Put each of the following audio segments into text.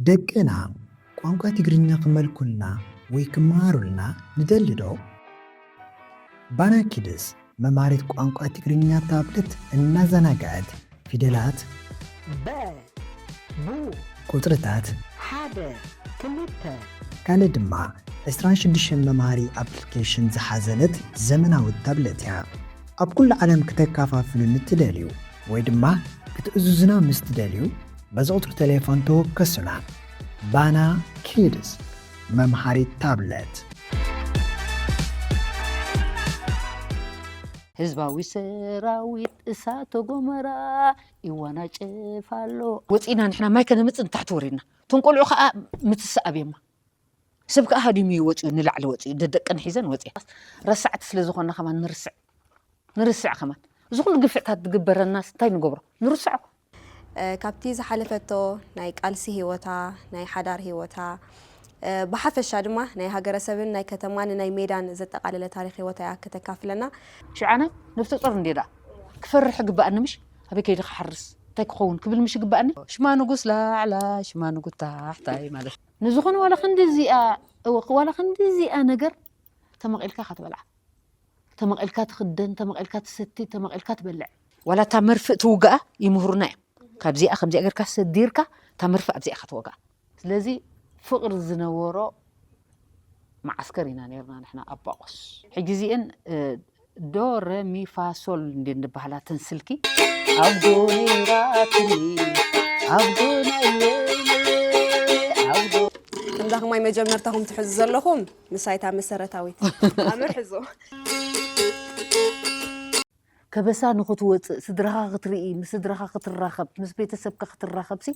ደቅና ቋንቋ ትግርኛ ክመልኩልና ወይ ክመሃሩልና ንደሊ ዶ? ባና ኪድስ መምሃሪት ቋንቋ ትግርኛ ታብለት እናዘናግዐት ፊደላት፣ በ፣ ቡ፣ ቁጽርታት፣ ሓደ፣ ክልተ፣ ካልእ ድማ ዕስራን ሽዱሽተን መምሃሪ ኣፕሊኬሽን ዝሓዘለት ዘመናዊት ታብለት እያ። ኣብ ኩሉ ዓለም ክተከፋፍሉኒ ትደልዩ ወይ ድማ ክትእዝዙና ምስ ትደልዩ፣ በዚ ቁጽሪ ቴሌፎን ተወከሱና። ባና ኪድስ መምሃሪት ታብለት። ህዝባዊ ሰራዊት እሳተ ጎመራ ይወናጨፍ ኣሎ። ወፂእና ንሕና ማይ ከነምፅእ ንታሕቲ ወሪድና። እቶም ቆልዑ ከዓ ምትስኣብ እዮማ። ሰብ ከዓ ሃዲሙ እዩ ወፂኡ፣ ንላዕሊ ወፂኡ፣ ደደቀን ሒዘን ወፂኣ። ረሳዕቲ ስለ ዝኾንና ከማን ንርስዕ፣ ንርስዕ ከማን። እዚ ኩሉ ግፍዕታት ዝግበረናስ እንታይ ንገብሮ? ንርስዖ። እ፣ ካብቲ ዝሓለፈቶ ናይ ቃልሲ ህይወታ፣ ናይ ሓዳር ህይወታ፣ እ፣ ብሓፈሻ ድማ ናይ ሃገረሰብን ናይ ከተማን ናይ ሜዳን ዘጠቓለለ ታሪኽ ህይወታ እያ ከተካፍለና። ሽዓነ ነፍሰ ጡር እንዴ ደኣ ክፈርሕ ግባኣኒ ምሽ? ኣበይ ከይደ ክሓርስ? እንታይ ክኸውን ክብል ምሽ ግባኣኒ? ሽማ ንጉስ ላዕላይ፣ ሽማ ንጉስ ታሕታይ ማለት። ንዝኾነ ዋላ ክንዲ እዚኣ፣ እወ፣ ዋላ ክንዲ እዚኣ ነገር ተመቒልካ ኢኻ ትበልዓ። ተመቒልካ ትኽደን፣ ተመቒልካ ትሰቲ፣ ተመቒልካ ትበልዕ። ዋላ እታ መርፍእ ትውግኣ ይምህሩና እዮም። ካብዚኣ፣ ከምዚኣ ጌርካ ሰዲርካ፣ እታ መርፍእ ኣብዚኣ ኢኻ ትወግኣ። ስለዚ ፍቕሪ ዝነበሮ መዓስከር ኢና ነርና ንሕና ኣብ ባቆስ። ሕጂ እዚኤን፣ እ፣ ዶ፣ ረ፣ ሚ፣ ፋ፣ ሶል እንዴ እንበሃላ ተን ስልኪ። ኣብ ዶ ነይራትኒ፣ ኣብ ዶ ናይ ወይኒ፣ ኣብ ዶ ከምዛ ከማይ መጀመርታኹም ትሕዙ ዘለኹም፣ ንሳ እታ መሰረታዊት። ኣምር ሕዙ። ከበሳ ንኽትወፅእ፣ ስድራኻ ክትርኢ፣ ምስ ስድራኻ ክትራኸብ፣ ምስ ቤተሰብካ ክትራኸብ ሲ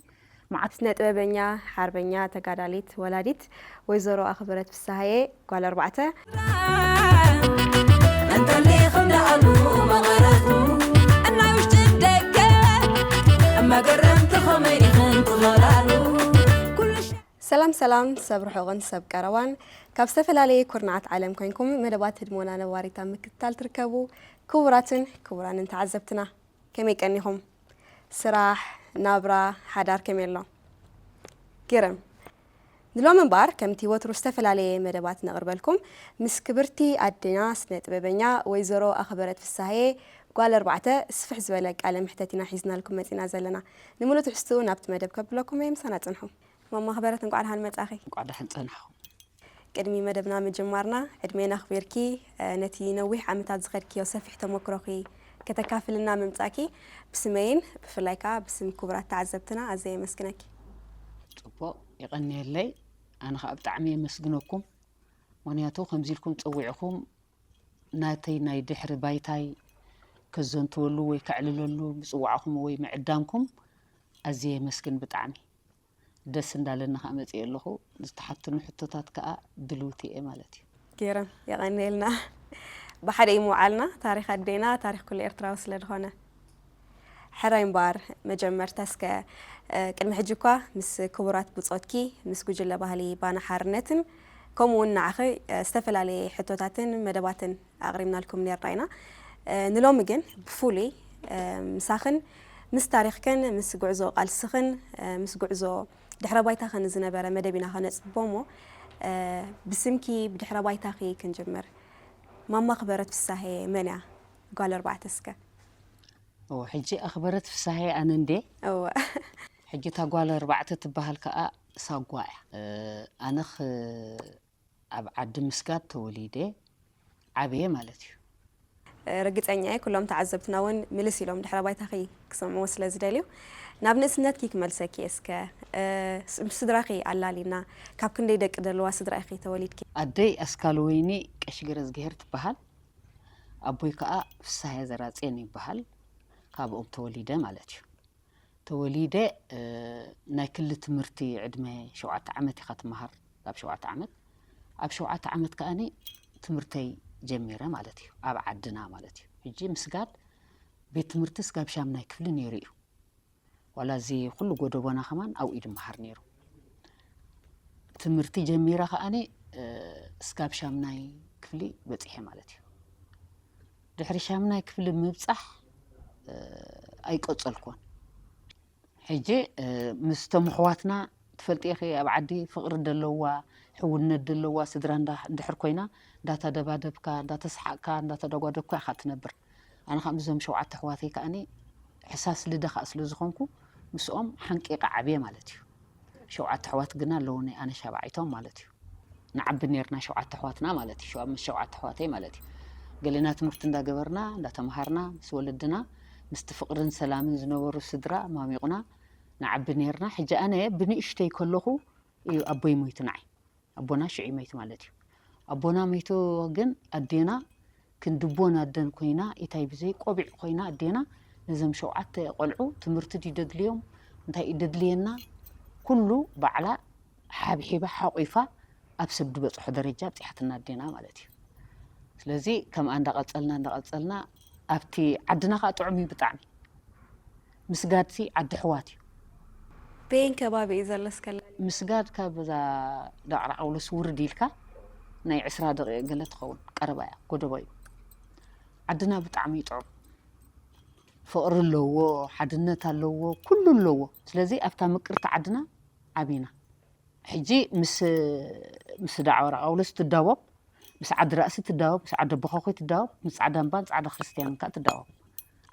መዓት። ስነ ጥበበኛ፣ ሓርበኛ፣ ተጋዳሊት፣ ወላዲት ወይዘሮ ኣኽብረት ፍስሃየ ጓል ኣርባዕተ። እንተሊኹም ደኣሉ መቐረቱ፣ እናይ ውሽጥን ደገ፣ መገረምቲ ኸመይ ኢኽን ትኸላሉ? ኩሉ ሸ- ሰላም ሰላም፣ ሰብ ርሑቕን ሰብ ቀረባን፣ ካብ ዝተፈላለየ ኩርናዓት ዓለም ኮይንኩም መደባት ህድሞና ነባሪት ኣብ ምክትታል ትርከቡ ክቡራትን ክቡራንን ተዓዘብትና፣ ከመይ ቀኒኹም? ስራሕ፣ ናብራ፣ ሓዳር ከመይ ኣሎ? ግርም። ንሎሚ እምበኣር ከምቲ ወትሩ ዝተፈላለየ መደባት ነቕርበልኩም፣ ምስ ክብርቲ ኣዴና ስነ ጥበበኛ ወይዘሮ ኣኽበረት ፍስሃየ ጓል ኣርባዕተ ስፍሕ ዝበለ ቃለ መሕተት ኢና ሒዝናልኩም መጺና ዘለና። ንምሉእ ትሕዝትኡ ናብቲ መደብ ከብለኩም እየ፣ ምሳና ጽንሑ። ማማ ኣኽበረት፣ እንቋዕ ደሓን መጻኺ። እንቋዕ ደሓን ጸናሕኹም። ቅድሚ መደብና ምጅማርና፣ ዕድሜን ኣኽቢርኪ፣ እ፣ ነቲ ነዊሕ ዓመታት ዝኸድክዮ ሰፊሕ ተመክሮኺ ከተካፍልና ምምጻእኪ ብስመይን ብፍላይ ከኣ ብስም ክቡራት ተዓዘብትና ኣዝየ የመስግነኪ። ጽቡቕ፣ የቐንየለይ። ኣነ ኸኣ ብጣዕሚ የመስግነኩም። ምኽንያቱ ከምዚ ኢልኩም ጸዊዕኹም ናተይ ናይ ድሕሪ ባይታይ ከዘንትወሉ ወይ ከዕልለሉ ምጽዋዕኹም ወይ ምዕዳምኩም ኣዝየ የመስግን ብጣዕሚ። ደስ እንዳለኒ ከኣ መጽየ ኣለኹ። ዝተሓትኑ ሕቶታት ከኣ ድልውቲ እየ ማለት እዩ። ገይረን የቐንየልና። ብሓደ እዩ ምውዓልና፣ ታሪኽ ኣዴና፣ ታሪኽ ኩሉ ኤርትራዊ ስለ ዝኾነ። ሕራይ እምበኣር፣ መጀመርታ እስከ፣ እ፣ ቅድሚ ሕጂ እኳ ምስ ክቡራት ብጾትኪ፣ ምስ ጉጅለ ባህሊ ባና ሓርነትን፣ ከምኡ እውን ንዓኺ፣ እ፣ ዝተፈላለየ ሕቶታትን መደባትን ኣቕሪብናልኩም ኔርና ኢና። እ፣ ንሎሚ ግን ብፍሉይ፣ እ፣ ምሳኽን ምስ ታሪኽክን፣ ምስ ጉዕዞ ቃልስኽን፣ እ፣ ምስ ጉዕዞ ድሕረ ባይታኽን ዝነበረ መደብ ኢና ከነጽብቦ እሞ፣ እ፣ ብስምኪ፣ ብድሕረ ባይታኺ ክንጅምር። ማማ ኣኽበረት ፍሳሄ መን እያ? ጓል ኣርባዕተ እስከ። እወ፣ ሕጂ ኣኽበረት ፍሳሄ ኣነ እንዴ? እወ። ሕጂ እታ ጓል ኣርባዕተ ትበሃል ከኣ ሳጓ እያ። እ፣ ኣነ ኽ-፣ ኣብ ዓዲ ምስጋድ ተወሊደ ዓብየ ማለት እዩ። ርግጸኛ እየ፣ ኩሎም ተዓዘብትና እውን ምልስ ኢሎም ድሕረ ባይታኺ ክሰምዕዎ ስለ ዝደልዩ፣ ናብ ንእስነትኪ ክመልሰኪ እየ እስከ። እ፣ ስ-፣ ምስ ስድራኺ ኣላሊና፣ ካብ ክንደይ ደቂ ዘለዋ ስድራ ኢኺ ተወሊድኪ? ኣደይ ኣስካል ወይኒ ቀሺ ገረዝግሄር ትበሃል። ኣቦይ ከኣ ፍሳሃየ ዘራጽዮን ይበሃል። ካብኦም ተወሊደ ማለት እዩ። ተወሊደ፣ እ፣ ናይ ክሊ ትምህርቲ ዕድመ ሸውዓተ ዓመት ኢኻ ትመሃር፣ ኣብ ሸውዓተ ዓመት። ኣብ ሸውዓተ ዓመት ከኣኒ ትምህርተይ ጀሚረ ማለት እዩ፣ ኣብ ዓድና ማለት እዩ። ሕጂ ምስጋድ ቤት ትምህርቲ ስጋብ ሻምናይ ክፍሊ ነይሩ እዩ። ዋላ እዚ ኩሉ ጎደቦና ከማን ኣብኡ እዩ ድመሃር ነይሩ። ትምህርቲ ጀሚረ ከኣኒ፣ እ፣ ስጋብ ሻምናይ ክፍሊ በጺሐ ማለት እዩ። ድሕሪ ሻምናይ ክፍሊ ምብጻሕ፣ እ፣ ኣይቀጸልኩን። ሕጂ፣ እ፣ ምስቶም ኣሕዋትና እቲ ትፈልጢ ኢኺ፣ ኣብ ዓዲ ፍቕሪ ደለዋ፣ ሕውነት ደለዋ ስድራ እንዳ-፣ እንድሕር ኮይና፣ እንዳተደባደብካ፣ እንዳተስሓቕካ፣ እንዳተደጓደብካ ኢኻ ትነብር። ኣነ ከዓ ምስዞም ሸውዓተ ኣሕዋተይ ከዓኒ ሕሳስ ልደ ከዓ ስለ ዝኾንኩ፣ ምስኦም ሓንቂቐ ዓብየ ማለት እዩ። ሸውዓተ ኣሕዋት ግና ኣለዉኒ፣ ኣነ ሻብዓይቶም ማለት እዩ። ንዓቢ ኔርና ሸውዓተ ኣሕዋትና ማለት እዩ። ሸው-፣ ምስ ሸውዓተ ኣሕዋተይ ማለት እዩ። ገለና ትምህርቲ እንዳገበርና፣ እንዳተምሃርና፣ ምስ ወለድና፣ ምስቲ ፍቕርን ሰላምን ዝነበሩ ስድራ ማሚቑና ንዓቢ ኔርና። ሕጂ ኣነ ብንእሽተይ ከለኹ እዩ ኣቦይ ሞይቱ ንዓይ። ኣቦና ሽዑ ሞይቱ ማለት እዩ። ኣቦና ሞይቱ ግን ኣዴና ክንዲ ኣቦን ኣደን ኮይና፣ ኢታይ ብዘይ ቆቢዕ ኮይና ኣዴና ነዞም ሸውዓተ ቆልዑ ትምህርቲ ድዩ ደድልዮም፣ እንታይ እዩ ደድልየና፣ ኩሉ ባዕላ ሓብሒባ ሓቑፋ ኣብ ሰብ ዝበጽሖ ደረጃ ኣብጺሓትና ኣዴና ማለት እዩ። ስለዚ ከምኣ እንዳቐጸልና፣ እንዳቐጸልና ኣብቲ ዓድና ኸኣ ጥዑም እዩ ብጣዕሚ። ምስጋድሲ ዓዲ ኣሕዋት እዩ። በየን ከባቢ እዩ ዘሎ እስከ? ምስጋድ ካብ እዛ ዳዕሮ ቃውሎስ ውርድ ኢልካ ናይ ዕስራ ደቂቕ ገለ ትኸውን፣ ቀረባ እያ፣ ጎደቦ እዩ። ዓድና ብጣዕሚ እዩ ጥዑም። ፍቕሪ ኣለዎ፣ ሓድነት ኣለዎ፣ ኩሉ ኣለዎ። ስለዚ ኣብታ ምቅርቲ ዓድና ዓቢና። ሕጂ ምስ፣ ምስ ዳዕሮ ቃውሎስ ትዳወብ፣ ምስ ዓዲ ራእሲ ትዳወብ፣ ምስ ዓዲ ኣቦኾኺ ትዳወብ፣ ምስ ጻዕዳ እምባን ጻዕዳ ክርስትያንን ከኣ ትዳወብ።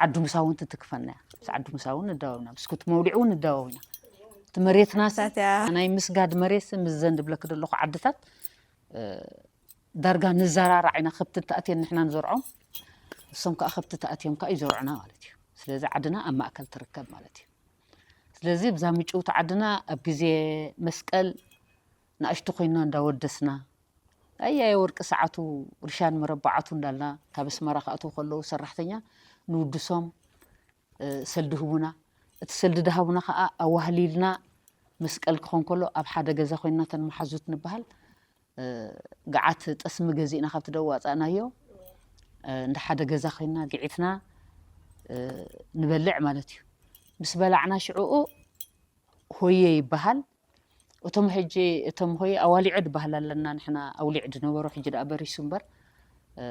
ዓዲ ሙሳ እውን ትትክፈና እያ። ምስ ዓዲ ሙሳ እውን ንዳወብ ኢና። ብስኩት መውሊዕ እውን ንዳወብ ኢና። እቲ መሬትና ሳትያ ናይ ምስጋድ መሬት ምስዘን ድብለኪ ዘለኹ ዓድታት፣ እ፣ ዳርጋ ንዘራራዕ ኢና። ከብቲ ተኣትየን ንሕና ንዘርዖም፣ እሶም ከኣ ከብቲ ተኣትዮም ከኣ ይዘርዑና ማለት እዩ። ስለዚ ዓድና ኣብ ማእከል ትርከብ ማለት እዩ። ስለዚ ብዛ ምጭውቲ ዓድና ኣብ ግዜ መስቀል ንኣሽቱ ኮይና እንዳወደስና፣ ኣያየ ወርቂ ሰዓቱ ርሻን መረባዓቱ እንዳልና ካብ ኣስመራ ክኣትዉ ከለዉ ሰራሕተኛ ንውድሶም፣ እ፣ ሰልዲ ህቡና። እቲ ሰልዲ ድሃቡና ከኣ ኣዋህሊልና መስቀል ክኾን ከሎ ኣብ ሓደ ገዛ ኮይንና እተን መሓዙት ንበሃል፣ እ፣ ገዓት ጠስሚ ገዚእና ካብቲ ደቡብ ኣውጻእናዮ፣ እ፣ እንዳ ሓደ ገዛ ኮይንና ግዒትና፣ እ፣ ንበልዕ ማለት እዩ። ምስ በላዕና ሽዕኡ ሆየ ይበሃል። እቶም ሕጂ፣ እቶም ሆየ ኣዋሊዖ ድበሃል ኣለና ንሕና ኣውሊዕ ድነበሮ፣ ሕጂ ደኣ በሪሱ እምበር፣ እ፣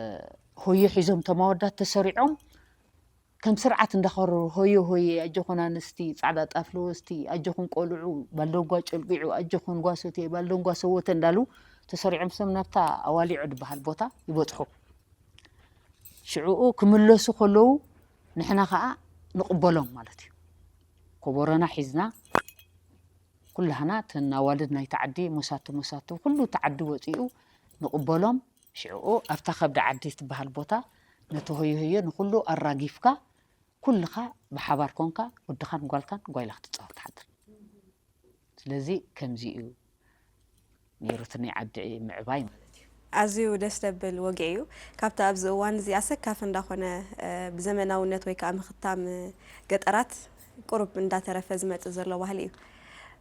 ሆየ ሒዞም እቶም ኣወዳት ተሰሪዖም ከም ስርዓት እንዳኸረሩ ሆየ ሆየ፣ ኣጆኹን ኣንስቲ ጻዕዳ ጣፍ ልወስቲ፣ ኣጆኹን ቆልዑ ባልደንጓ ጨልጊዑ፣ ኣጆኹን ጓሶትየ ባልደንጓ ሰወተ እንዳሉ ተሰሪዖም ሰብ ናብታ ኣዋሊዖ ድበሃል ቦታ ይበጽሑ። ሽዕኡ ክምለሱ ከለዉ ንሕና ኸኣ ንቕበሎም ማለት እዩ። ኮቦሮና ሒዝና ኩላህና እተን ኣዋልድ ናይቲ ዓዲ፣ ሞሳቱ ሞሳቱ፣ ኩሉ እቲ ዓዲ ወጺኡ ንቕበሎም። ሽዕኡ ኣብታ ከብዲ ዓዲ ትበሃል ቦታ ነቲ ሆየ ሆየ ንኹሉ ኣራጊፍካ፣ ኩልኻ ብሓባር ኮንካ ወድኻን ጓልካን ጓይላ ክትጻወት ትሓድር። ስለዚ ከምዚ እዩ ነይሩ እቲ ናይ ዓዲ ምዕባይ ማለት እዩ። ኣዝዩ ደስ ዘብል ወግዒ እዩ። ካብቲ ኣብዚ እዋን እዚ ኣሰካፊ እንዳኾነ፣ እ፣ ብዘመናውነት ወይ ከዓ ምኽታም፣ እ፣ ገጠራት ቁሩብ እንዳተረፈ ዝመጽእ ዘሎ ባህሊ እዩ።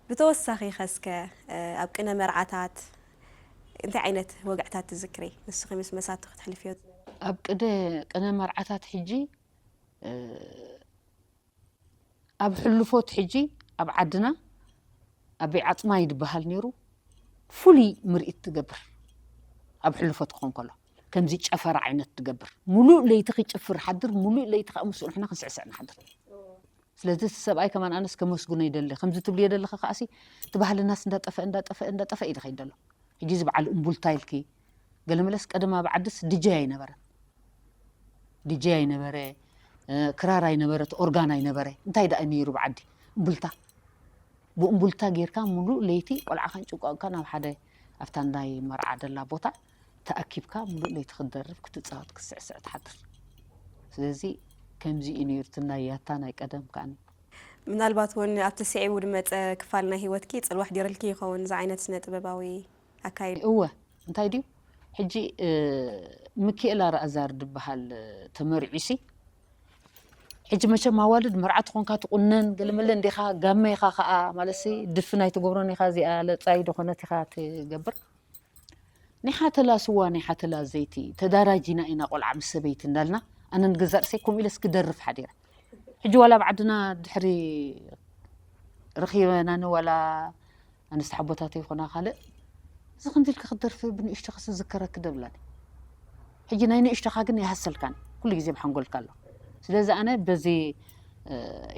ብተወሳኺ ኸ እስከ፣ እ፣ ኣብ ቅነ መርዓታት እንታይ ዓይነት ወግዕታት ትዝክሪ? ንስኺ ምስ መሳቱ ክትሕልፍዮ። ኣብ ቅደ-፣ ቅነ መርዓታት ሕጂ፣ እ፣ ኣብ ሕሉፎት ሕጂ ኣብ ዓድና ኣበይ ዓጽማይ ድበሃል ነይሩ፣ ፍሉይ ምርኢት ትገብር። ኣብ ሕሉፎት ክኾን ከሎ ከምዚ ጨፈራ ዓይነት ትገብር። ሙሉእ ለይቲ ክጭፍር ሓድር፣ ሙሉእ ለይቲ ከዓ ምስኡ ንሕና ክንስዕስዕ ንሓድር። ስለዚ እቲ ሰብኣይ ከማን ኣነስ ከመስግኖ ይደሊ። ከምዚ ትብልዮ ዘለኺ ከኣሲ እቲ ባህልናስ እንዳጠፈአ፣ እንዳጠፈአ፣ እንዳጠፈአ እዩ ዝኸይድ ዘሎ። ሕጂ እዚ በዓል እምቡልታ ኢልኪ፣ ገለመለስ ቀደም ኣብ ዓድስ ዲጀይ ኣይነበረን። ዲጀይ ኣይነበረ፣ እ፣ ክራር ኣይነበረት፣ ኦርጋን ኣይነበረ። እንታይ ደኣ ነይሩ ብዓዲ? እምቡልታ። ብእምቡልታ ጌርካ ሙሉእ ለይቲ ቆልዓኻን ጭቋቕካን ኣብ ሓደ ኣብታ ናይ መርዓ ደላ ቦታ ተኣኪብካ ሙሉእ ለይቲ ክትደርፍ፣ ክትጻወት፣ ክትስዕስዕ ትሓድር። ስለዚ ከምዚ እዩ ነይሩ እቲ ናይ ያታ ናይ ቀደም ከኣኒ። ምናልባት እውን ኣብቲ ስዒቡ ዝመጸ ክፋል ናይ ህይወትኪ ጽልዋ ኣሕዲርልኪ ይኸውን እዚ ዓይነት ስነ ጥበባዊ ኣካይዳ? እወ፣ እንታይ ድዩ? ሕጂ፣ እ፣ ምክኤል ኣርኣዛር ድበሃል፣ እ፣ ተመሪዑሲ። ሕጂ መቸም ኣዋልድ መርዓት ኾንካ ትቑነን፣ ገለመለ እንዲኻ፣ ጋመ ኢኻ ኸኣ፣ ማለትሲ ድፍን ኣይትገብሮን ኢኻ፣ እዚኣ ለጻይ ዝኾነት ኢኻ ትገብር። ናይ ሓተላ ስዋ፣ ናይ ሓተላ ዘይቲ፣ ተዳራጂና ኢና ቆልዓ ምስ ሰበይቲ እንዳልና፣ ኣነ ንገዛእ ርእሰይ ከምኡ ኢለስ ክደርፍ ሓዲረ። ሕጂ ዋላ ኣብ ዓድና ድሕሪ ረኺበናኒ ዋላ ኣንስቲ ሓቦታተይ ይኹና ካልእ፣ እዚ ከምዚ ኢልኪ ክትደርፊ ብንእሽቶኺ ዝዝከረኪ ዶ ብላኒ። ሕጂ ናይ ንእሽቶኻ ግን ይሃሰልካኒ፣ ኩሉ ግዜ ኣብ ሓንጎልካ ኣሎ። ስለዚ ኣነ በዚ እ፣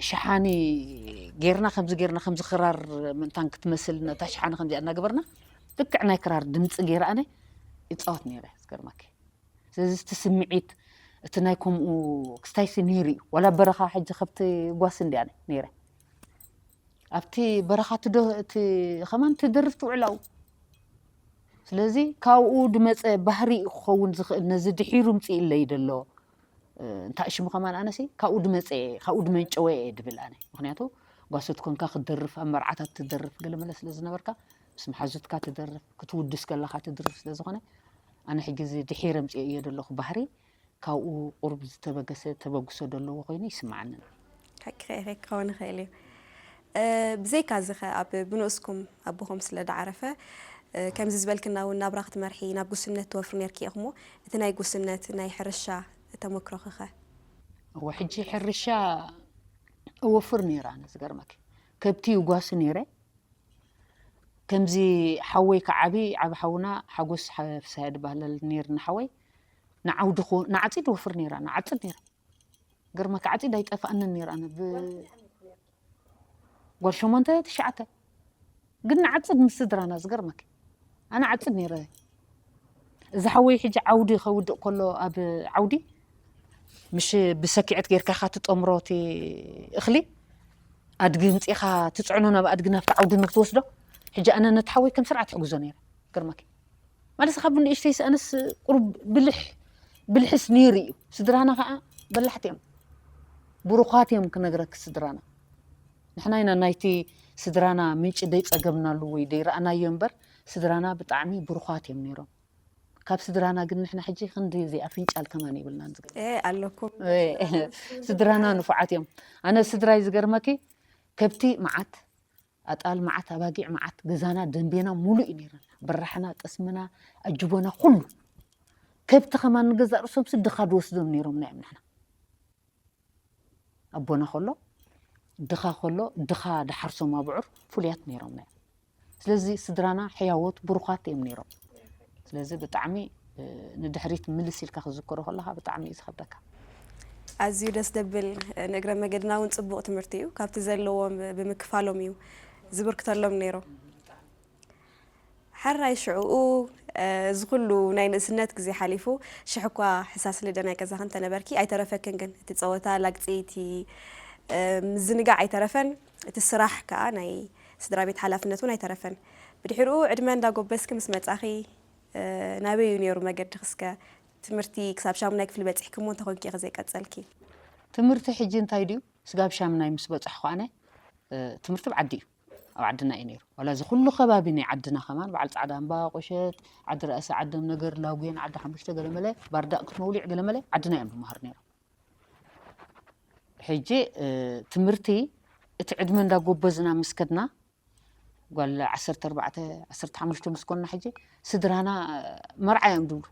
ሸሓኒ ጌርና፣ ከምዚ ጌርና፣ ከምዚ ክራር ምእንታን ክትመስል ነታ ሸሓኒ ከምዚኣ እናገበርና፣ ልክዕ ናይ ክራር ድምፂ ጌረ ኣነ ይፃወት ነይረ፣ ዝገርመኪ። ስለዚ እቲ ስምዒት፣ እቲ ናይ ከምኡ ክስታይሲ ነይሩ እዩ። ዋላ በረኻ ሕጂ ከብቲ ጓስ እንዲያ ነይረ። ኣብቲ በረኻ ትዶ-፣ እቲ ኸማን ትደርፍ ትውዕል ኣብኡ። ስለዚ ካብኡ ድመፀ ባህሪ እዩ ክኸውን ዝኽእል፣ ነዚ ድሒሩ ምፅእ ኢለይ ደሎ። እ፣ እንታይ ሽሙ ኸማን ኣነሲ ካብኡ ድመፀ፣ ካብኡ ድመንጨወ እየ ድብል ኣነ። ምኽንያቱ ጓሶት ኮንካ ክትደርፍ፣ ኣብ መርዓታት ትደርፍ፣ ገለ መለ ስለ ዝነበርካ፣ ምስ መሓዙትካ ትደርፍ፣ ክትውድስ ከለኻ ትድርፍ ስለ ዝኾነ፣ ኣነ ሕጂ እዚ ድሒረ ምፅኦ እየ ደለኹ ባህሪ፣ ካብኡ ቁሩብ ዝተበገሰ ተበግሶ ደለዎ ኮይኑ ይስምዓኒ። ሓቂ ኢኺ፣ ክኸውን ይኽእል እዩ። እ፣ ብዘይካ እዚ ኸ ኣብ ብንኡስኩም ኣቦኹም ስለ ድዓረፈ፣ እ፣ ከምዚ ዝበልክና እውን ናብራ ክትመርሒ ናብ ጉስነት ትወፍሪ ነርኪ ኢኹሞ፣ እቲ ናይ ጉስነት ናይ ሕርሻ ተመክሮኺ ኸ? እወ፣ ሕጂ ሕርሻ እወፍር ነይረ ኣነ፣ ዝገርመኪ። ከብቲ ይጓሲ ነይረ። ከምዚ ሓወይ ክዓቢ፣ ዓቢ ሓውና ሓጎስ ሓ-፣ ፍስሃየ ዝበሃል ነይርና ሓወይ። ንዓውዲ ክወ-፣ ንዓጺድ ወፍር ነይራ፣ ንዓጽድ ነይራ። ገርመካ ዓጺድ ኣይጠፍኣንን ነይራ፣ ኣነ ብ-፣ ጓል ሸሞንተ፣ ትሽዓተ። ግን ንዓጽድ ምስ ስድራና፣ ዝገርመኪ። ኣነ ዓጽድ ነይረ። እዚ ሓወይ ሕጂ ዓውዲ ከውድእ ከሎ ኣብ ዓውዲ፣ ምሽ ብሰኪዐት ጌርካ ኢኻ ትጠምሮ እቲ እኽሊ፣ ኣድጊ ምጺኻ ትጽዕኖ ናብ ኣድጊ ናብቲ ዓውዲ ንክትወስዶ። ሕጂ ኣነ ነቲ ሓወይ ከም ስርዓት ሕግዞ ነይረ፣ ገርመኪ። ማለት ካብ ንእሽተይ ኣነስ ቁሩብ ብልሕ፣ ብልሕስ ነይሩ እዩ። ስድራና ከዓ በላሕቲ እዮም። ብሩኻት እዮም ክነግረኪ ስድራና። ንሕና ኢና ናይቲ ስድራና ምንጪ ደይጸገብናሉ ወይ ደይረኣናዮ እምበር፣ ስድራና ብጣዕሚ ብሩኻት እዮም ነይሮም። ካብ ስድራና ግን ንሕና ሕጂ ክንዲ እዚኣ ፍንጫል ከማን የብልናን ዝገ-፣ እ፣ ኣለኩም። እ፣ ስድራና ንፉዓት እዮም። ኣነ ስድራይ ዝገርመኪ ከብቲ መዓት፣ ኣጣል መዓት፣ ኣባጊዕ መዓት፣ ገዛና ደንቤና ሙሉእ እዩ ነይረና። ብራሕና፣ ጠስምና፣ ኣጅቦና፣ ኩሉ። ከብቲ ከማን ንገዛእ ርእሶምሲ ድኻ ድወስዶም ነይሮምና እዮም ንሕና። ኣቦና ከሎ፣ ድኻ ከሎ፣ ድኻ ድሓርሶም ኣብዑር ፍሉያት ነይሮምና እዮም። ስለዚ ስድራና ሕያዎት፣ ብሩኻት እዮም ነይሮም። ስለዚ ብጣዕሚ፣ እ፣ ንድሕሪት ምልስ ኢልካ ክዝከሮ ከለኻ ብጣዕሚ እዩ ዝኸብደካ። ኣዝዩ ደስ ደብል፣ ንእግረ መገድና እውን ጽቡቕ ትምህርቲ እዩ። ካብቲ ዘለዎም ብምክፋሎም እዩ ዝብርክተሎም ነይሩ። ሕራይ ሽዕኡ፣ እ፣ እዚ ኩሉ ናይ ንእስነት ግዜ ሓሊፉ፣ ሽሕ እኳ ሕሳስ ልደ ናይ ገዛኺ እንተነበርኪ፣ ኣይተረፈክን ግን እቲ ጸወታ፣ ላግጺ፣ እቲ፣ እ፣ ምዝንጋዕ ኣይተረፈን። እቲ ስራሕ ከኣ ናይ ስድራ ቤት ሓላፍነት እውን ኣይተረፈን። ብድሕሪኡ ዕድመ እንዳጎበዝኪ ምስ መጻኺ፣ እ፣ ናበይ እዩ ነይሩ መገድኺ እስከ? ትምህርቲ ክሳብ ሻሙናይ ክፍሊ በጺሕኪ እሞ እንተኾንኪ ኢኺ ዘይቀጸልኪ? ትምህርቲ ሕጂ እንታይ ድዩ? ስጋብ ሻምናይ ምስ በጻሕኩ ኣነ፣ እ፣ ትምህርቲ ኣብ ዓዲ እዩ። ኣብ ዓድና እዩ ነይሩ። ዋላ እዚ ኩሉ ከባቢ ናይ ዓድና ከማን፣ በዓል ጻዕዳ እምባ፣ ቁሸት፣ ዓዲ ራእሲ፣ ዓደም ነገር፣ ላጉየን፣ ዓዲ ሓሙሽተ፣ ገለመለ፣ ባርዳእ፣ ክትመውሊዕ፣ ገለመለ፣ ዓድና እዮም ዝመሃሩ ነይሮም። ሕጂ፣ እ፣ ትምህርቲ እቲ ዕድመ እንዳጎበዝና ምስ ከድና፣ ጓል ዓሰርተ ኣርባዕተ፣ ዓሰርተ ሓሙሽተ ምስ ኮንና ሕጂ፣ ስድራና መርዓ እዮም ድብሉ።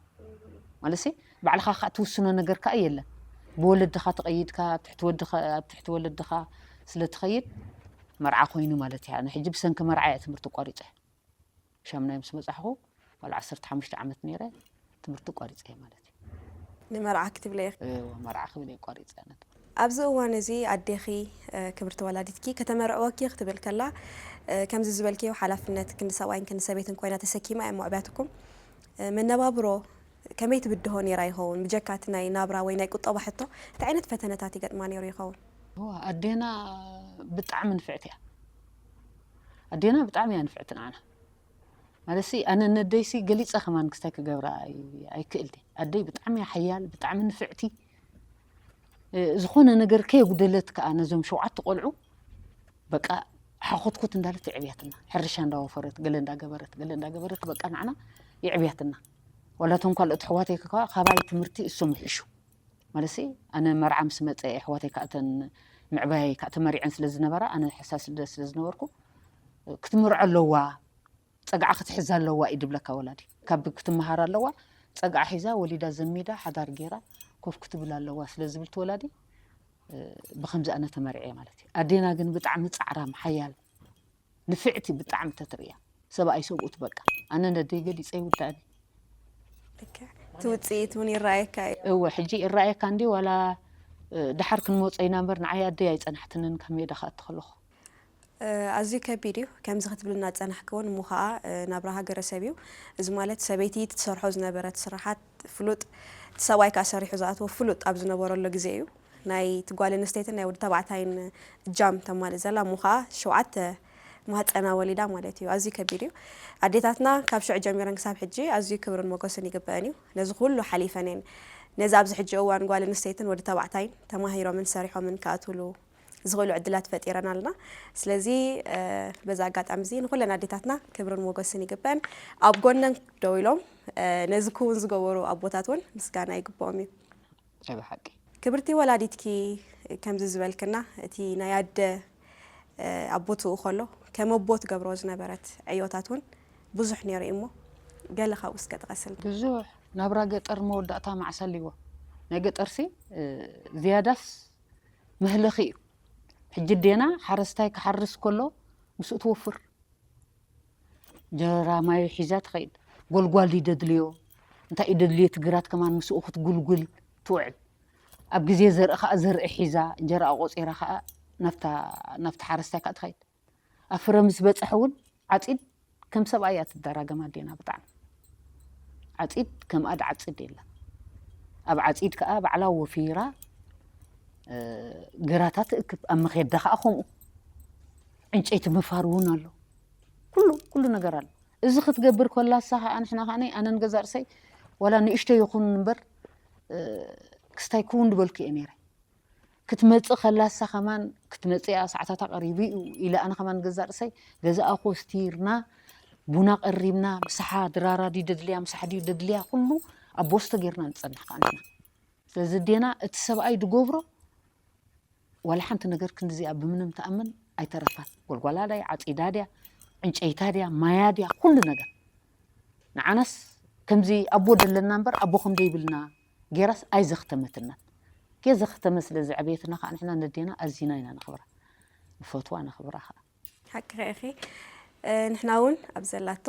ማለትሲ፣ ባዕልኻ ከዓ ትውስኖ ነገር ከዓ የለን። ብወለድኻ ተቐይድካ፣ ኣብ ትሕቲ ወድኻ፣ ኣብ ትሕቲ ወለድኻ ስለ ትኸይድ፣ መርዓ ኮይኑ ማለት እዩ። ኣነ ሕጂ ብሰንኪ መርዓ እየ ትምህርቲ ኣቋሪጸ። ሻምናይ ምስ በጻሕኹ፣ ዋላ ዓሰርተ ሓሙሽተ ዓመት ነይረ፣ ትምህርቲ ኣቋሪጸ ማለት እዩ። ንመርዓ ክትብለ ኢኺ? እወ፣ መርዓ ክብል እየ ኣቋሪጸ ኣነ ትምህርቲ። ኣብዚ እዋን እዚ ኣዴኺ፣ እ፣ ክብርቲ ወላዲትኪ ከተመርዕወኪ ክትብል ከላ፣ እ፣ ከምዚ ዝበልክዮ ሓላፍነት ክንዲ ሰብኣይን ክንዲ ሰበይትን ኮይና ተሰኪማ እያ እሞ ኣዕብያትኩም። እ፣ መነባብሮ ከመይ ትብድሆ ነይራ ይኸውን? ብጀካ እቲ ናይ ናብራ ወይ ናይ ቁጠባ ሕቶ፣ እንታይ ዓይነት ፈተነታት ይገጥማ ነይሩ ይኸውን? እዋ፣ ኣዴና ብጣዕሚ ንፍዕቲ እያ። ኣዴና ብጣዕሚ እያ ንፍዕቲ ንዓና። ማለትሲ፣ ኣነ ነደይሲ ገሊጸ ከማን ክስታይ ክገብራ ኣይ-፣ ኣይክእልቲ። ኣደይ ብጣዕሚ እያ ሓያል፣ ብጣዕሚ ንፍዕቲ። እ፣ ዝኾነ ነገር ከየጉደለት ከኣ ነዞም ሸውዓተ ቆልዑ፣ በቃ፣ ሓኾትኮት እንዳለት የዕብያትና። ሕርሻ እንዳወፈረት፣ ገለ እንዳገበረት፣ ገለ እንዳገበረት፣ በቃ፣ ንዓና የዕብያትና። ዋላ እቶም ካልኦት ኣሕዋተይ ከ-፣ ካባይ ትምህርቲ እሶም ይሕሹ። ማለትሲ፣ ኣነ መርዓ ምስ መጸ፣ ኣሕዋተይ ከኣ እተን ምዕባይ ከኣ ተመሪዐን ስለ ዝነበራ፣ ኣነ ሕሳስ ልደ ስለ ዝነበርኩ፣ ክትምርዖ ኣለዋ፣ ጸግዓ ክትሕዝ ኣለዋ እዩ ድብለካ ወላዲ። ካብ ክትመሃር ኣለዋ፣ ጸግዓ ሒዛ፣ ወሊዳ፣ ዘሚዳ፣ ሓዳር ጌራ፣ ኮፍ ክትብል ኣለዋ ስለ ዝብል እቲ ወላዲ፣ እ፣ ብኸምዚ ኣነ ተመሪዐ ማለት እዩ። ኣዴና ግን ብጣዕሚ ጻዕራም፣ ሓያል፣ ንፍዕቲ ብጣዕሚ ተትርእያ። ሰብኣይ ሰብኡት በቃ። ኣነ ነደይ ገሊጸ ይውዳእኒ። ልክዕ። እቲ ውጽኢት እውን ይረኣየካ እዩ። እወ፣ ሕጂ ይረኣየካ እንዲ ዋላ እ፣ ድሓር ክንመጾ ኢና እምበር ንዓይ ኣደይ ኣይጸናሕትንን ካብ ሜዳ ክኣቲ ከለኹ። እ፣ ኣዝዩ ከቢድ እዩ። ከምዚ ክትብልና ዝጸናሕኪ እውን እሞ ኸዓ፣ እ፣ ናብራ ሃገረሰብ እዩ። እዚ ማለት ሰበይቲ ትሰርሖ ዝነበረት ስራሓት ፍሉጥ፣ እቲ ሰብኣይ ከኣ ሰሪሑ ዝኣትዎ ፍሉጥ ኣብ ዝነበረሉ ግዜ እዩ። ናይ እቲ ጓል ኣንስተይትን ናይ ወዲ ተባዕታይን እጃም ተማልእ ዘላ እሞ ኸዓ ሸውዓተ ማህፀና ወሊዳ ማለት እዩ። ኣዝዩ ከቢድ እዩ። ኣዴታትና ካብ ሽዑ ጀሚረን ክሳብ ሕጂ ኣዝዩ ክብርን ሞገስን ይግበአን እዩ። ነዚ ኩሉ ሓሊፈን እየን ነዚ ኣብዚ ሕጂ እዋን ጓል ኣንስተይትን ወዲ ተባዕታይን ተማሂሮምን ሰሪሖምን ክኣትውሉ ዝኽእሉ ዕድላት ፈጢረን ኣለና። ስለዚ እ፣ በዚ ኣጋጣሚ እዚ ንኩለን ኣዴታትና ክብርን ሞገስን ይግበአን። ኣብ ጎነን ደው ኢሎም እ፣ ነዚ ክውን ዝገበሩ ኣቦታት እውን ምስጋና ይግብኦም እዩ። ናይ ብሓቂ ክብርቲ ወላዲትኪ ከምዚ ዝበልክና እቲ ናይ ኣደ እ፣ ኣቦትኡ ከሎ ከም ኣቦ ትገብሮ ዝነበረት ዕዮታት እውን ብዙሕ ነይሩ እዩ እሞ ገለ ካብኡ እስከ ጥቀስልና። ብዙሕ ናብራ ገጠር መወዳእታ መዓስ ኣልዎ። ናይ ገጠርሲ እ፣ ዝያዳስ መህለኺ እዩ። ሕጂ ኣዴና ሓረስታይ ክሓርስ ከሎ ምስኡ ትወፍር። ጀራ ማይ ሒዛ ትኸይድ። ጎልጓል ድዩ ደድልዮ፣ እንታይ እዩ ደድልዮ፣ እቲ ግራት ከማን ምስኡ ክትጉልጉል ትውዕል። ኣብ ግዜ ዘርኢ ከኣ ዘርኢ ሒዛ እንጀራኣ ቆጺራ ከኣ ናብታ ናብቲ ሓረስታይ ከኣ ትኸይድ። ኣብ ፍረ ምስ በጻሕ እውን ዓጺድ ከም ሰብኣይ እያ ትደራገም ኣዴና ብጣዕሚ። ዓጺድ ከም ኣድ ዓጺድ የለን። ኣብ ዓጺድ ከኣ ባዕላ ወፊራ እ፣ ግራታ ትእክብ። ኣብ መኼዳ ከኣ ከምኡ ዕንጨይቲ ምፋር እውን ኣሎ። ኩሉ ኩሉ ነገር ኣሎ። እዚ ክትገብር ከላሳ ከኣ ንሕና ከኣ ኣነን ገዛ ርእሰይ ዋላ ንእሽቶ ይኹን እምበር እ፣ ክስታይ ክውን ድበልኩ እየ ነይረ። ክትመጽእ ከላሳ ከማን ክትመጽእ እያ ሰዓታታ ቀሪቡ እዩ ኢለ ኣነ ከማን ገዛ ርእሰይ ገዛኣ ኮስቲርና ቡና ቀሪብና ምሳሓ ድራራ ድዩ ደድልያ ምሳሕ ድዩ ደድልያ ኩሉ ኣብ ቦስቶ ጌርና ንጸንሕ ከኣ ንሕና። ስለዚ ኣዴና እቲ ሰብኣይ ድገብሮ ዋላ ሓንቲ ነገር ክንድዚኣ ብምንም ተኣምን ኣይተረፋን። ጎልጓላ ድያ፣ ዓጺዳ ድያ፣ ዕንጨይታ ድያ፣ ማያ ድያ፣ ኩሉ ነገር። ንዓናስ ከምዚ ኣቦ ደለና እምበር ኣቦ ከም ደይብልና ጌራስ ኣይዘኽተመትናን። ጌ ዘኽተመ ስለ ዘዕበየትና ከኣ ንሕና ነዴና ኣዚና ኢና ነኽብራ። ንፈትዋ ነኽብራ ከኣ። ሓቅኺ ኢኺ። እ፣ ንሕና እውን ኣብ ዘላቶ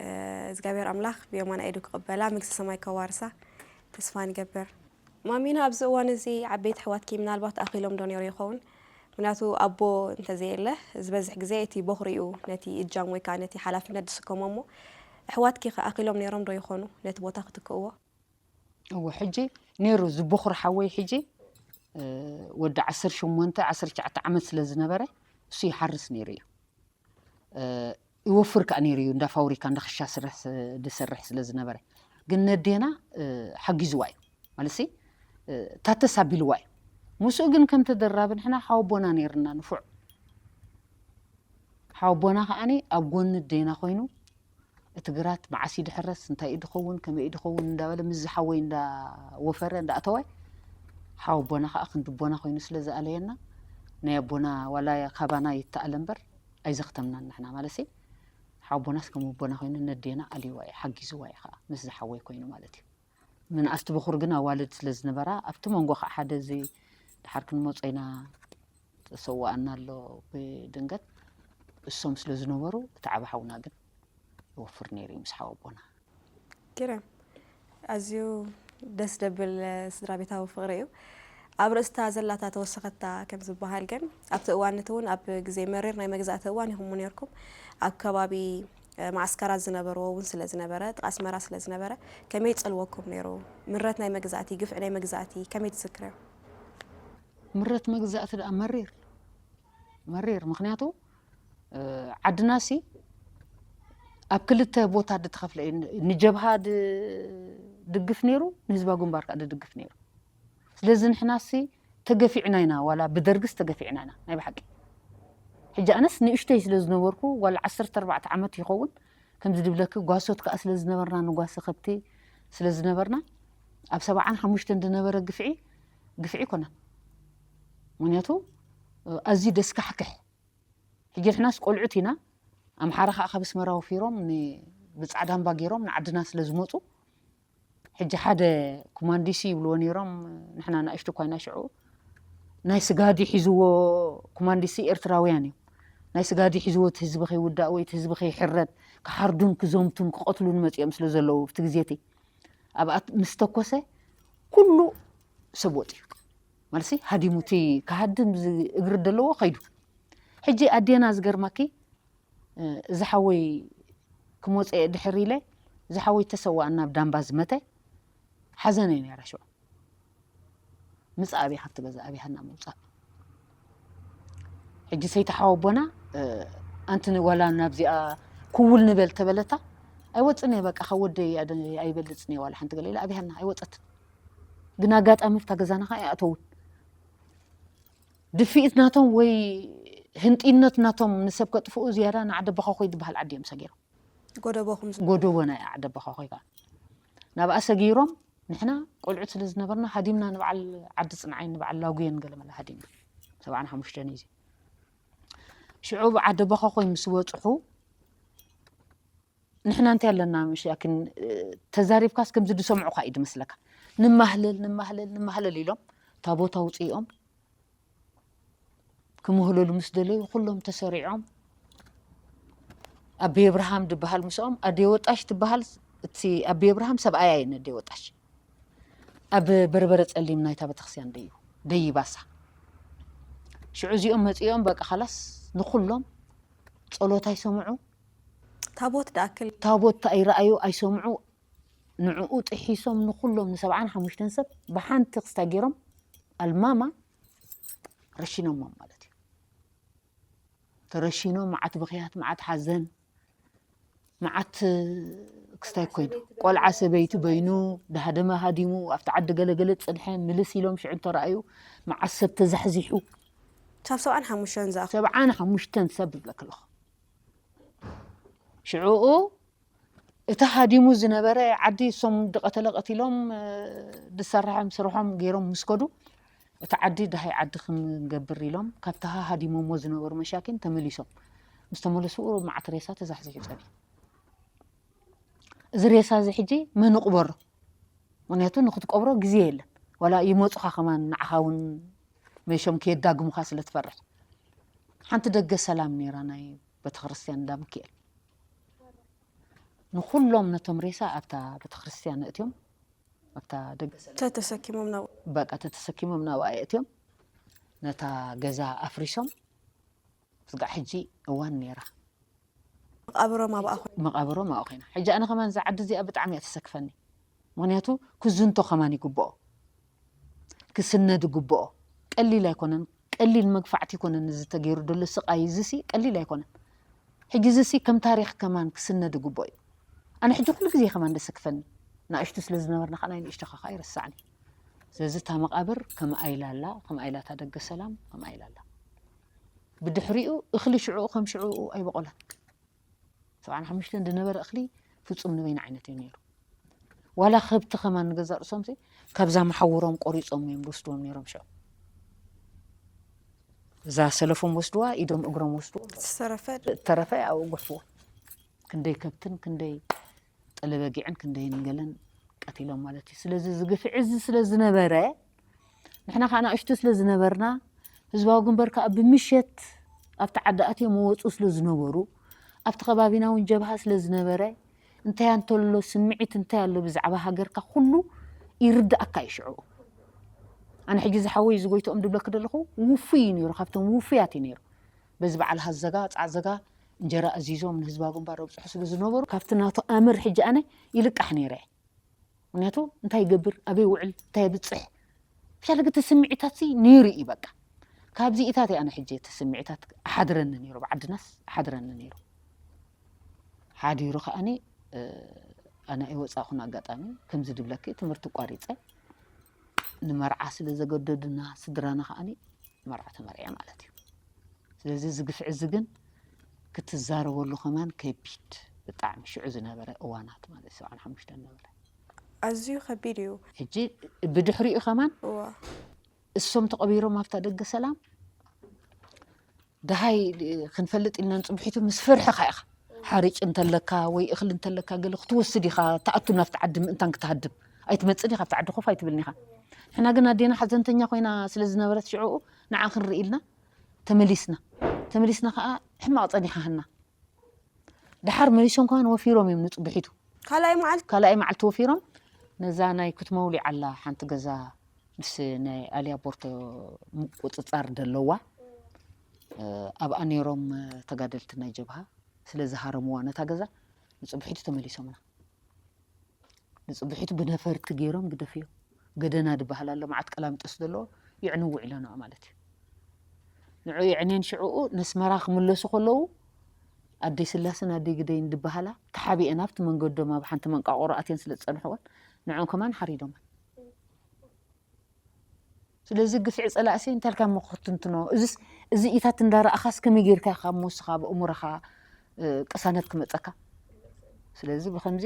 እ፣ እግዚኣብሔር ኣምላኽ ብየማና ኢዱ ክቕበላ፣ መንግስተ ሰማይ ከዋርሳ ተስፋ ንገብር። ማሚና፣ ኣብዚ እዋን እዚ ዓበይቲ ኣሕዋትኪ ምናልባት ኣኺሎም ዶ ነይሩ ይኸውን? ምክንያቱ ኣቦ እንተዘየለ ዝበዝሕ ግዜ እቲ ቦኽሪ እዩ ነቲ እጃም ወይ ከዓ ነቲ ሓላፍነት ዝስከሞ እሞ ኣሕዋትኪ ከ ኣኺሎም ነይሮም ዶ ይኾኑ ነቲ ቦታ ክትክእዎ? እወ፣ ሕጂ ነይሩ ዝቦኽሪ ሓወይ ሕጂ እ፣ ወዲ ዓሰርተ ሸሞንተ ዓሰርተ ትሽዓተ ዓመት ስለ ዝነበረ እሱ ይሓርስ ነይሩ እዩ። እ፣ ይወፍር ከኣ ነይሩ እዩ፣ እንዳ ፋብሪካ እንዳ ክሻ ስርሕ ስ- ዝሰርሕ ስለ ዝነበረ። ግን ነዴና እ፣ ሓጊዝዋ እዩ ማለት ሲ እ፣ ታተስ ኣቢልዋ እዩ። ምስኡ ግን ከም ተደራቢ ንሕና ሓወቦና ነይርና ንፉዕ። ሓወቦና ከኣኒ ኣብ ጎኒ ኣዴና ኮይኑ እቲ ግራት መዓስ እዩ ድሕረስ እንታይ እዩ ድኸውን ከመይ እዩ ድኸውን እንዳበለ ምስ ዝሓወይ እንዳወፈረ እንዳኣተወ ሓወቦና ከዓ ክንድቦና ኮይኑ ስለ ዝኣለየና ናይ ኣቦና ዋላ ካባና ይተኣለ እምበር ኣይዘኽተምናን ንሕና ማለት ሲ ሓወቦናስ ከም ኣቦና ኮይኑ ነዴና ኣልይዋ እዩ ሓጊዝዋ እዩ ከዓ ምስ ዝሓወይ ኮይኑ ማለት እዩ። ምንኣስቲ በኹር ግን ኣዋልድ ስለ ዝነበራ ኣብቲ መንጎ ከዓ ሓደ እዚ ድሓር ክንመጾ ኢና ተሰዋኣና ኣሎ ብድንገት እሶም ስለ ዝነበሩ እቲ ዓብ ሓውና ግን ይወፍር ነይሩ እዩ ምስ ሓወቦና። ግርም ኣዝዩ ደስ ደብል ስድራ ቤታዊ ፍቕሪ እዩ። ኣብ ርእስታ ዘላታ ተወሰኸታ ከም ዝበሃል ግን ኣብቲ እዋን እቲ እውን ኣብ ግዜ መሪር ናይ መግዛእቲ እዋን ኢኹም ነርኩም ኣብ ከባቢ ማዓስከራት ዝነበርዎ እውን ስለ ዝነበረ ጥቓ ኣስመራ ስለ ዝነበረ ከመይ ይጸልወኩም ነይሩ? ምረት ናይ መግዛእቲ ግፍዒ ናይ መግዛእቲ ከመይ ትዝክርዮ? ምረት መግዛእቲ ደኣ መሪር መሪር ምክንያቱ ዓድናሲ ኣብ ክልተ ቦታ ድተኸፍለ እዩ። ንጀብሃ ድግፍ ነይሩ፣ ንህዝባዊ ግንባር ከዓ ድድግፍ ነይሩ። ስለዚ ንሕናሲ ተገፊዕና ኢና፣ ዋላ ብደርግስ ተገፊዕና ኢና ናይ ብሓቂ። ሕጂ ኣነስ ንእሽተይ ስለ ዝነበርኩ ዋላ ዓሰርተ ኣርባዕተ ዓመት ይኸውን ከምዚ ድብለኪ ጓሶት ከዓ ስለ ዝነበርና ንጓሲ ከብቲ ስለ ዝነበርና ኣብ ሰብዓን ሓሙሽተን ዝነበረ ግፍዒ ግፍዒ ይኮነን። ምክንያቱ ኣዝዩ ደስካሕክሕ ሕጂ ንሕናስ ቆልዑት ኢና። ኣምሓራ ከዓ ካብ ኣስመራ ወፊሮም ን- ብፃዕዳ እምባ ገይሮም ንዓድና ስለ ዝመፁ ሕጂ ሓደ ኩማንዲሲ ይብልዎ ነይሮም። ንሕና ንኣሽቱ እኳ ኢና ሽዑ ናይ ስጋዲ ሒዝዎ ኩማንዲሲ ኤርትራውያን እዮም። ናይ ስጋዲ ሒዝዎ እቲ ህዝቢ ከይውዳእ ወይ እቲ ህዝቢ ከይሕረድ ክሓርዱን ክዘምቱን ክቐትሉን መፂኦም ስለ ዘለዉ ኣብቲ ግዜ እቲ ኣብኣ ምስ ተኮሰ ኩሉ ሰብ ወፂኡ። ማለሲ ሃዲሙ፣ እቲ ክሃድም ዝ-፣ እግሪ ዘለዎ ከይዱ። ሕጂ ኣዴና ዝገርመኪ፣ እ፣ እዚ ሓወይ ክመፅእ ድሕር ኢለ፣ እዚ ሓወይ ተሰዋእ ናብ ዳምባ ዝመተ ሓዘን እዩ ነይራ ሽዑ። ምፃእ ኣብያ ካብቲ ገዛ ኣብያሃና ምውፃእ። ሕጂ ሰይቲ ሓወቦና፣ እ፣ ኣንቲ ን-፣ ዋላ ናብዚኣ ክውል ንበል ተበለታ፣ ኣይወፅን እየ በቃ፣ ካብ ወደይ ኣደ-፣ ኣይበልፅን እየ ዋላ ሓንቲ ገለ ኢላ ኣብያሃና ኣይወፀትን። ግን ኣጋጣሚ ኣብታ ገዛና ከዓ ኣይኣተውን። ድፍኢት ናቶም ወይ ህንጢነት ናቶም ንሰብ ከጥፍኡ ዝያዳ ንዓደ በኻኾይ ዝበሃል ዓዲ እዮም ሰጊሮም። ጎደቦኹም ዝ- ጎደቦ ናይ ዓደ በኻኾይ ከዓ ናብኣ ሰጊሮም፣ ንሕና ቆልዑት ስለ ዝነበርና ሃዲምና ንበዓል ዓዲ ፅንዓይ ንበዓል ላጉየን ገለመለ ሃዲምና። ሰብዓን ሓሙሽተን እዩ እዚ። ሽዑ ብዓደ በኻኾይ ምስ በፅሑ ንሕና እንታይ ኣለና ምሻክን፣ እ፣ ተዛሪብካስ ከምዚ ዝሰምዑኻ እዩ ዝመስለካ። ንማህለል፣ ንማህለል፣ ንማህለል ኢሎም ታቦት ኣውፅኦም ክምህለሉ ምስ ደለዩ ኩሎም ተሰሪዖም። ኣቤ እብርሃም ዝበሃል ምስኦም፣ ኣዴ ወጣሽ ትበሃል፣ እቲ ኣቤ እብርሃም ሰብኣያ እየን ኣዴ ወጣሽ። ኣብ በርበረ ጸሊም ናይታ ቤተክርስትያን ደይቡ፣ ደይባሳ። ሽዑ እዚኦም መጺኦም በቃ ኻላስ ንኹሎም ጸሎት ኣይሰምዑ። ታቦት ደኣክል። ታቦት ኣይረኣዩ ኣይሰምዑ። ንዕኡ ጥሒሶም ንኹሎም ንሰብዓን ሓሙሽተን ሰብ ብሓንቲ ክስታይ ገይሮም ኣልማማ ረሺኖሞም ማለት እዩ። ተረሺኖም መዓት ብኽያት፣ መዓት ሓዘን፣ መዓት ክስታይ ኮይኑ፣ ቆልዓ ሰበይቲ በይኑ፣ ዳህደመ ሃዲሙ፣ ኣብቲ ዓዲ ገለገለ ዝጸንሐ ምልስ ኢሎም ሽዑ እንተረኣዩ፣ መዓት ሰብ ተዛሕዚሑ። ካብ ሰብዓን ሓሙሽተን ዝኣኽሉ። ሰብዓን ሓሙሽተን ሰብ ይብለኪ ኣለኹ። ሽዑኡ እቲ ሃዲሙ ዝነበረ ዓዲ እሶም ድቐተለ ቀቲሎም፣ እ፣ ድሰራሖም ስርሖም ገይሮም ምስ ከዱ፣ እቲ ዓዲ ደሃይ ዓዲ ክንገብር ኢሎም ካብቲ ሃዲሞሞ ዝነበሩ መሻኪን ተመሊሶም። ምስ ተመለሱ መዓት ሬሳ ተዛሕዚሑ ጸኒሑ። እዚ ሬሳ እዚ ሕጂ መን ይቕበሮ? ምኽንያቱ ንክትቀብሮ ግዜ የለን። ዋላ ይመጹኻ ከማን ንዓኻ እውን መይሾም ከየዳግሙኻ ስለ ትፈርሕ። ሓንቲ ደገ ሰላም ነይራ ናይ ቤተክርስትያን እንዳ ሚካኤል። ንኹሎም ነቶም ሬሳ ኣብታ ቤተክርስትያን ኣእትዮም፣ ኣብታ ደገ ሰላም ተተሰኪሞም ናብ በቃ ተተሰኪሞም ናብኣ ኣእትዮም፣ ነታ ገዛ ኣፍሪሶም። ስጋዕ ሕጂ እዋን ነይራ። መቓብሮም ኣብኣ ኮይኑ። መቓብሮም ኣብኣ ኮይና። ሕጂ ኣነ ከማን እዛ ዓዲ እዚኣ ብጣዕሚ እያ ተሰክፈኒ። ምኽንያቱ ክዝንቶ ከማን ይግብኦ። ክስነድ ይግብኦ። ቀሊል ኣይኮነን። ቀሊል መግፋዕቲ ኣይኮነን እዚ ተገይሩ ዘሎ ስቓይ እዚ ሲ ቀሊል ኣይኮነን። ሕጂ እዚ ሲ ከም ታሪኽ ከማን ክስነድ ይግብኦ እዩ። ኣነ ሕጂ ኩሉ ግዜ ከማን ደሰክፈኒ። ንኣሽቱ ስለ ዝነበርና ከዓ ናይ ንእሽቶኻ ከዓ ይረሳዕኒ። ስለዚ እታ መቓብር ከምኣ ኢላ ኣላ፣ ከምኣ ኢላ እታ ደገ ሰላም፣ ከምኣ ኢላ ኣላ። ብድሕሪኡ እኽሊ ሽዑኡ ከም ሽዑኡ ኣይበቆለን። ሰብዓን ሓሙሽተን ዝነበረ እኽሊ ፍጹም ንበይኑ ዓይነት እዩ ነይሩ። ዋላ ከብቲ ከማን ንገዛእ ርእሶም ሲ ካብዛ መሓውሮም ቆሪጾም እዮም ዝወስድዎም ነይሮም ሽዑ። እዛ ሰለፎም ወስድዋ፣ ኢዶም እግሮም ወስድዎ። ዝተረፈ ድ- ዝተረፈ ኣብኡ ጎሕፍዎ። ክንደይ ከብትን ክንደይ ጠለበጊዕን ክንደይን ገለን ቀቲሎም ማለት እዩ። ስለዚ እዚ ግፍዒ እዚ ስለ ዝነበረ ንሕና ከዓ ንኣሽቱ ስለ ዝነበርና ህዝባዊ ግንባር ከዓ ብምሸት ኣብቲ ዓዲ ኣትዮም መወፁ ስለ ዝነበሩ ኣብቲ ከባቢና እውን ጀብሃ ስለ ዝነበረ እንታይ እንተሎ ስምዒት እንታይ ኣሎ ብዛዕባ ሃገርካ ኩሉ ይርዳእካ እዩ ሽዑ። ኣነ ሕጂ ዝሓወይ ዝጎይትኦም ድብለክ ዘለኹ ውፉይ እዩ ነይሩ፣ ካብቶም ውፉያት እዩ ነይሩ። በዚ በዓል ሃዘጋ ፃዕዘጋ እንጀራ ኣዚዞም ንህዝባዊ ግንባር ኣብፅሑ ስለ ዝነበሩ ካብቲ ናቱ ኣምር ሕጂ ኣነ ይልቃሕ ነይረ። ምክንያቱ እንታይ ይገብር ኣበይ ውዕል እንታይ የብፅሕ ብሻለ ግቲ ስምዒታት ሲ ነይሩ እዩ በቃ። ካብዚ ኢታት ኣነ ሕጂ እቲ ስምዒታት ኣሓድረኒ ነይሩ፣ ብዓድናስ ኣሓድረኒ ነይሩ። ሓዲሩ ከዓኒ ኣነ ኣይወፃእኹን ኣጋጣሚ ከምዚ ድብለኪ ትምህርቲ ቋሪፀ ንመርዓ ስለ ዘገደዱና ስድራና ከዓኒ መርዓ ተመርዐ ማለት እዩ። ስለዚ እዚ ግፍዒ እዚ ግን ክትዛረበሉ ከማን ከቢድ ብጣዕሚ ሽዑ ዝነበረ እዋናት ማለት ሰብዓን ሓሙሽተን ነበረ። ኣዝዩ ከቢድ እዩ። ሕጂ ብድሕሪኡ ከማን እዋ እሶም ተቐቢሮም ኣብታ ደገ ሰላም ደሃይ ክንፈልጥ ኢልና ንፅብሒቱ ምስ ፍርሕኻ ኢኻ ሓሪጭ እንተለካ ወይ እኽሊ እንተለካ ገለ ክትወስድ ኢኻ ትኣቱ ናብቲ ዓዲ ምእንታን ክትሃድም ኣይትመፅን ኢኻ ኣብቲ ዓዲ ኮፍ ኣይትብልን ኢኻ። ንሕና ግን ኣዴና ሓዘንተኛ ኮይና ስለ ዝነበረት ሽዕኡ ንዓ ክንርኢ ኢልና ተመሊስና። ተመሊስና ከዓ ሕማቕ ፀኒሓ ህና። ደሓር መሊሶም ከማን ወፊሮም እዮም ንፅብሒቱ። ካልኣይ መዓልቲ ካልኣይ መዓልቲ ወፊሮም ነዛ ናይ ክትመውሊዕ ኣላ ሓንቲ ገዛ ምስ ናይ ኣሊ ኣቦርቶ ምቁጽጻር ደለዋ ኣብኣ ነይሮም ተጋደልቲ ናይ ጀብሃ ስለ ዝሃረምዋ ነታ ገዛ ንጽብሒቱ ተመሊሶምና። ንጽብሒቱ ብነፈርቲ ገይሮም ግደፍዮ። ገደና ዝበሃል ኣሎ፣ መዓት ቀላሚጦስ ዘለዎ፣ ይዕንው ኢለንኦ ማለት እዩ። ንዑ የዕንየን ሽዕኡ ነስመራ ክምለሱ ከለዉ ኣደይ ስላሰን ኣደይ ግደይን ዝበሃላ ተሓቢኤን ኣብቲ መንገዶም ኣብ ሓንቲ መንቃቆሮ ኣትየን ስለ ዝጸንሕወን ንዕን ከማን ሓሪዶመን። ስለዚ ግፍዒ ጸላእሲ እንታይ ኢልካ እሞ ክትትንትኖ? እዚስ እዚ ኢታት እንዳረኣኻስ ከመይ ጌርካ ኢኻ እሞ ንስኻ ኣብ ኣእሙሮኻ ቅሳነት ክመጸካ? ስለዚ ብኸምዚ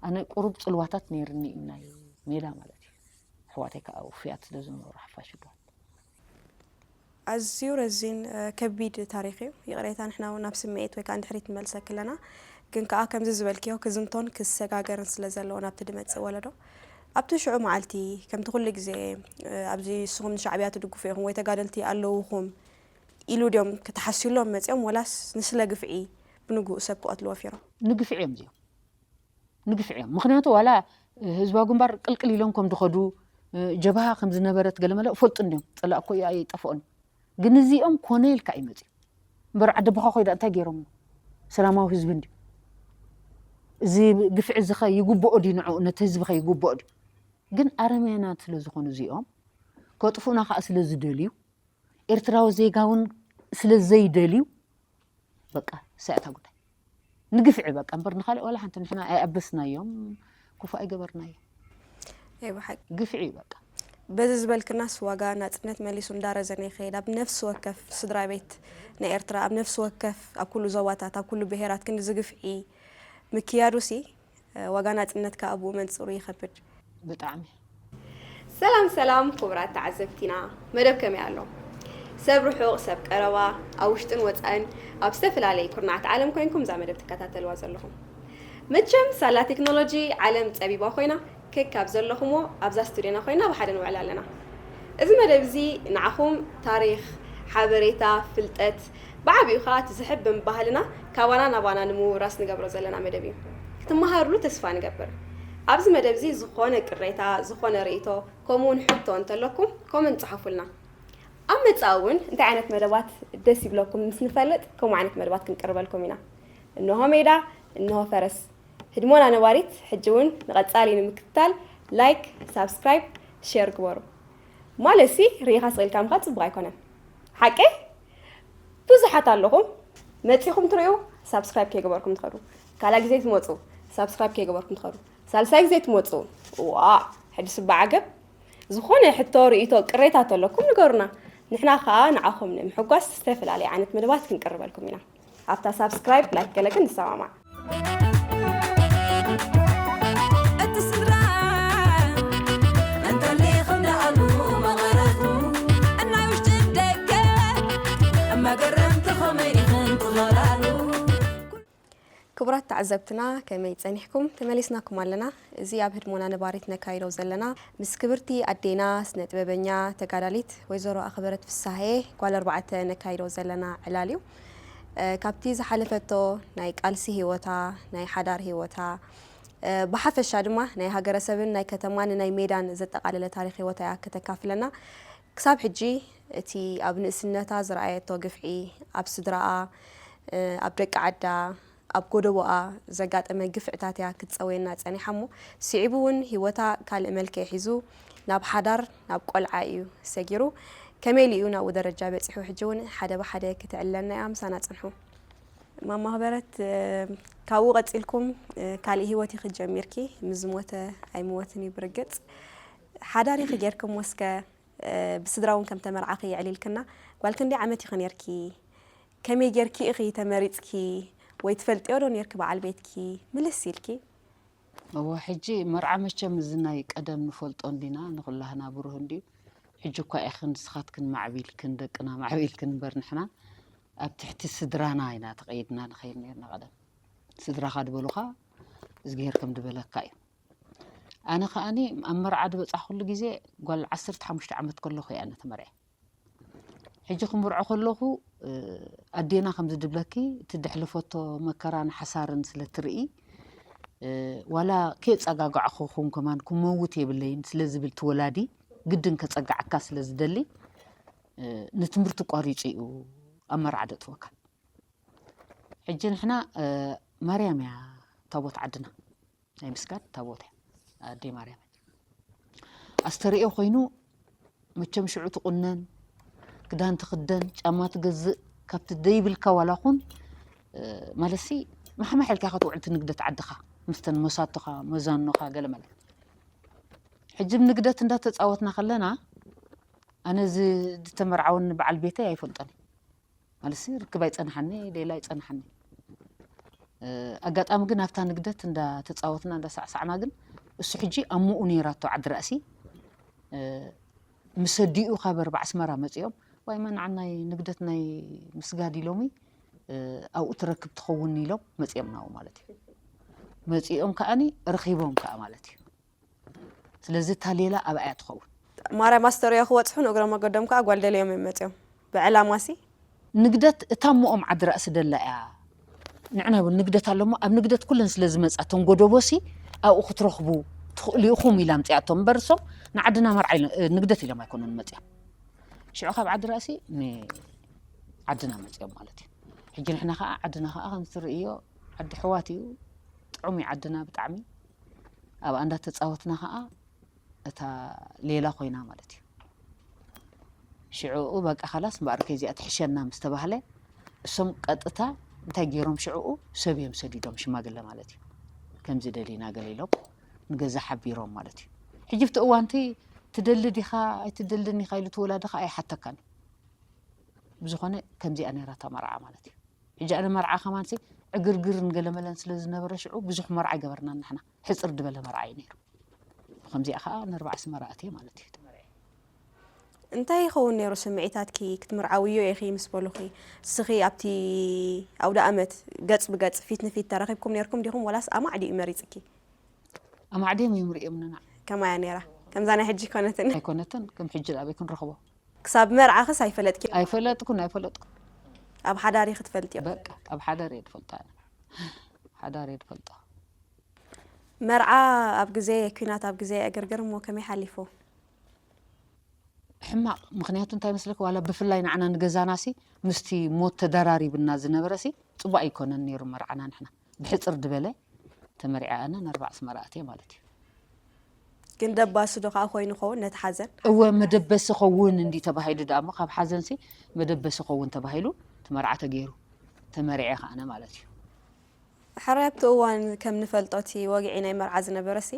ኣነ ቁሩብ ጽልዋታት ነይርኒ እዩ ናይ ሜዳ ማለት እዩ። ኣሕዋተይ ከዓ ውፉያት ስለ ዝነበሩ ሓፋሽ ዶ ኣዝዩ ረዚን ከቢድ ታሪኽ እዩ። ይቕሬታ ንሕና እውን ናብ ስምዒት ወይ ከዓ ንድሕሪት ንመልሰኪ ኣለና። ግን ከዓ ከምዚ ዝበልክዮ ክዝንቶን ክሰጋገርን ስለ ዘለዎ ናብቲ ድመጽእ ወለዶ ኣብቲ ሽዑ መዓልቲ ከምቲ ኩሉ ግዜ ኣብዚ ንስኹም ንሻዕብያ ትድግፉ ኢኹም ወይ ተጋደልቲ ኣለውኹም ኢሉ ድዮም ከተሓስዩሎም መጺኦም ወላስ ንስለ ግፍዒ ብንግኡ ሰብ ክቐትሉ ወፊሮም? ንግፍዒ እዮም እዚኦም። ንግፍዒ እዮም። ምኽንያቱ ዋላ ህዝባዊ ግንባር ቅልቅል ኢሎም ከም ድኸዱ ጀብሃ ከም ዝነበረት ገለመለ እፈልጡ እንዲዮም። ጸላእ እኮ እዩ ኣይጠፍኦን። ግን እዚኦም ኮነ ኢልካ እዩ መጺኡ። እምበር ዓዲ ኣቦኻ ኮይዳ እንታይ ገይሮም? ሰላማዊ ህዝቢ እንዲዩ። እዚ ግፍዒ እዚ ኸ ይግብኦ ድዩ ንዕኡ? ነቲ ህዝቢ ኸ ይግብኦ ድዩ? ግን ኣረሜናት ስለ ዝኾኑ እዚኦም ከጥፉና ኸዓ ስለ ዝደልዩ ኤርትራዊ ዜጋ እውን ስለ ዘይደልዩ በቃ ሳያታ ጉዳይ ንግፍዒ በቃ እምበር ንኻልእ ዋላ ሓንቲ ንሕና ኣይኣበስናዮም ክፉእ ኣይገበርናዮ። ኣይ ብሓቂ ግፍዒ እዩ በቃ። በዚ ዝበልክናስ ዋጋ ናጽነት መሊሱ እንዳረዘነ ይኸይድ። ኣብ ነፍሲ ወከፍ ስድራ ቤት ናይ ኤርትራ፣ ኣብ ነፍሲ ወከፍ፣ ኣብ ኩሉ ዞባታት፣ ኣብ ኩሉ ብሄራት ክንዲ ዝግፍዒ ምክያዱሲ ዋጋ ናጽነትካ ኣብኡ መንጽሩ ይኸብድ። ብጣዕሚ። ሰላም ሰላም ክቡራት ተዓዘብቲና፣ መደብ ከመይ ኣሎ? ሰብ ርሑቕ ሰብ ቀረባ፣ ኣብ ውሽጥን ወጻእን ኣብ ዝተፈላለየ ኩርናዓት ዓለም ኮይንኩም እዛ መደብ ትከታተልዋ ዘለኹም። መቸም ሳላ ቴክኖሎጂ ዓለም ጸቢባ ኮይና፣ ከካብ ዘለኹምዎ ኣብዛ ስቱድዮና ኮይና ብሓደ ንውዕል ኣለና። እዚ መደብ እዚ ንዓኹም ታሪኽ፣ ሓበሬታ፣ ፍልጠት፣ ብዓቢኡ ኸኣ እቲ ዝሕብን ባህልና ካባና ናባና ንምውራስ ንገብሮ ዘለና መደብ እዩ። ክትመሃርሉ ተስፋ ንገብር። ኣብዚ መደብ እዚ ዝኾነ ቅሬታ፣ ዝኾነ ርእይቶ፣ ከምኡ እውን ሕቶ እንተለኩም ኮመንት ጸሓፉልና። ኣብ መጻኢ እውን እንታይ ዓይነት መደባት ደስ ይብለኩም ምስ ንፈልጥ ከምኡ ዓይነት መደባት ክንቅርበልኩም ኢና። እንሆ ሜዳ፣ እንሆ ፈረስ። ህድሞና ነባሪት ሕጂ እውን ንቐጻሊ ንምክትታል ላይክ፣ ሳብስክራይብ፣ ሼር ግበሩ። ማለትሲ ርኢኻ ስቕ ኢልካ ምኻድ ጽቡቕ ኣይኮነን። ሓቀይ? ብዙሓት ኣለኹም መጺኹም ትርእዩ ሳብስክራይብ ከይገበርኩም ትኸዱ። ካልኣይ ግዜ ትመጹ ሳብስክራይብ ከይገበርኩም ትኸዱ። ሳልሳይ ግዜ ትመጹ ዋ ሕጂ ስባ ዓገብ ዝኾነ ሕቶ ርእይቶ ቅሬታ ተለኩም ንገሩና። ንሕና ኸኣ ንዓኹም ንምሕጓስ ዝተፈላለየ ዓይነት መደባት ክንቅርበልኩም ኢና። ኣብታ ሳብስክራይብ ላይክ ገለ ግን ንሰማማዕ። እቲ ስድራ እንተሊኹም ደኣሉ መቐረቱ እናይ ውሽጥን ደገ መገረምቲ ኸመይ ኢኽን ትኸላሉ። ክቡራት ተዓዘብትና ከመይ ጸኒሕኩም? ተመሊስናኩም ኣለና። እዚ ኣብ ህድሞና ነባሪት ነካይዶ ዘለና ምስ ክብርቲ ኣዴና ስነ ጥበበኛ ተጋዳሊት ወይዘሮ ኣኽበረት ፍሳሐየ ጓል ኣርባዕተ ነካይዶ ዘለና ዕላል እዩ። እ፣ ካብቲ ዝሓለፈቶ ናይ ቃልሲ ህይወታ፣ ናይ ሓዳር ህይወታ፣ እ፣ ብሓፈሻ ድማ ናይ ሃገረሰብን ናይ ከተማን ናይ ሜዳን ዘጠቓለለ ታሪኽ ህይወታ እያ ከተካፍለና። ክሳብ ሕጂ እቲ ኣብ ንእስነታ ዝረኣየቶ ግፍዒ፣ ኣብ ስድራኣ፣ እ፣ ኣብ ደቂ ዓዳ፣ ኣብ ጎደቦኣ ዘጋጠመ ግፍዕታት እያ ክትጸውየና ጸኒሓ እሞ፣ ስዒቡ እውን ህይወታ ካልእ መልክዕ ሒዙ ናብ ሓዳር፣ ናብ ቆልዓ እዩ ሰጊሩ። ከመይ ኢሉ እዩ ናብኡ ደረጃ በጺሑ? ሕጂ እውን ሓደ ብሓደ ክትዕልለና እያ። ምሳና ጽንሑ። ማማ ኣኽበረት፣ እ፣ ካብኡ ቀጺልኩም፣ እ፣ ካልእ ህይወት ኢኺ ጀሚርኪ። ምስ ዝሞተ ኣይምወትን እዩ ብርግጽ። ሓዳር ኢኺ ጌርክሞ እስከ፣ እ፣ ብስድራ እውን ከም ተመርዓኺ የዕሊልክና። ጓል ክንደይ ዓመት ኢኺ ኔርኪ? ከመይ ጌርኪ ኢኺ ተመሪጽኪ? ወይ ትፈልጥዮ ዶ ኔርኪ በዓል ቤትኪ? ምልስ ኢልኪ። እወ፣ ሕጂ መርዓ መቸም እዚ ናይ ቀደም ንፈልጦ እንዲና፣ ንኹላህና ብሩህ እንድዩ። ሕጂ እኳ ኢኽን ንስኻትክን ማዕቢልክን ደቅና ማዕቢልክን እምበር ንሕና ኣብ ትሕቲ ስድራና ኢና ተቐይድና ንኸይድ ኔርና ቀደም። ስድራኻ ድበሉኻ እዝግሄር ከም ድበለካ እዩ። ኣነ ከኣኒ ኣብ መርዓ ድበጻሕኩሉ ግዜ ጓል ዓሰርተ ሓሙሽተ ዓመት ከለኹ እየ ኣነ ተመርዕየ። ሕጂ ክምርዖ ከለኹ፣ እ፣ ኣዴና ከምዚ ድብለኪ፣ እቲ ደሕልፈቶ መከራን ሓሳርን ስለ ትርኢ፣ እ፣ ዋላ ከየጸጋጋዕኹ ኹን ከማን ክመውት የብለይን ስለ ዝብል እቲ ወላዲ፣ ግድን ከጸግዓካ ስለ ዝደሊ፣ እ፣ ንትምህርቲ ቋሪጹ እዩ ኣብ መርዓ ደጥወካ። ሕጂ ንሕና፣ እ፣ ማርያም እያ ታቦት ዓድና፣ ናይ ምስጋድ ታቦት እያ ኣደይ ማርያም። ኣስተርእዮ ኮይኑ መቸም ሽዑ ትቑነን፣ ክዳን ትኽደን፣ ጫማ ትገዝእ፣ ካብቲ ደይብልካ ዋላ ኹን፣ እ፣ ማለትሲ ማሕማሕ ኢልካ ኢኻ ትውዕል እቲ ንግደት ዓድኻ፣ ምስተን መሳቶኻ፣ መዛኖኻ፣ ገለ መለ። ሕጂ ብ ንግደት እንዳተጻወትና ከለና፣ ኣነ እዚ ዝተመርዓወኒ በዓል ቤተይ ኣይፈልጦን እዩ። ማለትሲ ርክብ ኣይጸንሓኒ፣ ሌላ ኣይጸንሓኒ። እ፣ ኣጋጣሚ ግን ኣብታ ንግደት እንዳተጻወትና፣ እንዳሳዕሳዕና ግን እሱ ሕጂ ኣሞኡ ነይራቶ ዓዲ ራእሲ፣ እ፣ ምስ ኣዲኡ ካብ ኣርባዕ ኣስመራ መጺኦም፣ "ዋይ መን ንዓናይ ንግደት ናይ ምስጋድ" ኢሎምይ፣ እ፣ "ኣብኡ ትረክብ ትኸውን" ኢሎም መጺኦም ናብኡ ማለት እዩ። መጺኦም ከኣኒ ረኺቦም ከኣ ማለት እዩ። ስለዚ እታ ሌላ ኣብኣ እያ ትኸውን። ማርያም ኣስተርእዮ ክበጽሑ ንእግረ መገዶም ከኣ ጓል ደልዮም እዮም መጺኦም። ብዕላማሲ? ንግደት እታ እሞኦም ዓዲ ራእሲ ደላ እያ። ንዕና እውን ንግደት ኣሎ እሞ፣ ኣብ ንግደት ኩለን ስለ ዝመጻ፣ እተን ጎደቦሲ ኣብኡ ክትረኽቡ ትኽእሉ ኢኹም ኢላ ኣምጺኣቶም እምበር፣ እሶም ንዓድና መርዓ ኢሎ-፣ እ፣ ንግደት ኢሎም ኣይኮኑን መጺኦም። ሽዑ ካብ ዓዲ ራእሲ ንዓድና መጺኦም ማለት እዩ። ሕጂ ንሕና ከኣ፣ ዓድና ከኣ ከምዚ ትርእዮ ዓዲ ኣሕዋት እዩ። ጥዑም እዩ ዓድና ብጣዕሚ። ኣብኣ እንዳተጻወትና ከኣ እታ ሌላ ኮይና ማለት እዩ። ሽዑኡ በቃ ካላስ እምበኣር ከዚኣ ትሕሸና ምስ ተባህለ፣ እሶም ቀጥታ እንታይ ገይሮም ሽዑኡ ሰብ እዮም ሰዲዶም፣ ሽማግለ ማለት እዩ። "ከምዚ ደሊና" ገለ ኢሎም ንገዛ ሓቢሮም ማለት እዩ። ሕጂ ኣብቲ እዋንቲ ትደሊ ዲኻ ኣይትደልን ኢኻ ኢሉ እቲ ወላዲ ከኣ ኣይሓተካን እዩ። ብዝኾነ ከምዚኣ ነይራ እታ መርዓ ማለት እዩ። ሕጂ ኣነ መርዓ ከማንሲ ዕግርግርን ገለመለን ስለ ዝነበረ ሽዑ ብዙሕ መርዓ ኣይገበርናን ንሕና። ሕጽር ዝበለ መርዓ እዩ ነይሩ። ብኸምዚኣ ከኣ ንኣርባዕ ኣስመራ ኣትየ ማለት እዩ። እንታይ ይኸውን ነይሩ ስምዒታትኪ ክትምርዓውዮ ኢኺ ምስ በሉኺ? እስኺ ኣብቲ ኣውደ ኣመት ገጽ ብገጽ ፊት ንፊት ተራኺብኩም ነይርኩም ዲኹም ወላስ ኣማዕ ድዩ መሪጽኪ? ኣማዕድዮም እዮም ርእዮም ንና። ከማያ ነይራ። ከምዛ ናይ ሕጂ ኮነትን። ኣይኮነትን፣ ከም ሕጂ ኣበይ ክንረኽቦ? ክሳብ መርዓኽስ ኣይፈለጥኪ? ኣይፈለጥኩን፣ ኣይፈለጥኩን። ኣብ ሓዳር ኢኺ ትፈልጥዮ? በቃ፣ ኣብ ሓዳር እየ ዝፈልጦ ኣነ። ሓዳር እየ ዝፈልጦ። መርዓ ኣብ ግዜ ኲናት፣ ኣብ ግዜ ዕግርግር እሞ ከመይ ሓሊፉ? ሕማቕ። ምኽንያቱ እንታይ መስለኪ፣ ዋላ ብፍላይ ንዓና ንገዛናሲ ምስቲ ሞት ተደራሪብና ዝነበረሲ ጽቡቕ ኣይኮነን ነይሩ መርዓና። ንሕና ብሕጽር ዝበለ ተመሪዐ ኣነ ንኣርባዕ ኣስመራ ኣትየ ማለት እዩ። ግን ደባሲ ዶ ከዓ ኮይኑ ኸውን ነቲ ሓዘን? እወ፣ መደበሲ ኸውን እንዲ ተባሂሉ ደኣ እሞ፣ ካብ ሓዘንሲ መደበሲ ኸውን ተባሂሉ እቲ መርዓ ተገይሩ፣ ተመሪዐ ከኣነ ማለት እዩ። ሕራይ ኣብቲ እዋን ከም ንፈልጦ እቲ ወግዒ ናይ መርዓ ዝነበረሲ፣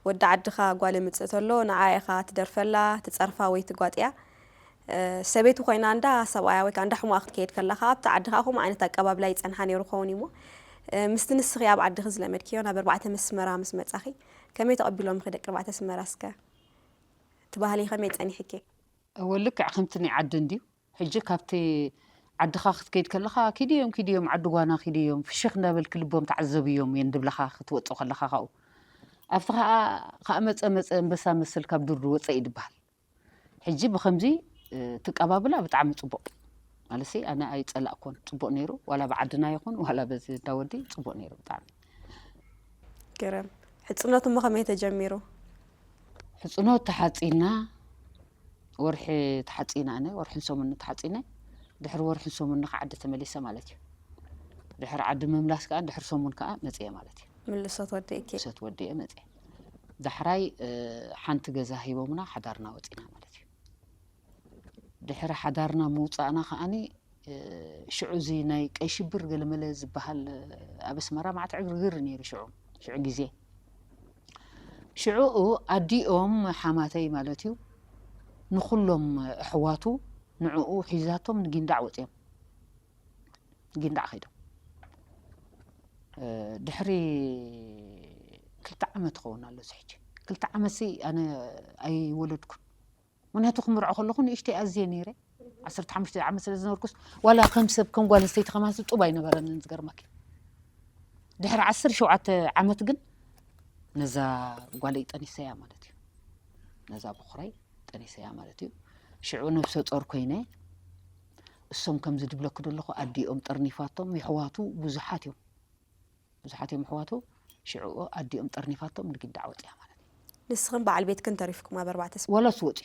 ወዲ ዓድኻ ጓል የምጽእ ተሎ ንዓ ኢኻ ትደርፈላ፣ ትጸርፋ ወይ ትጓጥያ። ሰበይቲ ኮይና እንዳ ሰብኣያ ወይ ከዓ እንዳ ሕሙኣ ክትከይድ ከላ ከዓ ኣብቲ ዓዲ ከዓ ከምኡ ዓይነት ኣቀባብላ ይጸንሓ ነይሩ ክኸውን እዩ እሞ፣ ምስቲ ንስኺ ኣብ ዓድኺ ዝለመድክዮ ናብ ኣርባዕተ መስመራ ምስ መጻኺ ከመይ ተቐቢሎምኺ ደቂ ኣርባዕተ ኣስመራ እስከ? እቲ ባህሊ ከመይ ጸኒሕኪ? እወ፣ ልክዕ ከምቲ ናይ ዓዲ እንድዩ። ሕጂ ካብቲ ዓድኻ ክትከይድ ከለኻ፣ "ኪድዮም፣ ኪድዮም፣ ዓዲ ጓና ኪድዮም፣ ፍሽኽ እንዳበልኪ ልቦም ተዓዘብዮም እየን" ድብለኻ ክትወጽእ ከለኻ ካብኡ። ኣብቲ ኸኣ፣ "ከኣ መጸ፣ መጸ፣ ኣንበሳ መስል ካብ ዱር ወጸ" እዩ ድበሃል። ሕጂ ብኸምዚ፣ እ፣ ትቀባብላ ብጣዕሚ ጽቡቕ። ማለትሲ ኣነ ኣይጸላእኮን፣ ጽቡቕ ነይሩ። ዋላ ብዓድና ይኹን፣ ዋላ በዚ እንዳ ወዲ ጽቡቕ ነይሩ ብጣዕሚ። ገረም። ሕጽኖት እሞ ከመይ ተጀሚሩ? ሕጽኖት ተሓጺና፣ ወርሒ ተሓጺና ኣነ፣ ወርሕን ሰሙን ተሓጺነ። ድሕሪ ወርሕን ሰሙን ከኣ ዓዲ ተመሊሰ ማለት እዩ። ድሕሪ ዓዲ ምምላስ ከኣ፣ ድሕሪ ሰሙን ከኣ መጽየ ማለት እዩ። ምልሶት ወዲእኪ? ምልሶት ወዲኤ መጽየ። ዳሕራይ፣ እ፣ ሓንቲ ገዛ ሂቦምና፣ ሓዳርና ወጺና ማለት እዩ። ድሕሪ ሓዳርና ምውጻእና ከኣኒ፣ እ፣ ሽዑ እዚ ናይ ቀይ ሽብር ገለመለ ዝበሃል፣ እ፣ ኣብ ኣስመራ መዓት ዕግርግር ነይሩ ሽዑ፣ ሽዑ ግዜ። ሽዑኡ ኣዲኦም ሓማተይ ማለት እዩ፣ ንኹሎም ኣሕዋቱ ንዕኡ ሒዛቶም ንጊንዳዕ ወጺኦም። ጊንዳዕ ከይዶም። እ፣ ድሕሪ ክልተ ዓመት ክኸውን ኣሎ እዚ ሕጂ። ክልተ ዓመትሲ ኣነ ኣይወለድኩን። ምኽንያቱ ክምርዖ ከለኹ ንእሽተይ ኣዝየ ነይረ። ዓሰርተ ሓሙሽተ ዓመት ስለ ዝነበርኩስ፣ ዋላ ከም ሰብ፣ ከም ጓል ኣንስተይቲ ከማንሲ ጡብ ኣይነበረንን ዝገርመኪ። ድሕሪ ዓሰርተ ሸውዓተ ዓመት ግን ነዛ ጓለይ ጠኒሰያ ማለት እዩ። ነዛ በኹረይ ጠኒሰያ ማለት እዩ። ሽዑ ነብሰ ጾር ኮይነ፣ እሶም ከምዚ ድብለኪ ደለኹ ኣዲኦም ጠርኒፋቶም፣ የሕዋቱ ብዙሓት እዮም። ብዙሓት እዮም ኣሕዋቱ። ሽዑ ኣዲኦም ጠርኒፋቶም ንጊንዳዕ ወጺኣ ማለት እዩ። ንስኽን በዓል ቤትክን ተሪፍኩም ኣብ ኣርባዕተ ሰብ? ወላስ ወፂ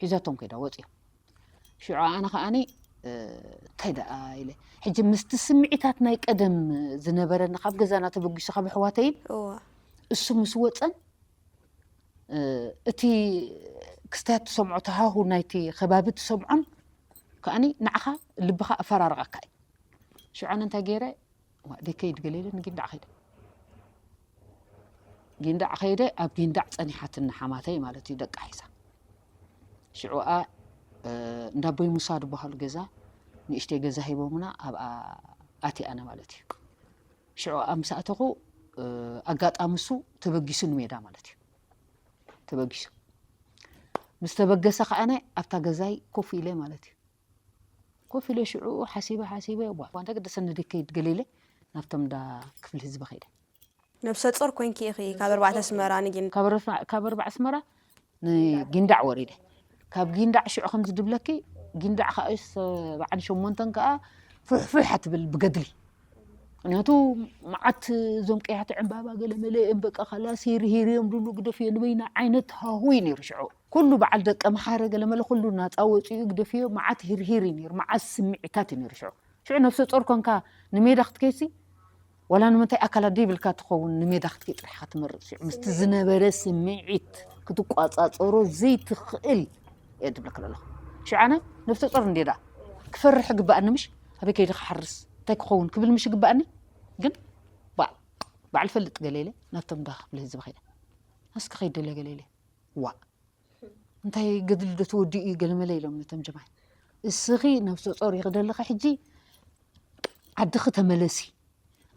ሒዛቶም ከይዳ ወፂኦም። ሽዑ ኣነ ከዓኒ እንታይ ደኣ ኢለ ሕጂ ምስቲ ስምዒታት ናይ ቀደም ዝነበረኒ ካብ ገዛና ተበጊሱ ካብ ኣሕዋተይን እሱ ምስ ወፀን እቲ ክስታይ ትሰምዖ ተሃሁ ናይቲ ከባቢ ትሰምዖን ከዓኒ ንዓኻ ልብኻ ኣፈራርቐካ እዩ። ሽዑ ኣነ እንታይ ገይረ ደከይድ ገለ ኢለ ንጊንዳዕ ከይደ። ጊንዳዕ ከይደ ኣብ ጊንዳዕ ጸኒሓትኒ ሓማተይ ማለት እዩ ደቃ ሒዛ። ሽዑ ኣ እንዳቦይ ሙሳ ዝበሃሉ ገዛ ንእሽተይ ገዛ ሂቦምና ኣብኣ ኣትየ ኣነ ማለት እዩ። ሽዑ ኣ ምስ ኣተኹ ኣጋጣሚ እሱ ተበጊሱ ንሜዳ ማለት እዩ። ተበጊሱ ምስ ተበገሰ ከዓነ ኣብታ ገዛይ ኮፍ ኢለ ማለት እዩ። ኮፍ ኢለ ሽዑ ሓሲበ ሓሲበ ዋ እንታይ ገደሰኒ ደከይድ ገለ ኢለ ናብቶም እንዳ ክፍሊ ህዝቢ ከይደ። ነብሰ ጾር ኮንኪ ኢኺ ካብ ኣርባዕተ ኣስመራ ንጊንዳዕ? ካብ ኣርባዕ ኣስመራ ንጊንዳዕ ወሪደ። ካብ ጊንዳዕ ሽዑ ከምዚ ድብለኪ ጊንዳዕ ከዓ ሰብዓን ሸሞንተን ከዓ ፍሕፍሕ ኣትብል ብገድሊ። ምክንያቱ መዓት እዞም ቀያሕቲ ዕምባባ ገለ መለ እዮም በቃ ካላስ ሂርሂር እዮም ድሉ ግደፍዮ ንበይና ዓይነት ሃሁ እዩ ነይሩ ሽዑ። ኩሉ በዓል ደቀ መሓረ ገለ መለ ኩሉ ናፃ ወፂኡ ግደፍዮ መዓት ሂርሂር እዩ ነይሩ መዓት ስምዒታት እዩ ነይሩ ሽዑ። ሽዑ ነብሰ ጾር ኮንካ ንሜዳ ክትከይሲ ዋላ ንምንታይ ኣካላት ደይብልካ ትኸውን ንሜዳ ክትከይ ጥራሕ ኢኻ ትመርፅ ሽዑ ምስቲ ዝነበረ ስምዒት ክትቋፃፀሮ ዘይትኽእል እየ ድብለካ ዘለኹ። ሽዑ ኣነ ነብሰ ጾር እንዴ ደኣ ክፈርሕ ግባኣኒ ምሽ ኣበይ ከይደ ክሓርስ እንታይ ክኸውን ክብል ምሽ ግባኣኒ ግን ባዕ ባዕል ፈልጥ ገለ ኢለ ናብቶም እንዳ ክፍሊ ህዝቢ ከይደ። ኣስኪ ከይድ ደለ ገለ ኢለ ዋእ እንታይ ገድሊ ዶ ተወዲኡ እዩ ገለመለ ኢሎም ነቶም ጀማል። እስኺ ነብሰ ጾር ኢኺ ደለኺ ሕጂ ዓድኺ ተመለሲ።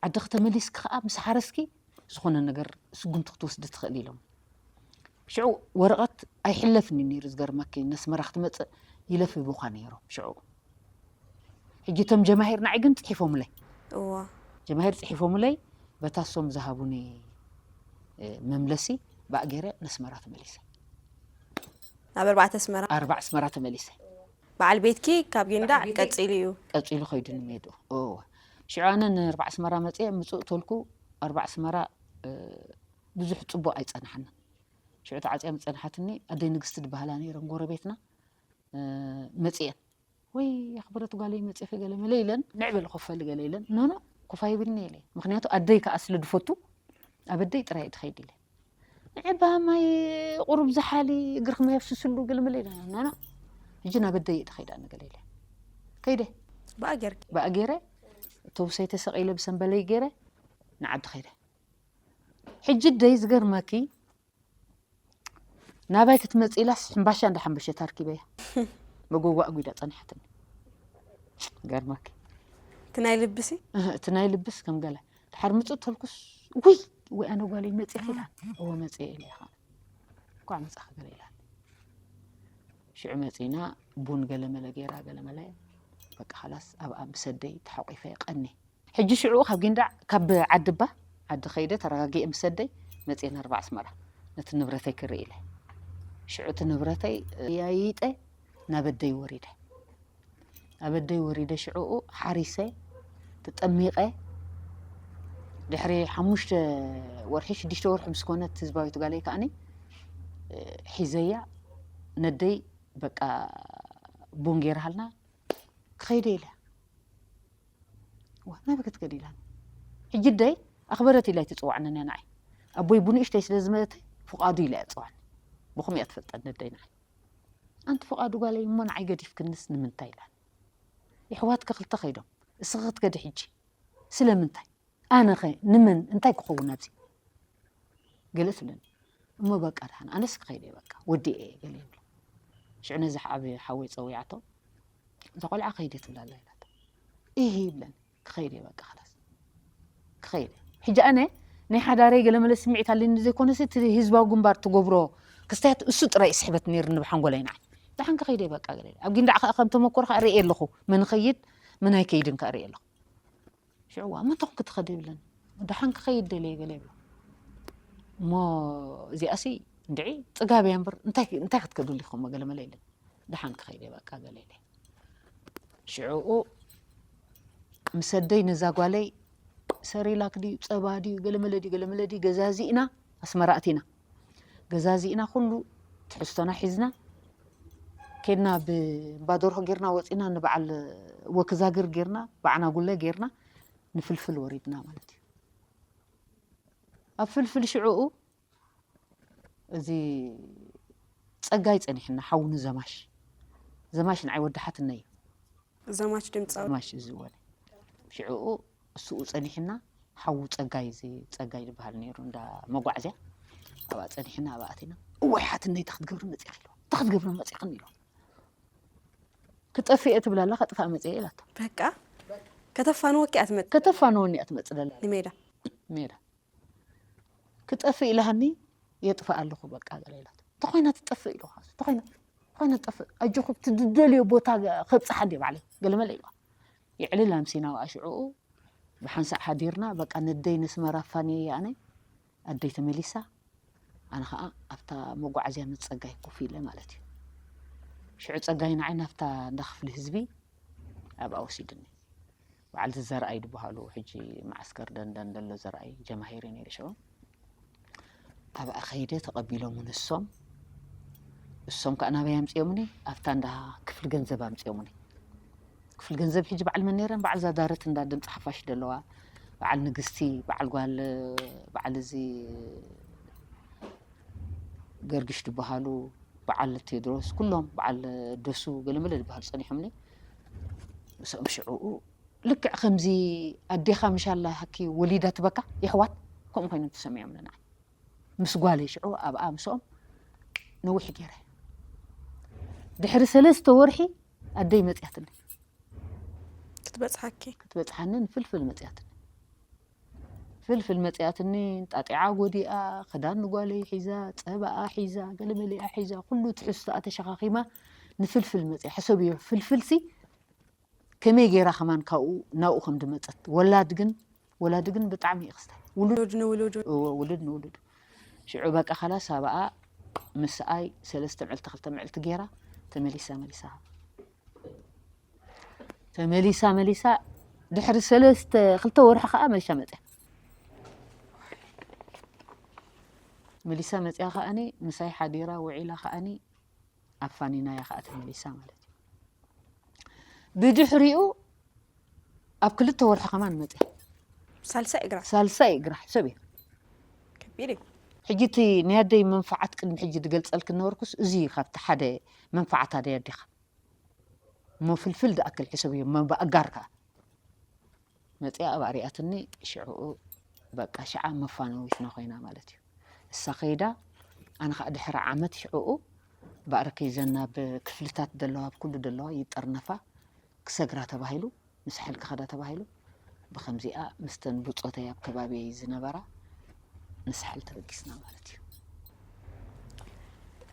ዓድኺ ተመሊስኪ ከዓ ምስ ሓረስኪ ዝኾነ ነገር ስጉምቲ ክትወስዲ ትኽእሊ ኢሎም። ሽዑ ወረቐት ኣይሕለፍን እዩ ነይሩ ዝገርመኪ ነስመራ ክትመፅእ ይለፍብኳ ነይሮም ሽዑ። ሕጂ እቶም ጀማሂር ንዓይ ግን ፅሒፎምለይ። እዋ ጀማሂር ፅሒፎምለይ በታ እሶም ዝሃቡኒ መምለሲ ባእ ገይረ ነስመራ ተመሊሰ። ናብ ኣርባዕተ ኣስመራ? ኣርባዕ ኣስመራ ተመሊሰ። በዓል ቤትኪ ካብ ጊንዳዕ ቀፂሉ እዩ? ቀፂሉ ከይዱ ንሜድኡ። እወ። ሽዑ ኣነ ንኣርባዕ ኣስመራ መፅየ ምፅእ ተልኩ ኣርባዕ ኣስመራ ብዙሕ ፅቡቕ ኣይፀናሓንን። ሽዑ ተዓፅያ ምፀንሓትኒ ኣደይ ንግስቲ ዝበሃላ ነይረን ጎረቤትና መፅየን ወይ ኣኽብረት ጓለይ መፂኺ ገለ መለ ኢለን ንዕ በሊ ኮፍ በሊ ገለ ኢለን ኖኖ ኮፍ ኣይብልኒ ኢለ ምክንያቱ ኣደይ ከዓ ስለ ድፈቱ ኣብ ኣደይ ጥራይ እየ ድኸይድ ኢለ ንዕባ ማይ ቁሩብ ዝሓሊ እግርኺ ማይ ኣፍስስሉ ገለ መለ ኢለን ኖኖ ሕጂ ናብ ኣደይ እየ ድኸይድ ኣነ ገለ ኢለ ከይደ ብኣ ጌርኪ ብኣ ገይረ ተውሰይ ተሰቒለ ብሰንበለይ ገይረ ንዓዲ ኸይደ ሕጂ ደይ ዝገርመኪ ናባይ ክትመጽእ ኢላስ ሕምባሻ እንዳሓንበሸት ኣርኪበያ መጎጓ ኣጒዳ ጸኒሓትኒ። ገርመኪ እቲ ናይ ልብሲ እህ፣ እቲ ናይ ልብስ ከም ገለ ድሓር ምጽእ ተልኩስ ውይ ወይ ኣነ ጓለይ መጺኺ ኢላ እወ መጽየ ኢለ ኢኻ እኳዕ መጻኺ ገለ ኢላ ሽዑ መጺና ቡን ገለ መለ ገይራ ገለ መለ በቃ ኸላስ ኣብኣ ብሰደይ ተሓቂፈ ቀኒ ሕጂ ሽዑ ካብ ጊንዳዕ ካብ ዓድባ ዓዲ ኸይደ ተረጋጊኤ ምስ ኣደይ መፅኤ ንኣርባዕ ኣስመራ ነቲ ንብረተይ ክርኢ ኢለ ሽዑ እቲ ንብረተይ ያይጠ ናብ ኣደይ ወሪደ ኣብ ኣደይ ወሪደ ሽዕኡ ሓሪሰ ተጠሚቐ ድሕሪ ሓሙሽተ ወርሒ ሽዱሽተ ወርሒ ምስ ኮነት ህዝባዊት ጋለይ ከዓኒ ሒዘያ ነደይ በቃ ቡን ገይርሃልና ክኸይደ ኢለ ዋ ናበይ ክትከድ ኢላኒ ሕጂ ኣደይ ኣኽበረት ኢላ ኣይትፅዋዕንን እያ ንዓይ ኣቦይ ብንእሽተይ ስለ ዝመተ ፍቓዱ ኢላ እያ ትፅዋዕኒ ብኹም እያ ትፈልጠኒ ኣደይ ንዓይ ኣንቲ ፍቓዱ ጓለይ እሞ ንዓይ ገዲፍክንስ ንምንታይ ኢላኒ የሕዋትኪ ክልተ ከይዶም እስኺ ክትከዲ ሕጂ ስለምንታይ ኣነኸ ንመን እንታይ ክኸውን ኣብዚ ገለ ትብለኒ እሞ በቃ ደሓን ኣነስ ክኸይደ በቃ ወዲኤ ገለ ይብሎ ሽዑ ነዚ ዓብ ሓወይ ፀዊዓቶ እዛ ቆልዓ ከይደ ትብላ ኣላ ኢላቶ እሂ ይብለኒ ክኸይደ በቃ ላስ ክኸይደ ሕጂ ኣነ ናይ ሓዳረይ ገለመለ ስምዒት ኣለኒ ዘይኮነስ እቲ ህዝባዊ ግንባር ትገብሮ ክስታያት እሱ ጥራይ ስሕበት ነይርኒ ብሓንጎለይ ንዓይ ደሓን ክኸይደ በቃ ገለ ኣብ ጊንዳዕ ከዓ ከም ተመኮር ከዓ ርእየ ኣለኹ መን ኸይድ መን ኣይከይድን ከዓ ርእየ ኣለኹ ሽዕዋ መን ተኹም ክትኸደ ይብለኒ ደሓን ክኸይድ ደልየ ገለ ይብሎ እሞ እዚኣሲ እንድዒ ፅጋብ እያ እምበር እንታይ እንታይ ክትከዱ ሊኹም ገለ መለ ኢለን ደሓን ክኸይድ እየ በቃ ገለ ኢለ ሽዕኡ ምስ ኣደይ ነዛ ጓለይ ሰሪላክ ድዩ ፀባ ድዩ ገለ መለ ድዩ ገለ መለ ድዩ ገዛዚእና ኣስመራ ኣቲና ገዛዚእና ኩሉ ትሕዝቶና ሒዝና ኬድና፣ ብባደርሆ ጌርና ወፂና፣ ንበዓል ወክዛግር ጌርና፣ በዓና ጉለ ጌርና ንፍልፍል ወሪድና ማለት እዩ። ኣብ ፍልፍል ሽዕኡ እዚ ፀጋይ ፀኒሕና፣ ሓውኑ ዘማሽ፣ ዘማሽ ንዓይ ወዲ ሓትነይ እዩ። ዘማች ድምፃዊ ዘማሽ እዚ ወነ ሽዕኡ እሱኡ ፀኒሕና፣ ሓዉ ፀጋይ፣ እዚ ፀጋይ ዝበሃል ነይሩ እንዳ መጓዕዝያ፣ ኣብኣ ፀኒሕና፣ ኣብኣ ኣቲና። እዋይ ሓትነይ፣ እንታይ ክትገብሪ መፂእኺ ኢልዋ፣ እንታይ ክትገብሪ መፂእኽኒ ኢልዋ። ክጠፍእ እየ ትብላላ፣ ከጥፋእ መፅእ ኢላቶ። በቃ ከተፋንወኪ ኣትመጥ ከተፋንወኒ እያ ትመፅእ ደላ ንሜዳ ሜዳ። ክጠፍእ ኢላሃኒ፣ የጥፍእ ኣለኹ በቃ ገለ ኢላቶ። ተኾይና ትጠፍእ ኢልኻ፣ ተኾይና፣ ተኾይና ትጠፍእ፣ ኣጆኹ ትደልዮ ቦታ ከብፅሓ እንዲ ባዕለይ ገለ መለ ኢልዋ። የዕልል ኣምሲና፣ ኣብኣ ሽዕኡ ብሓንሳእ ሓዲርና፣ በቃ ነደይ ነስመራ ኣፋንየ ኣነ፣ ኣደይ ተመሊሳ፣ ኣነ ኸዓ ኣብታ መጓዓዝያ ምስ ፀጋይ ኮፍ ኢለ ማለት እዩ። ሽዑ ፀጋይ ንዓይ ናብታ እንዳ ክፍሊ ህዝቢ ኣብኣ ወሲድኒ። በዓል ዘርኣይ ዝበሃሉ፣ ሕጂ መዓስከር ደንደን ዘሎ ዘርኣይ ጀማሂር እዩ ነይሩ ሽዑ። ኣብኣ ከይደ፣ ተቐቢሎምኒ እሶም። እሶም ከዓ ናበይ ኣምፅኦምኒ? ኣብታ እንዳ ክፍሊ ገንዘብ ኣምፅኦምኒ። ክፍሊ ገንዘብ ሕጂ በዓል መን ነይረን? በዓል ዛዳረት እንዳ ድምፂ ሓፋሽ ዘለዋ፣ በዓል ንግስቲ፣ በዓል ጓል፣ በዓል እዚ ገርግሽ ዝበሃሉ፣ በዓል ቴድሮስ፣ ኩሎም በዓል ደሱ ገለመለ ዝበሃሉ ፀኒሖምኒ። ምስኦም ሽዕኡ ልክዕ ከምዚ ኣዴኻ ምሻላ ሃኪ ወሊዳ ትበካ የሕዋት ከምኡ ኮይኖም ተሰሚዖም ንዓይ። ምስ ጓለይ ሽዑ ኣብኣ ምስኦም ነዊሕ ገይረ። ድሕሪ ሰለስተ ወርሒ ኣደይ መፅያትኒ። ክትበፅሓኪ ክትበፅሓኒ ንፍልፍል መፅያትኒ። ፍልፍል መፅያትኒ፣ ጣጢዓ ጎዲኣ፣ ክዳን ንጓለይ ሒዛ፣ ፀባኣ ሒዛ፣ ገለመሊኣ ሒዛ፣ ኩሉ ትሕዝቶኣ ተሸኻኺማ ንፍልፍል መፅያ። ሕሰብዮ፣ ፍልፍልሲ ከመይ ገይራ ከማን ካብኡ ናብኡ ከም ድመፀት። ወላድ ግን፣ ወላድ ግን ብጣዕሚ ይኽስታይ። ውሉድ ውሉድ ንውሉድ እዎ፣ ውሉድ ንውሉድ። ሽዑ በቃ ኻላስ ኣብኣ ምስኣይ ሰለስተ መዕልቲ ክልተ መዕልቲ ገይራ ተመሊሳ መሊሳ ተመሊሳ መሊሳ ድሕሪ ሰለስተ ክልተ ወርሒ ከዓ መሊሳ መፅያ። መሊሳ መፅያ ከዓኒ ምሳይ ሓዲራ ውዒላ ከዓኒ ኣፋኒናያ ከዓ ተመሊሳ ማለት እዩ። ብድሕሪኡ ኣብ ክልተ ወርሒ ከማን መፅያ። ሳልሳይ እግራ ሳልሳይ እግራ ሰብ እዩ። ከቢድ እዩ። ሕጂ እቲ ናይ ኣደይ መንፋዓት ቅድሚ ሕጂ ዝገልፀልክ ነበርኩስ እዚ እዩ ካብቲ ሓደ መንፋዓት ኣደይ ኣዴኻ እሞ ፍልፍል ዝኣክል ሕሰብ እዩ እሞ ብኣጋር ከዓ መፅያ ኣብ ኣሪኣትኒ ሽዕኡ በቃ ሽዓ መፋነዊትና ኮይና ማለት እዩ። እሳ ከይዳ ኣነ ከዓ ድሕሪ ዓመት ሽዕኡ ብኣረከይ ዘና ብክፍልታት ዘለዋ ብኩሉ ዘለዋ ይጠርነፋ ክሰግራ ተባሂሉ ንሳሕል ክኸዳ ተባሂሉ ብኸምዚኣ ምስተን ብፆተይ ኣብ ከባቢየይ ዝነበራ ንሳሕል ተበጊስና ማለት እዩ።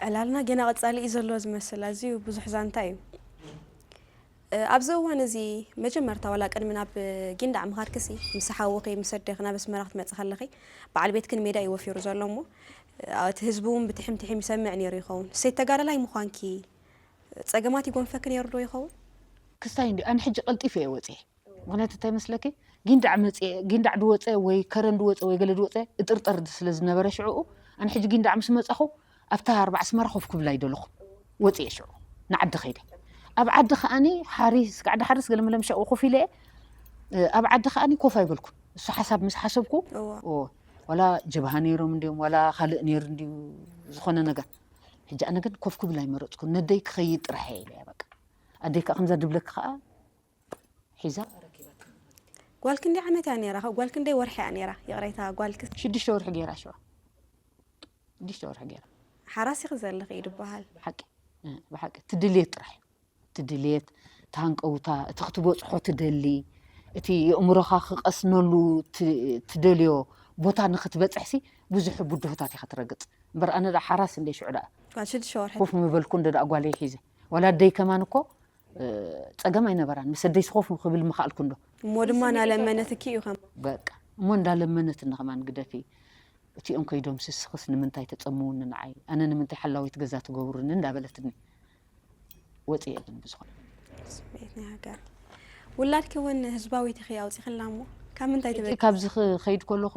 ዕላልና ገና ቀፃሊ እዩ ዘሎ ዝመስል ኣዝዩ ብዙሕ ዛንታ እዩ። ኣብዚ እዋን እዚ መጀመርታ ዋላ ቅድሚ ናብ ጊንዳዕ ምኻድክሲ ምስ ሓውኺ ምስ ኣዴኺ ናብ ኣስመራ ክትመፂ ከለኺ በዓል ቤትክን ሜዳ እዩ ወፊሩ ዘሎ እሞ እቲ ህዝቢ እውን ብትሕም ትሕም ይሰምዕ ነይሩ ይኸውን። ሴት ተጋዳላይ ምዃንኪ ፀገማት ይጎንፈኪ ነይሩ ዶ ይኸውን? ክስታይ እንዲ ኣነ ሕጂ ቀልጢፈ እየ ወፅየ። ምክንያቱ እንታይ መስለኪ ጊንዳዕ መፅየ ጊንዳዕ ድወፀ ወይ ከረን ድወፀ ወይ ገለ ድወፀ እጥርጠር ስለ ዝነበረ ሽዕኡ ኣነ ሕጂ ጊንዳዕ ምስ መፃኹ ኣብታ ኣርባዕ ኣስመራ ኮፍ ክብል ኣይደለኹ ወፅየ ሽዑ ንዓዲ ከይደ ኣብ ዓዲ ከዓኒ ሓሪስ ከዓ ድሓርስ ገለ መለ ምሻኡ ኮፍ ኢለ እየ ኣብ ዓዲ ከዓኒ ኮፍ ኣይበልኩ እሱ ሓሳብ ምስ ሓሰብኩ እዋ ኦ ዋላ ጀብሃ ነይሮም እንዲዮም ዋላ ካልእ ነይሩ እንዲዩ ዝኾነ ነገር ሕጂ ኣነ ግን ኮፍ ክብል ኣይመረፅኩ ነደይ ክኸይድ ጥራሕ እየ ኢለ በቃ ኣደይ ከዓ ከምዛ ድብለክ ከዓ ሒዛ ጓልክ እንዲ ዓመት እያ ነይራ ጓልክ እንደ ወርሒ እያ ነይራ ይቕሬታ ጓልክ ሽዱሽተ ወርሒ ገይራ ሽዋ ሽዱሽተ ወርሒ ገይራ ሓራስ ኢኺ ዘለኺ እዩ ዝበሃል ብሓቂ ብሓቂ ትድልየት ጥራሕ እዩ ትድልየት ትሃንቀውታ እቲ ክትበፅሖ ትደሊ እቲ የእምሮኻ ክቐስነሉ ትደልዮ ቦታ ንክትበፅሕሲ ብዙሕ ብድሆታት ኢኻ ትረግፅ እምበር ኣነ ዳ ሓራስ እንደ ሽዑ ዳ ጓል ሽዱሽተ ወርሒ ኮፍ ምበልኩ እንደ ዳ ጓለይ ሒዘ ዋላ ኣደይ ከማን እኮ ፀገም ኣይነበራን ምስ ኣደይሲ ኮፍ ክብል ምኽኣልኩ እንዶ እሞ ድማ ናለመነትኪ እዩ ከም በቃ እሞ እንዳለመነትኒ ከማን ግደፊ እቲኦም ከይዶም ስስኽስ ንምንታይ ተፀምውኒ ንዓይ ኣነ ንምንታይ ሓላዊት ገዛ ትገብሩኒ እንዳበለትኒ ወፅየ ግን ብዝኾነ ስምዒት ናይ ሃገር ውላድኪ እውን ህዝባዊት ኢኺ ኣውፂኽላ እሞ ካብ ምንታይ ሕጂ ትበል ካብዚ ክኸይድ ከለኹ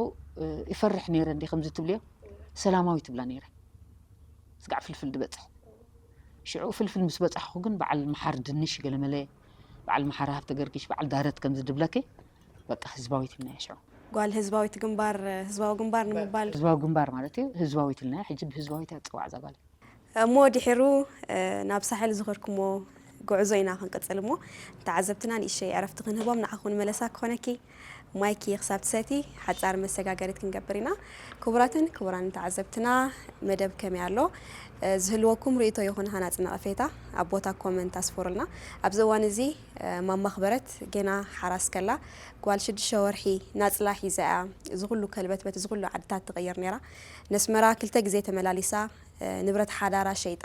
ይፈርሕ ነይረ እንዲ ከምዚ ትብልዮ ሰላማዊ ትብላ ነይረ ስጋዕ ፍልፍል ዝበፅሕ። ሽዑ ፍልፍል ምስ በፃሕኹ ግን በዓል መሓር ድንሽ ገለመለ፣ በዓል መሓር ሃብተ ገርግሽ፣ በዓል ዳረት ከምዚ ድብለኪ፣ በቃ ህዝባዊት ኢልናያ ሽዑ። ጓል ህዝባዊት ግንባር፣ ህዝባዊ ግንባር ንምባል። ህዝባዊ ግንባር ማለት እዩ። ህዝባዊት ኢልናያ፣ ሕጂ ብህዝባዊት እያ ትፅዋዕ እዛ ጓል። እሞ ድሒሩ ናብ ሳሕል ዝኸድኩሞ ጉዕዞ ኢና ክንቅፅል እሞ ንተዓዘብትና ንእሽተይ ዕረፍቲ ክንህቦም ንዓኹ ንመለሳ ክኾነኪ። ማይኪ ክሳብ ትሰቲ ሓጻር መሰጋገሪት ክንገብር ኢና። ክቡራትን ክቡራን ተዓዘብትና፣ መደብ ከመይ ኣሎ? ዝህልወኩም ርእይቶ ይኹን ሃናጺ ነቐፌታ ኣብ ቦታ ኮመንት ኣስፍሩልና። ኣብዚ እዋን እዚ ማማ ኣኽበረት ጌና ሓራስ ከላ ጓል ሽዱሽተ ወርሒ ናጽላ ሒዛ እያ። እዚ ኩሉ ከልበት በቲ እዚ ኩሉ ዓድታት ትቕይር ነይራ። ነስመራ ክልተ ግዜ ተመላሊሳ፣ ንብረት ሓዳራ ሸይጣ፣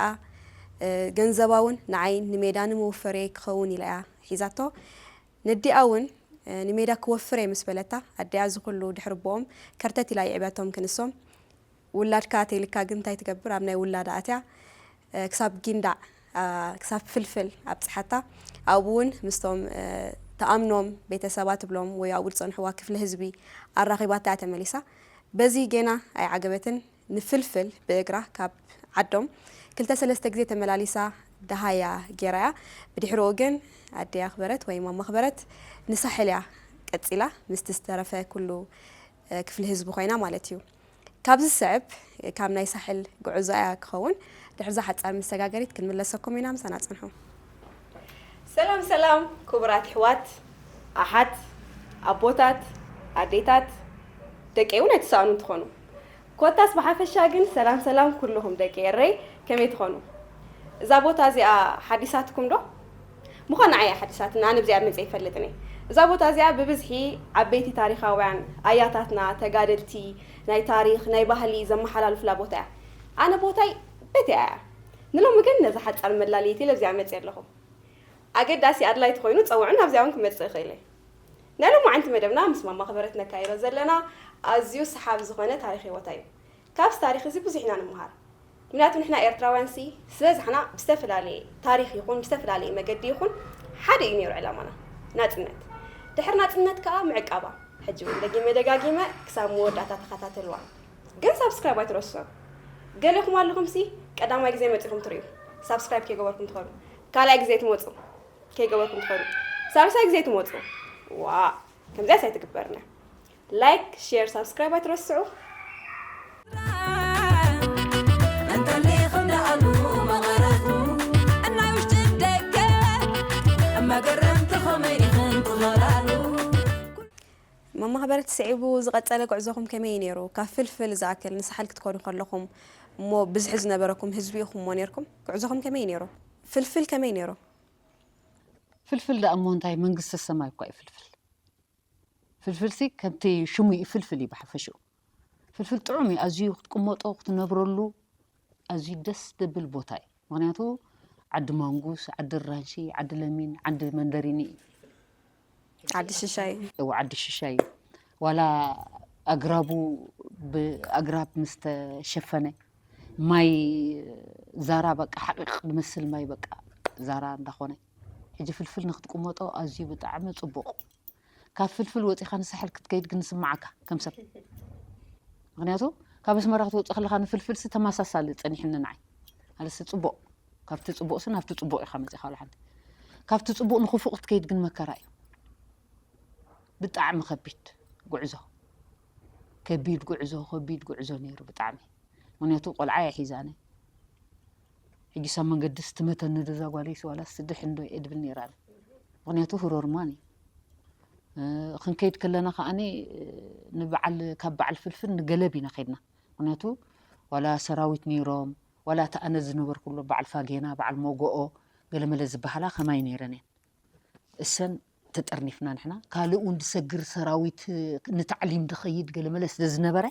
ገንዘባ እውን ንዓይ ንሜዳ ንምውፈርየይ ክኸውን ኢላ እያ ሒዛቶ። ነዲኣ እውን ንሜዳ ክወፍር እየ ምስ በለታ ኣዲኣ እዚ ኩሉ ድሕሪ ኣቦኦም ከርተት ኢላ የዕብያቶም ክንሶም ውላድካ ተይልካ ግን እንታይ ትገብር ኣብ ናይ ውላዳ ኣትያ ክሳብ ጊንዳዕ ክሳብ ፍልፍል ኣብፅሓታ ኣብኡ እውን ምስቶም ትኣምኖም ቤተሰባ ትብሎም ወይ ኣብኡ ዝፀንሕዋ ክፍሊ ህዝቢ ኣራኺባታ እያ ተመሊሳ በዚ ጌና ኣይዓገበትን ንፍልፍል ብእግራ ካብ ዓዶም ክልተ ሰለስተ ግዜ ተመላሊሳ ደሃያ ጌራያ። ብድሕሪኡ ግን ኣደይ ኣኽበረት ወይ ማማ ኣኽበረት ንሳሕል እያ ቀጺላ ምስቲ ዝተረፈ ኩሉ ክፍሊ ህዝቢ ኮይና ማለት እዩ። ካብዚ ዝስዕብ ካብ ናይ ሳሕል ጉዕዞ እያ ክኸውን። ድሕርዛ ሓጻር መሰጋገሪት ክንምለሰኩም ኢና፣ ምሳና ጽንሑ። ሰላም ሰላም ክቡራት ኣሕዋት ኣሓት ኣቦታት ኣዴታት ደቀይ እውን ኣይትሰኣኑ እንትኾኑ ኮታስ ብሓፈሻ ግን ሰላም ሰላም ኩልኹም ደቂ ኤረይ ከመይ ትኾኑ እዛ ቦታ እዚኣ ሓዲሳትኩም ዶ ምዃን ንዓይ ሓዲሳትና ኣነ ብዚኣ መፅእ ይፈልጥን እየ እዛ ቦታ እዚኣ ብብዝሒ ዓበይቲ ታሪኻውያን ኣያታትና ተጋደልቲ ናይ ታሪኽ ናይ ባህሊ ዘመሓላልፍላ ቦታ እያ ኣነ ቦታይ ቤት እያ እያ ንሎሚ ግን ነዛ ሓፃር መላለይቲ ለብዚኣ መፅእ ኣለኹ ኣገዳሲ ኣድላይ ተኾይኑ ጸውዑን ኣብዚኣ እውን ክመጽእ ይኽእል እየ። ናይ ሎማዓንቲ መደብና ምስ ማማ ኣኽበረት ነካይዶ ዘለና ኣዝዩ ሰሓቢ ዝኾነ ታሪኽ ህይወታ እዩ። ካብዚ ታሪኽ እዚ ብዙሕ ኢና ንምሃር። ምክንያቱ ንሕና ኤርትራውያንሲ ዝበዛሕና ብዝተፈላለየ ታሪኽ ይኹን ብዝተፈላለየ መገዲ ይኹን ሓደ እዩ ነይሩ ዕላማና፣ ናጽነት። ድሕሪ ናጽነት ከኣ ምዕቃባ። ሕጂ እውን ደጊመ ደጋጊመ ክሳብ መወዳእታ ተኸታተልዋ። ግን ሳብስክራይብ ኣይትረስዑ። ገሌኹም ኣለኹምሲ ቀዳማይ ግዜ መጺኹም ትርእዩ ሳብስክራይብ ከይገበርኩም ትኸዱ። ካልኣይ ግዜ ትመፁ ከይገበርኩም ትኸዱ ሳልሳይ ግዜ ትመፁ ዋ ከምዚያስ ኣይትግበርና ላይክ ሼር ሳብስክራይብ ኣይትረስዑ እንተሊኽም ደኣሉ መቐረቱ እናይ ውሽጢ ደገ መገረምቲ ኸመይ ኢኽን ትኸላሉ መማኽበርቲ ስዒቡ ዝቐጸለ ጉዕዞኹም ከመይ እዩ ነይሩ? ካብ ፍልፍል ዝኣክል ንሳሕል ክትከዱ ከለኹም እሞ ብዝሒ ዝነበረኩም ህዝቢ ኢኹም እሞ ነይርኩም። ጉዕዞኹም ከመይ እዩ ነይሩ? ፍልፍል ከመይ ነይሩ? ፍልፍል ደኣ እሞ እንታይ መንግስተ ሰማይ እኳ እዩ ፍልፍል። ፍልፍልሲ ከምቲ ሽሙ እዩ ፍልፍል እዩ ብሓፈሽኡ። ፍልፍል ጥዑም እዩ ኣዝዩ ክትቅመጦ ክትነብረሉ ኣዝዩ ደስ ደብል ቦታ እዩ። ምኽንያቱ ዓዲ ማንጉስ፣ ዓዲ ራንሺ፣ ዓዲ ለሚን፣ ዓዲ መንደሪኒ እዩ። ዓዲ ሽሻይ እዩ። እው ዓዲ ሽሻይ እዩ። ዋላ ኣግራቡ ብኣግራብ ምስ ተሸፈነ ማይ ዛራ በቃ ሓቂቕ ዝመስል ማይ በቃ ዛራ እንዳኾነ ሕጂ ፍልፍል ንክትቅመጦ ኣዝዩ ብጣዕሚ ፅቡቕ። ካብ ፍልፍል ወፂኻ ንሳሕል ክትከይድ ግን ዝስምዓካ ከም ሰብ። ምክንያቱ ካብ ኣስመራ ክትወፅእ ከለካ ንፍልፍልሲ ተመሳሳሊ ፀኒሕኒ ንዓይ። ማለትሲ ፅቡቕ ካብቲ ፅቡቕሲ ናብቲ ፅቡቕ ኢኻ መፂኻ ዋላ ሓንቲ። ካብቲ ፅቡቕ ንክፉእ ክትከይድ ግን መከራ እዩ። ብጣዕሚ ከቢድ ጉዕዞ ከቢድ ጉዕዞ ከቢድ ጉዕዞ ነይሩ ብጣዕሚ። ምክንያቱ ቆልዓ እየ ሒዛነ። ሕጂስ ኣብ መንገዲስ ትመተኒ ዶ እዛ ጓለይሲ ዋላስ ትድሕን ዶ እየ ድብል ነይረ ኣነ። ምክንያቱ ህሮርማን እዩ። ክንከይድ ከለና ከዓኒ ንበዓል ካብ በዓል ፍልፍል ንገለብ ኢና ከይድና። ምክንያቱ ዋላ ሰራዊት ነይሮም ዋላ እቲ ኣነ ዝነበርኩሉ በዓል ፋጌና በዓል ሞጎኦ ገለመለ ዝበሃላ ከማይ ነይረን እየን። እሰን ተጠርኒፍና ንሕና ካልእ እውን ዝሰግር ሰራዊት ንታዕሊም ዝኸይድ ገለመለ ስለ ዝነበረ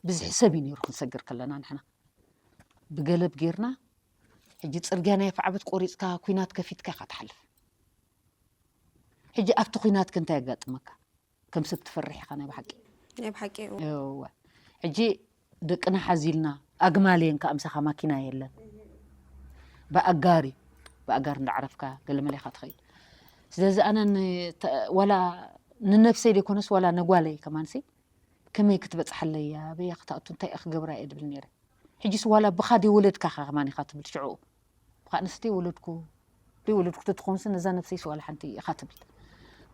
ብዝሒ ሰብ እዩ ነይሩ ክንሰግር ከለና ንሕና ብገለብ ጌርና ሕጂ ፅርግያ ናይ ኣፍዓበት ቆሪፅካ ኩናት ከፊትካ ኢኻ ትሓልፍ ሕጂ ኣብቲ ኩናት ከ እንታይ የጋጥመካ ከም ሰብ ትፈርሕ ኢኻ ናይ ብሓቂ ናይ ብሓቂ እወ ሕጂ ደቅና ሓዚልና ኣግማል እየን ከዓ ምሳኻ ማኪና የለን ብኣጋር እዩ ብኣጋር እንዳዓረፍካ ገለመለ ኢኻ ትኸይድ ስለዚ ኣነ ዋላ ንነብሰይ ዘይኮነስ ዋላ ነጓለይ ከማንሲ ከመይ ክትበፅሓለይ እያ ኣበይ እያ ክትኣቱ እንታይ እየ ክገብራ እየ ድብል ነይረ ሕጂስ ዋላ ብኻ ደይወለድካ ከማን ኢኻ ትብል ሽዑ። ብኻ ኣንስቲ ወለድኩ ደይወለድኩ ተትኾንስ ነዛ ነብሰይስ ዋላ ሓንቲ ኢኻ ትብል።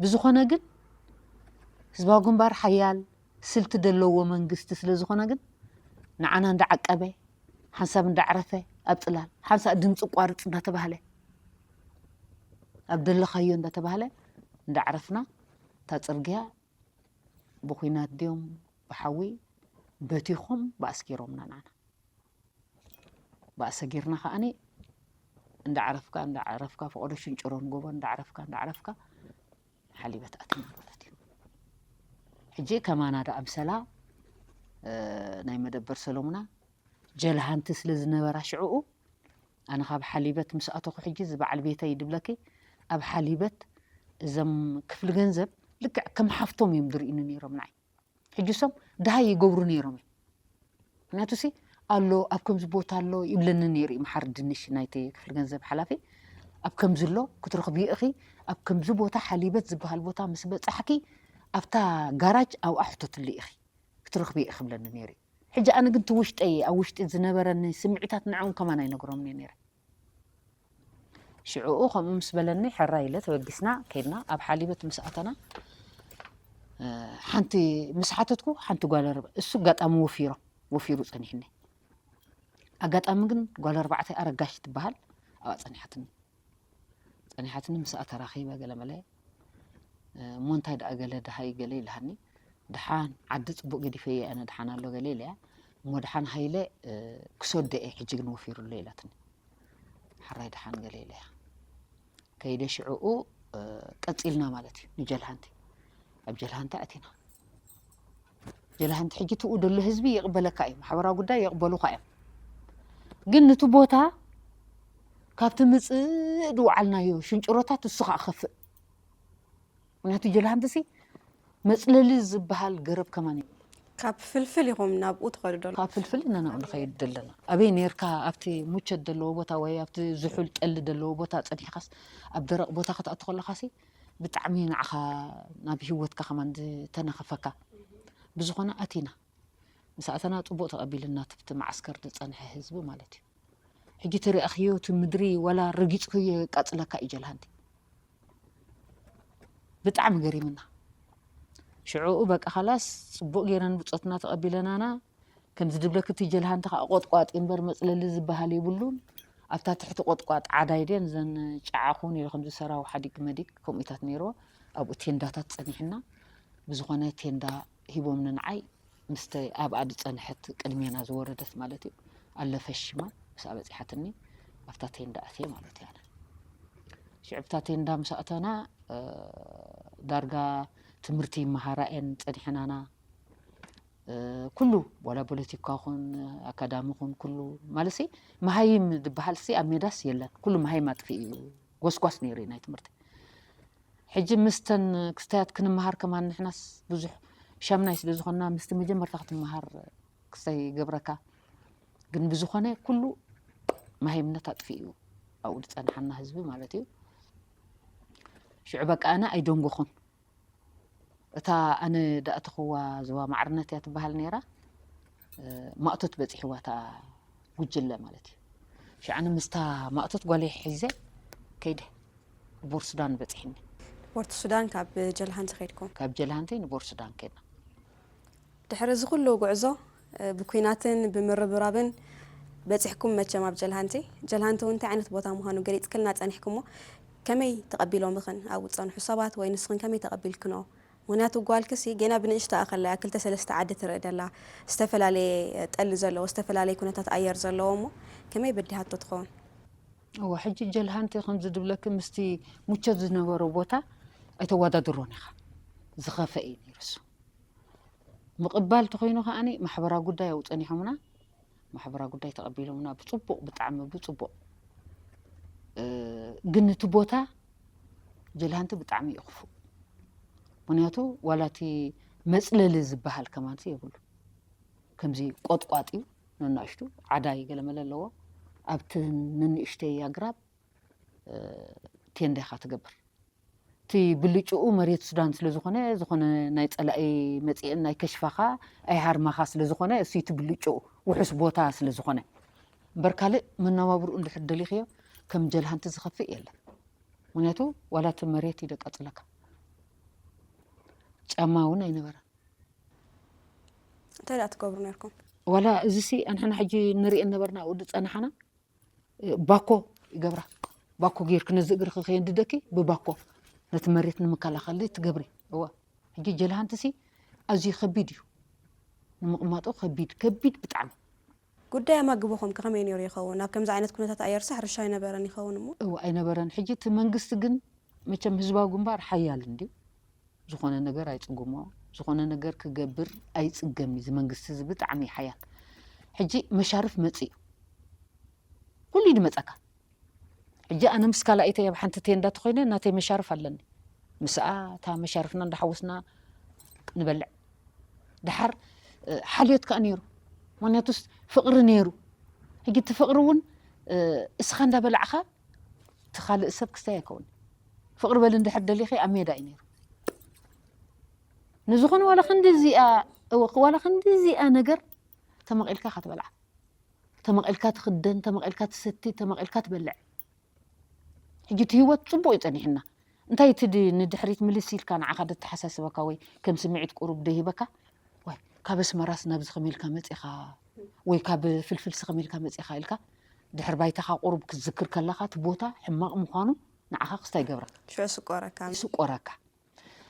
ብዝኾነ ግን ህዝባዊ ግንባር ሓያል ስልቲ ዘለዎ መንግስቲ ስለ ዝኾነ ግን ንዓና እንዳዓቀበ ሓንሳብ እንዳዕረፈ ኣብ ጽላል ሓንሳብ ድምፂ ቋርፅ እንዳተባህለ ኣብ ደለኻዮ እንዳተባህለ እንዳዕረፍና እታ ጽርግያ ብኹናት ድዮም ብሓዊ በቲኾም ብኣስኪሮምና ንዓና ብኣሰጊርና ከዓኒ እንዳዓረፍካ እንዳዓረፍካ ፈቐዶ ሽንጭሮን ጎቦ እንዳዓረፍካ እንዳዓረፍካ ሓሊበት ኣትና ማለት እዩ። ሕጂ ከማና ደኣ ምሰላ ናይ መደበር ሰሎሙና ጀልሃንቲ ስለ ዝነበራ ሽዕኡ ኣነ ካብ ሓሊበት ምስ ኣተኹ ሕጂ እዚ በዓል ቤተይ ድብለኪ ኣብ ሓሊበት እዞም ክፍሊ ገንዘብ ልክዕ ከም ሓፍቶም እዮም ዝርእዩኒ ነይሮም ንዓይ። ሕጂ እሶም ድሃይ ይገብሩ ነይሮም እዮም። ምክንያቱ ሲ ኣሎ ኣብ ከምዚ ቦታ ኣሎ ይብለኒ ነይሩ እዩ መሓሪ ድንሽ ናይቲ ክፍሊ ገንዘብ ሓላፊ ኣብ ከምዚ ኣሎ ክትረኽብዮ ኢኺ ኣብ ከምዚ ቦታ ሓሊበት ዝበሃል ቦታ ምስ በፃሕኪ ኣብታ ጋራጅ ኣብኣ ሕተትሉ ኢኺ ክትረኽብዮ ኢኺ ብለኒ ነይሩ እዩ። ሕጂ ኣነ ግን እቲ ውሽጠይ ኣብ ውሽጢ ዝነበረኒ ስምዒታት ንዕኦም ከማን ኣይነግሮም እየ ነይረ። ሽዕኡ ከምኡ ምስ በለኒ ሕራይ ኢለ ተበጊስና ከይድና ኣብ ሓሊበት ምስ ኣተና ሓንቲ ምስ ሓተትኩ ሓንቲ ጓል ኣርባ እሱ ኣጋጣሚ ወፊሮም ወፊሩ ጸኒሕኒ ኣጋጣሚ ግን ጓል ኣርባዕተ ኣረጋሽ ትበሃል ኣብኣ ጸኒሓትኒ ጸኒሓትኒ ምስኣ ተራኺበ ገለመለ እሞ እንታይ ደኣ ገለ ደሃይ ገለ ኢልሃኒ ደሓን ዓዲ ጽቡቕ ገዲፈየ ኣነ ደሓን ኣሎ ገለ ኢለያ እሞ ደሓን ሃይለ ክሰዶ እየ ሕጂ ግን ወፊሩ ኣሎ ኢላትኒ ሓራይ ደሓን ገለ ኢለያ ከይደ ሽዕኡ ቀጺልና ማለት እዩ ንጀልሃንቲ ኣብ ጀልሃንቲ ኣቲና ጀልሃንቲ ሕጂ ትኡ ደሎ ህዝቢ ይቕበለካ እዩ ማሕበራዊ ጉዳይ ይቕበሉካ እዮም ግን ንቲ ቦታ ካብቲ ምፅእ ድውዓልናዮ ሽንጭሮታት እሱ ከዓ ከፍእ ምክንያቱ ጀልሃንቲ ሲ መፅለሊ ዝበሃል ገረብ ከማን እዩ ካብ ፍልፍል ኢኹም ናብኡ ትኸዱ ዶ ካብ ፍልፍል ኢና ናብኡ ንኸይድ ዘለና ኣበይ ነርካ ኣብቲ ሙቸት ዘለዎ ቦታ ወይ ኣብቲ ዝሑል ጠሊ ዘለዎ ቦታ ፀኒሕካስ ኣብ ደረቕ ቦታ ክትኣቱ ከለኻሲ ብጣዕሚ ንዓኻ ናብ ሂወትካ ከማን ዝተነኸፈካ ብዝኾነ ኣቲና ምስ ኣተና ፅቡቕ ተቐቢልና ትብቲ መዓስከር ዝፀንሐ ህዝቢ ማለት እዩ ሕጂ ተሪኣኽዮ እቲ ምድሪ ዋላ ረጊፅክዮ የቃፅለካ እዩ ጀልሃንቲ ብጣዕሚ ገሪምና ሽዑኡ በቃ ኻላስ ፅቡቕ ገይረን ብፆትና ተቐቢለናና ከምዚ ድብለክቲ ጀልሃንቲ ከዓ ቆጥቋጥ እምበር መፅለሊ ዝበሃል የብሉን ኣብታ ትሕቲ ቆጥቋጥ ዓዳይ ደን ዘን ጫዓኹን ኢሉ ከምዚ ሰራው ሓዲግ መዲግ ከምኡታት ነይርዎ ኣብኡ ቴንዳታት ፀኒሕና ብዝኾነ ቴንዳ ሂቦም ንንዓይ ምስተ ኣብኣ ዝፀንሐት ቅድሜና ዝወረደት ማለት እዩ ኣለፈ ሽማ ምስኣ በፂሓትኒ ኣብታ ቴንዳ ኣትየ ማለት እያ ሽዕብታ ቴንዳ ምስ ኣተና ዳርጋ ትምህርቲ ይመሃራ እየን ፀኒሐናና ኩሉ ዋላ ፖለቲካ ኹን ኣካዳሚ ኹን ኩሉ ማለት መሃይም ዝበሃል ሲ ኣብ ሜዳስ የለን ኩሉ መሃይም ኣጥፊ እዩ ጎስጓስ ነይሩ ናይ ትምህርቲ ሕጂ ምስተን ክስታያት ክንመሃር ከማን ንሕናስ ብዙሕ ሻምናይ ስለ ዝኾንና ምስቲ መጀመርታ ክትመሃር ክስታይ ይገብረካ ግን ብዝኾነ ኩሉ መሃይምነት ኣጥፊ እዩ ኣብኡ ዝፀንሓና ህዝቢ ማለት እዩ ሽዑ በቃ ኣነ ኣይደንጎኹን እታ ኣነ ዳእተኽዋ ዝዋ ማዕርነት እያ ትበሃል ነይራ ማእቶት በፂሕዋ እታ ጉጅለ ማለት እዩ ሽዓነ ምስታ ማእቶት ጓለይ ሒዘ ከይደ ቦር ሱዳን በፂሕኒ ቦርት ሱዳን ካብ ጀልሃንቲ ከይድኩም ካብ ጀልሃንቲ ንቦር ሱዳን ከይድና ድሕሪ እዚ ኩሉ ጉዕዞ ብኩናትን ብምርብራብን በፂሕኩም መቸም ኣብ ጀልሃንቲ ጀልሃንቲ እውን እንታይ ዓይነት ቦታ ምዃኑ ገሊፅክልና ፀኒሕኩሞ ከመይ ተቐቢሎምኽን ኣብኡ ዝፀንሑ ሰባት ወይ ንስኽን ከመይ ተቐቢልክንኦ ምኽንያቱ ጓልክሲ ገና ብንእሽተኣ ከላ እያ ክልተ ሰለስተ ዓዲ ትርኢ ደላ ዝተፈላለየ ጠሊ ዘለዎ ዝተፈላለየ ኩነታት ኣየር ዘለዎ እሞ ከመይ በዲሃቶ ትኸውን እወ ሕጂ ጀልሃንቲ ከምዚ ድብለኪ ምስቲ ሙቸት ዝነበሮ ቦታ ኣይተወዳድሮን ኢኻ ዝኸፈ እዩ ነይሩ እሱ ምቕባል ተኾይኑ ከዓኒ ማሕበራዊ ጉዳይ ኣብኡ ፀኒሖምና ማሕበራዊ ጉዳይ ተቐቢሎምና ብፅቡቕ ብጣዕሚ ብፅቡቕ ግን እቲ ቦታ ጀልሃንቲ ብጣዕሚ እዩ ክፉእ ምክንያቱ ዋላ እቲ መፅለሊ ዝበሃል ከማንሲ የብሉ ከምዚ ቆጥቋጥ እዩ ነናእሽቱ ዓዳይ ገለመለ ኣለዎ ኣብቲ ነንእሽተይ ኣግራብ ቴንዳ ኢኻ ትገብር እቲ ብልጭኡ መሬት ሱዳን ስለ ዝኾነ፣ ዝኾነ ናይ ጸላኢ መጺእን ናይ ከሽፋኻ ኣይሃርማኻ ስለ ዝኾነ፣ እሱ እቲ ብልጭኡ ውሑስ ቦታ ስለ ዝኾነ። እምበር ካልእ መነባብርኡ እንድሕር ደሊኽዮ፣ ከም ጀልሃንቲ ዝኸፍእ የለን። ምኽንያቱ ዋላ እቲ መሬት እዩ ደቃጽለካ። ጫማ እውን ኣይነበረን። እንታይ ደኣ ትገብሩ ነርኩም? ዋላ እዚሲ ኣንሕና ሕጂ ንሪእን ነበርና፣ ኣብኡ ዝጸናሓና፣ እ፣ ባኮ ይገብራ። ባኮ ጌርክ ነዚ እግርኺ ከየንድደኪ ብባኮ ነቲ መሬት ንምከላኸል ትገብሪ። እወ፣ ሕጂ ጀልሃንትሲ ኣዝዩ ከቢድ እዩ ንምቕማጡ፣ ከቢድ፣ ከቢድ ብጣዕሚ። ጉዳይ ኣማግቦኹም ከ ከመይ ነይሩ ይኸውን? ኣብ ከምዚ ዓይነት ኩነታት ኣየርሲ ሕርሻ ኣይነበረን ይኸውን እሞ? እወ፣ ኣይነበረን። ሕጂ እቲ መንግስቲ ግን መቸም ህዝባዊ ግንባር ሓያል እንድዩ። ዝኾነ ነገር ኣይጽግሞ፣ ዝኾነ ነገር ክገብር ኣይጽገም እዩ። እዚ መንግስቲ እዚ ብጣዕሚ ሓያል። ሕጂ መሻርፍ መጽእ እዩ። ኩሉ እዩ ድመጸካ። ሕጂ ኣነ ምስ ካልኣይተይ ኣብ ሓንቲ ቴንዳ ተኾይነ ናተይ መሻርፍ ኣለኒ። ምስኣ እታ መሻርፍና እንዳሓወስና ንበልዕ። ደሓር፣ እ፣ ሓልዮት ከኣ ነይሩ። ምኽንያቱስ ፍቕሪ ነይሩ። ሕጂ እቲ ፍቕሪ እውን፣ እ፣ እስኻ እንዳበላዕኻ እቲ ካልእ ሰብ ክስታይ ኣይከውን። ፍቕሪ በሊ እንድሕር ደሊኺ ኣብ ሜዳ እዩ ነይሩ። ንዝኾነ ዋላ ክንዲ እዚኣ፣ እወ፣ ዋላ ክንዲ እዚኣ ነገር ተመቒልካ ኢኻ ትበልዓ። ተመቒልካ ትኽደን፣ ተመቒልካ ትሰቲ፣ ተመቒልካ ትበልዕ። ሕጂ እቲ ህይወት ጽቡቕ እዩ ጸኒሕና። እንታይ እቲ ድ-፣ ንድሕሪት ምልስ ኢልካ ንዓኻ ደተሓሳስበካ ወይ ከም ስምዒት ቁሩብ ደሂበካ? ዋይ፣ ካብ ኣስመራስ ናብዚ ከመይ ኢልካ መጺኻ? ወይ ካብ ፍልፍልሲ ከመይ ኢልካ መጺኻ ኢልካ ድሕሪ ባይታኻ ቁሩብ ክትዝክር ከለኻ እቲ ቦታ ሕማቕ ምዃኑ ንዓኻ ክስታይ ይገብረካ። ሽዑ ስቆረካ። ይስቆረካ።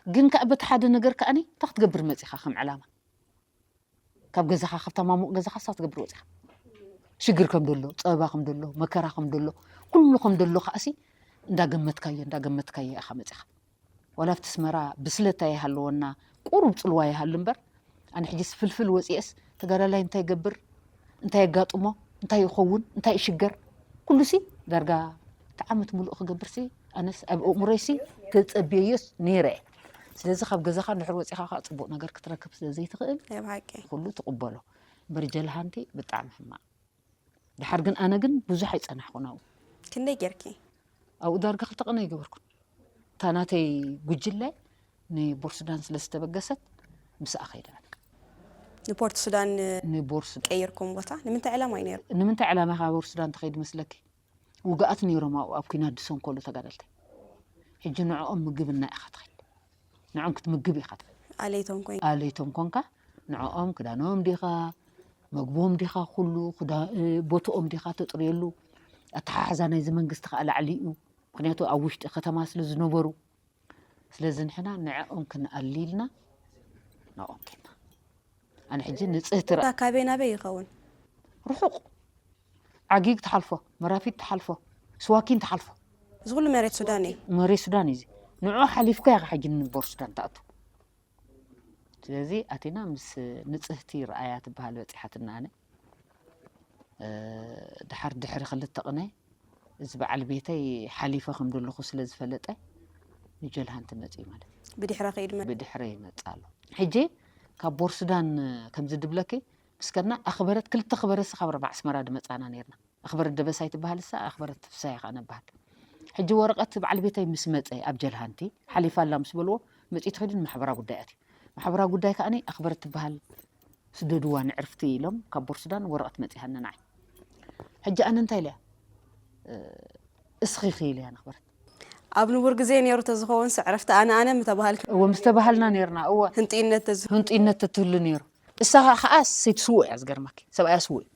ግን ከኣ በቲ ሓደ ነገር ከኣኒ እንታይ ክትገብር መጺኻ ከም ዕላማ? ካብ ገዛኻ፣ ካብታ ማሙቕ ገዛኻ ስታ ክትገብር ወጺኻ። ሽግር ከም ደሎ፣ ጸበባ ከም ደሎ፣ መከራ ከም ደሎ፣ ኩሉ ከም ደሎ ከኣሲ እንዳገመትካዮ፣ እንዳገመትካዮ ኢኻ መጺኻ። ዋላ ኣብቲ ኣስመራ ብስለት ኣይሃለወና፣ ቁሩብ ጽልዋ ይሃሉ እምበር፣ ኣነ ሕጂስ ፍልፍል ወጺኤስ ተጋዳላይ እንታይ ይገብር፣ እንታይ የጋጥሞ፣ እንታይ ይኸውን፣ እንታይ ይሽገር፣ ኩሉሲ ዳርጋ እቲ ዓመት ሙሉእ ክገብርሲ ኣነስ ኣብ ኣእምሮይሲ ተጸብየዮስ ነይረ እየ። ስለዚ ካብ ገዛኻ እንድሕር ወጺኻ ከዓ ጽቡቕ ነገር ክትረክብ ስለ ዘይትኽእል ናይ ብሓቂ። ኩሉ ትቕበሎ። እምበር ጀልሃንቲ ብጣዕሚ ሕማቕ። ድሓር ግን ኣነ ግን ብዙሕ ኣይጸናሕኩን ኣብኡ። ክንደይ ጌርኪ? ኣብኡ ዳርጋ ክልተ ቅነ ኣይገበርኩን። እታ ናተይ ጉጅለ ንቦርሱዳን ስለ ዝተበገሰት ምስኣ ከይደ ኣነ። ንፖርት ሱዳን ንቦርሱዳን ቀይርኩም ቦታ ንምንታይ ዕላማ እዩ ነይሩ? ንምንታይ ዕላማ ኢኻ ቦርሱዳን ትኸይድ መስለኪ? ውግኣት ነይሮም ኣብኡ ኣብ ኲናት ዝሰንከሉ ተጋደልቲ። ሕጂ ንዕኦም ምግብና ኢኻ ትኸይድ። ንዕኦም ክትምግብ ኢኻ ትኸይድ። ኣለይቶም ኮይን ኣለይቶም ኮንካ ንዕኦም ክዳኖም ዲኻ፣ መግቦም ዲኻ፣ ኩሉ ክዳ-፣ እ፣ ቦትኦም ዲኻ ተጥርየሉ። ኣተሓሕዛ ናይዚ መንግስቲ ከዓ ላዕሊ እዩ። ምኽንያቱ ኣብ ውሽጢ ከተማ ስለ ዝነበሩ። ስለዚ ንሕና ንዕኦም ክንኣሊ ኢልና ንዕኦም ኬድና። ኣነ ሕጂ ንጽህቲ ራ- ቦታ ካበይ ናበይ ይኸውን? ርሑቕ ዓጊግ ትሓልፎ፣ መራፊት ትሓልፎ፣ ስዋኪን ትሓልፎ። እዚ ኩሉ መሬት ሱዳን እዩ። መሬት ሱዳን እዩ እዚ። ንዑ ሓሊፍካ ኢኻ ሕጂ ንቦር ሱዳን ትኣቱ። ስለዚ ኣቲና ምስ ንጽህቲ ረኣያ ትበሃል በጺሓትና። ኣነ፣ እ፣ ድሓር ድሕሪ ክልተ ቅነ እዚ በዓል ቤተይ ሓሊፈ ከም ዘለኹ ስለ ዝፈለጠ ንጀልሃንቲ መጽዩ ማለት እዩ። ብድሕረ ከይድ መ- ብድሕረ ይመጽእ ኣሎ። ሕጂ ካብ ቦር ሱዳን ከምዚ ድብለኪ ምስ ከድና ኣኽበረት፣ ክልተ ኣኽበረትሲ ካብ ኣስመራ ድመጻና ነይርና። ኣኽበረት ደበሳይ ትበሃል፣ እሳ ኣኽበረት ፍሳይ ከኣ ነባሃል። ሕጂ ወረቐት በዓል ቤተይ ምስ መጸ ኣብ ጀልሃንቲ ሓሊፋ ኣላ ምስ በልዎ መጺኡ ትኸይዱ ንማሕበራ ጉዳይ ኣትዩ። ማሕበራ ጉዳይ ከኣ ኣኽበረት ትበሃል ስደድዋ ንዕርፍቲ ኢሎም ካብ ቦር ሱዳን ወረቐት መጺሃኒ ንዓይ። ሕጂ ኣነ እንታይ ኢለያ? እ፣ እስኺ ኢለያ ነኽበረት። ኣብ ንቡር ግዜ ነይሩ ተዝኸውን ዕረፍቲ ኣነ ኣነ ምተባሃልክ እወ ምስ ተባሃልና ነይርና። እወ ህንጥይነት ተዝ ህንጥይነት ተትህሉ ነይሩ። እሳ ከኣ ሰይቲ ስዉእ እያ ዝገርመኪ። ሰብኣያ ስዉእ እዩ።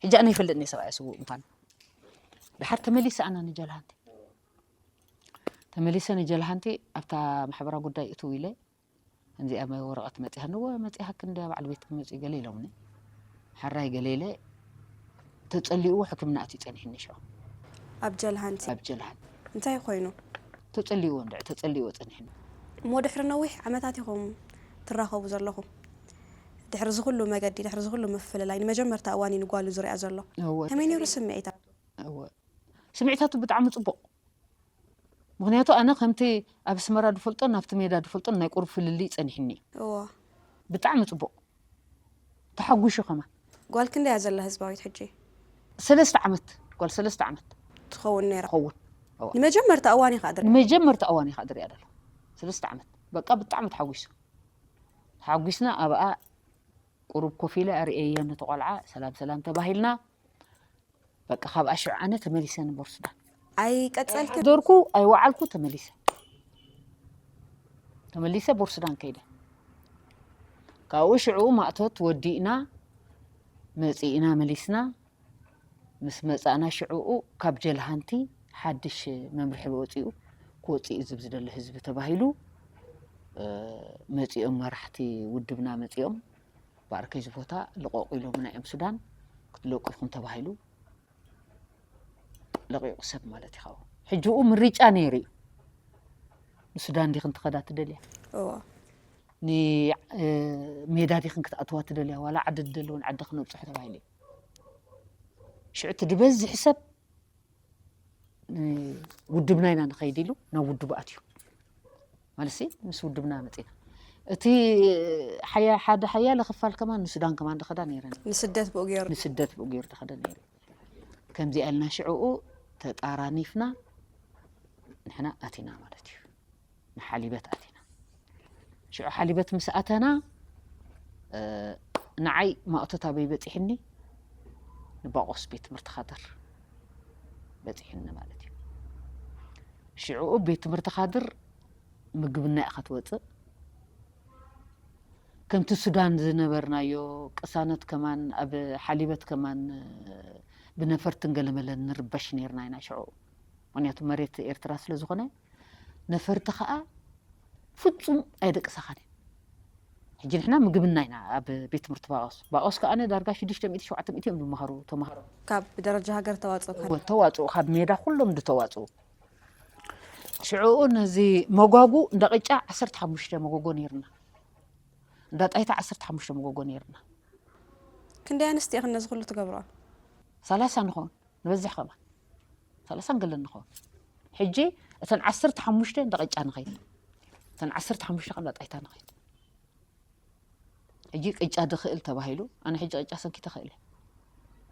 ሕጂ ኣነ ይፈልጥኒ ሰብኣያ ስዉእ ምዃኑ። ድሓር ተመሊሰ ኣነ ንጀልሃንቲ። ተመሊሰ ንጀልሃንቲ ኣብታ ማሕበራዊ ጉዳይ እትው ኢለ፣ ከምዚኣ መ-፣ ወረቐት መጺሃኒ፣ እወ መጺሃኪ እንድያ በዓል ቤትኪ መጺኡ ገለ ኢሎምኒ። ሓራይ ገለ ኢለ ተጸሊእዎ ሕክምና ኣትዩ ጸኒሕኒ ሽዑ። ኣብ ጀልሃንቲ ኣብ ጀልሃን እንታይ ኮይኑ? ተጸሊእዎ እንድዒ፣ ተጸሊእዎ ጸኒሕኒ። እሞ ድሕሪ ነዊሕ ዓመታት ኢኹም ትራኸቡ ዘለኹም። ድሕሪ እዚ ኩሉ መገዲ፣ ድሕሪ እዚ ኩሉ ምፍልላይ ንመጀመርታ እዋን እዩ ንጓሉ ዝሪኣ ዘሎ። እወ። ከመይ ነይሩ ስምዒታ? እወ። ስምዒታቱ ብጣዕሚ ጽቡቕ። ምኽንያቱ ኣነ ከምቲ ኣብ ኣስመራ ድፈልጦን ኣብቲ ሜዳ ድፈልጦን ናይ ቁሩብ ፍልልይ ጸኒሕኒ እዩ። እዎ። ብጣዕሚ ጽቡቕ። ተሓጒሹ ከማን። ጓል ክንደይ እያ ዘላ ህዝባዊት ሕጂ? ሰለስተ ዓመት፣ ጓል ሰለስተ ዓመት ትኸውን ነይራ። ትኸውን። እወ። ንመጀመርታ እዋን ኢኻ ድር ንመጀመርታ እዋን ኢኻ ድሪኣ ደሎ። ሰለስተ ዓመት በቃ ብጣዕሚ ተሓጒሱ። ተሓጒስና ኣብኣ ቁሩብ ኮፍ ኢለ ኣርእየዮ ነቲ ቆልዓ፣ ሰላም ሰላም ተባሂልና። በቃ ካብኣ ሽዑ ኣነ ተመሊሰ ንቦር ሱዳን። ኣይቀጸልክን? ደርኩ ኣይወዓልኩ ተመሊሰ። ተመሊሰ ቦር ሱዳን ከይደ። ካብኡ ሽዑ ማእቶት ወዲእና መጺእና መሊስና። ምስ መጻእና ሽዑኡ ካብ ጀልሃንቲ ሓድሽ መምርሒ ወጺኡ፣ ክወጽእ እዩ ዝብ ዝደሊ ህዝቢ ተባሂሉ። እ፣ መጺኦም መራሕቲ ውድብና መጺኦም ብኣርከይ እዚ ቦታ ልቐቑ ኢሎምና እዮም ሱዳን። ክትለቁ ኢኹም ተባሂሉ ለቂቑ ሰብ ማለት እዩ። ካብኡ ሕጂ ኡ ምርጫ ነይሩ እዩ። ንሱዳን ዲኽን ትኸዳ ትደልያ? እዎ። ን እ፣ ሜዳ ዲኽን ክትኣትዋ ትደልያ? ዋላ ዓዲ ትደልውን ዓዲ ክነብፅሑ ተባሂሉ እዩ። ሽዑ እቲ ዝበዝሕ ሰብ እ፣ ውድብና ኢና ንኸይድ ኢሉ ናብ ውድቡ ኣትዩ። ማለት ሲ ምስ ውድብና መፂና እቲ ሓያ ሓደ ሓያለ ክፋል ከማን ንሱዳን ከማን ደኸዳ ነይረን። ንስደት ብኡ ገይሩ። ንስደት ብኡ ገይሩ ደኸደ ነይሩ። ከምዚኣ ኢልና ሽዕኡ ተጣራኒፍና ንሕና ኣቲና ማለት እዩ። ንሓሊበት ኣቲና። ሽዑ ሓሊበት ምስ ኣተና እ፣ ንዓይ ማእቶት ኣበይ በፂሕኒ? ንባቆስ ቤት ትምህርቲ ካድር በፂሕኒ ማለት እዩ። ሽዕኡ ቤት ትምህርቲ ካድር ምግብና ኢኻ ትወፅእ። ከምቲ ሱዳን ዝነበርናዮ ቅሳነት ከማን ኣብ ሓሊበት ከማን እ፣ ብነፈርትን ገለመለን ንርበሽ ነይርና ኢና ሽዑ። ምክንያቱ መሬት ኤርትራ ስለ ዝኾነ ነፈርቲ ከዓ ፍጹም ኣየደቅሳኻን እዩ። ሕጂ ንሕና ምግብና ኢና ኣብ ቤት ትምህርቲ ባቆስ። ባቆስ ከዓ ዳርጋ ሽዱሽተ ሚእቲ ሸውዓተ ሚእቲ እዮም ዝመሃሩ ተምሃሮ። ካብ ደረጃ ሃገር ተዋፅኦ ካብ ተዋፅኡ፣ ካብ ሜዳ ኩሎም ዝተዋፅኡ። ሽዕኡ ነዚ መጓጉ እንዳ ቅጫ ዓሰርተ ሓሙሽተ መጎጎ ነይርና። እንዳ ጣይታ ዓሰርተ ሓሙሽተ መጎጎ ነይርና። ክንደይ ኣንስቲ ኢኽን ነዚ ኩሉ ትገብርኦ? ሰላሳ ንኸውን፣ ንበዝሕ ከማን። ሰላሳን ገለን ንኸውን። ሕጂ እተን ዓሰርተ ሓሙሽተ እንዳ ቅጫ ንኸይድ። እተን ዓሰርተ ሓሙሽተ ከ እንዳ ጣይታ ንኸይድ። ሕጂ ቅጫ ድኽእል ተባሂሉ፣ ኣነ ሕጂ ቅጫ ሰንኪተ ክእል እየ።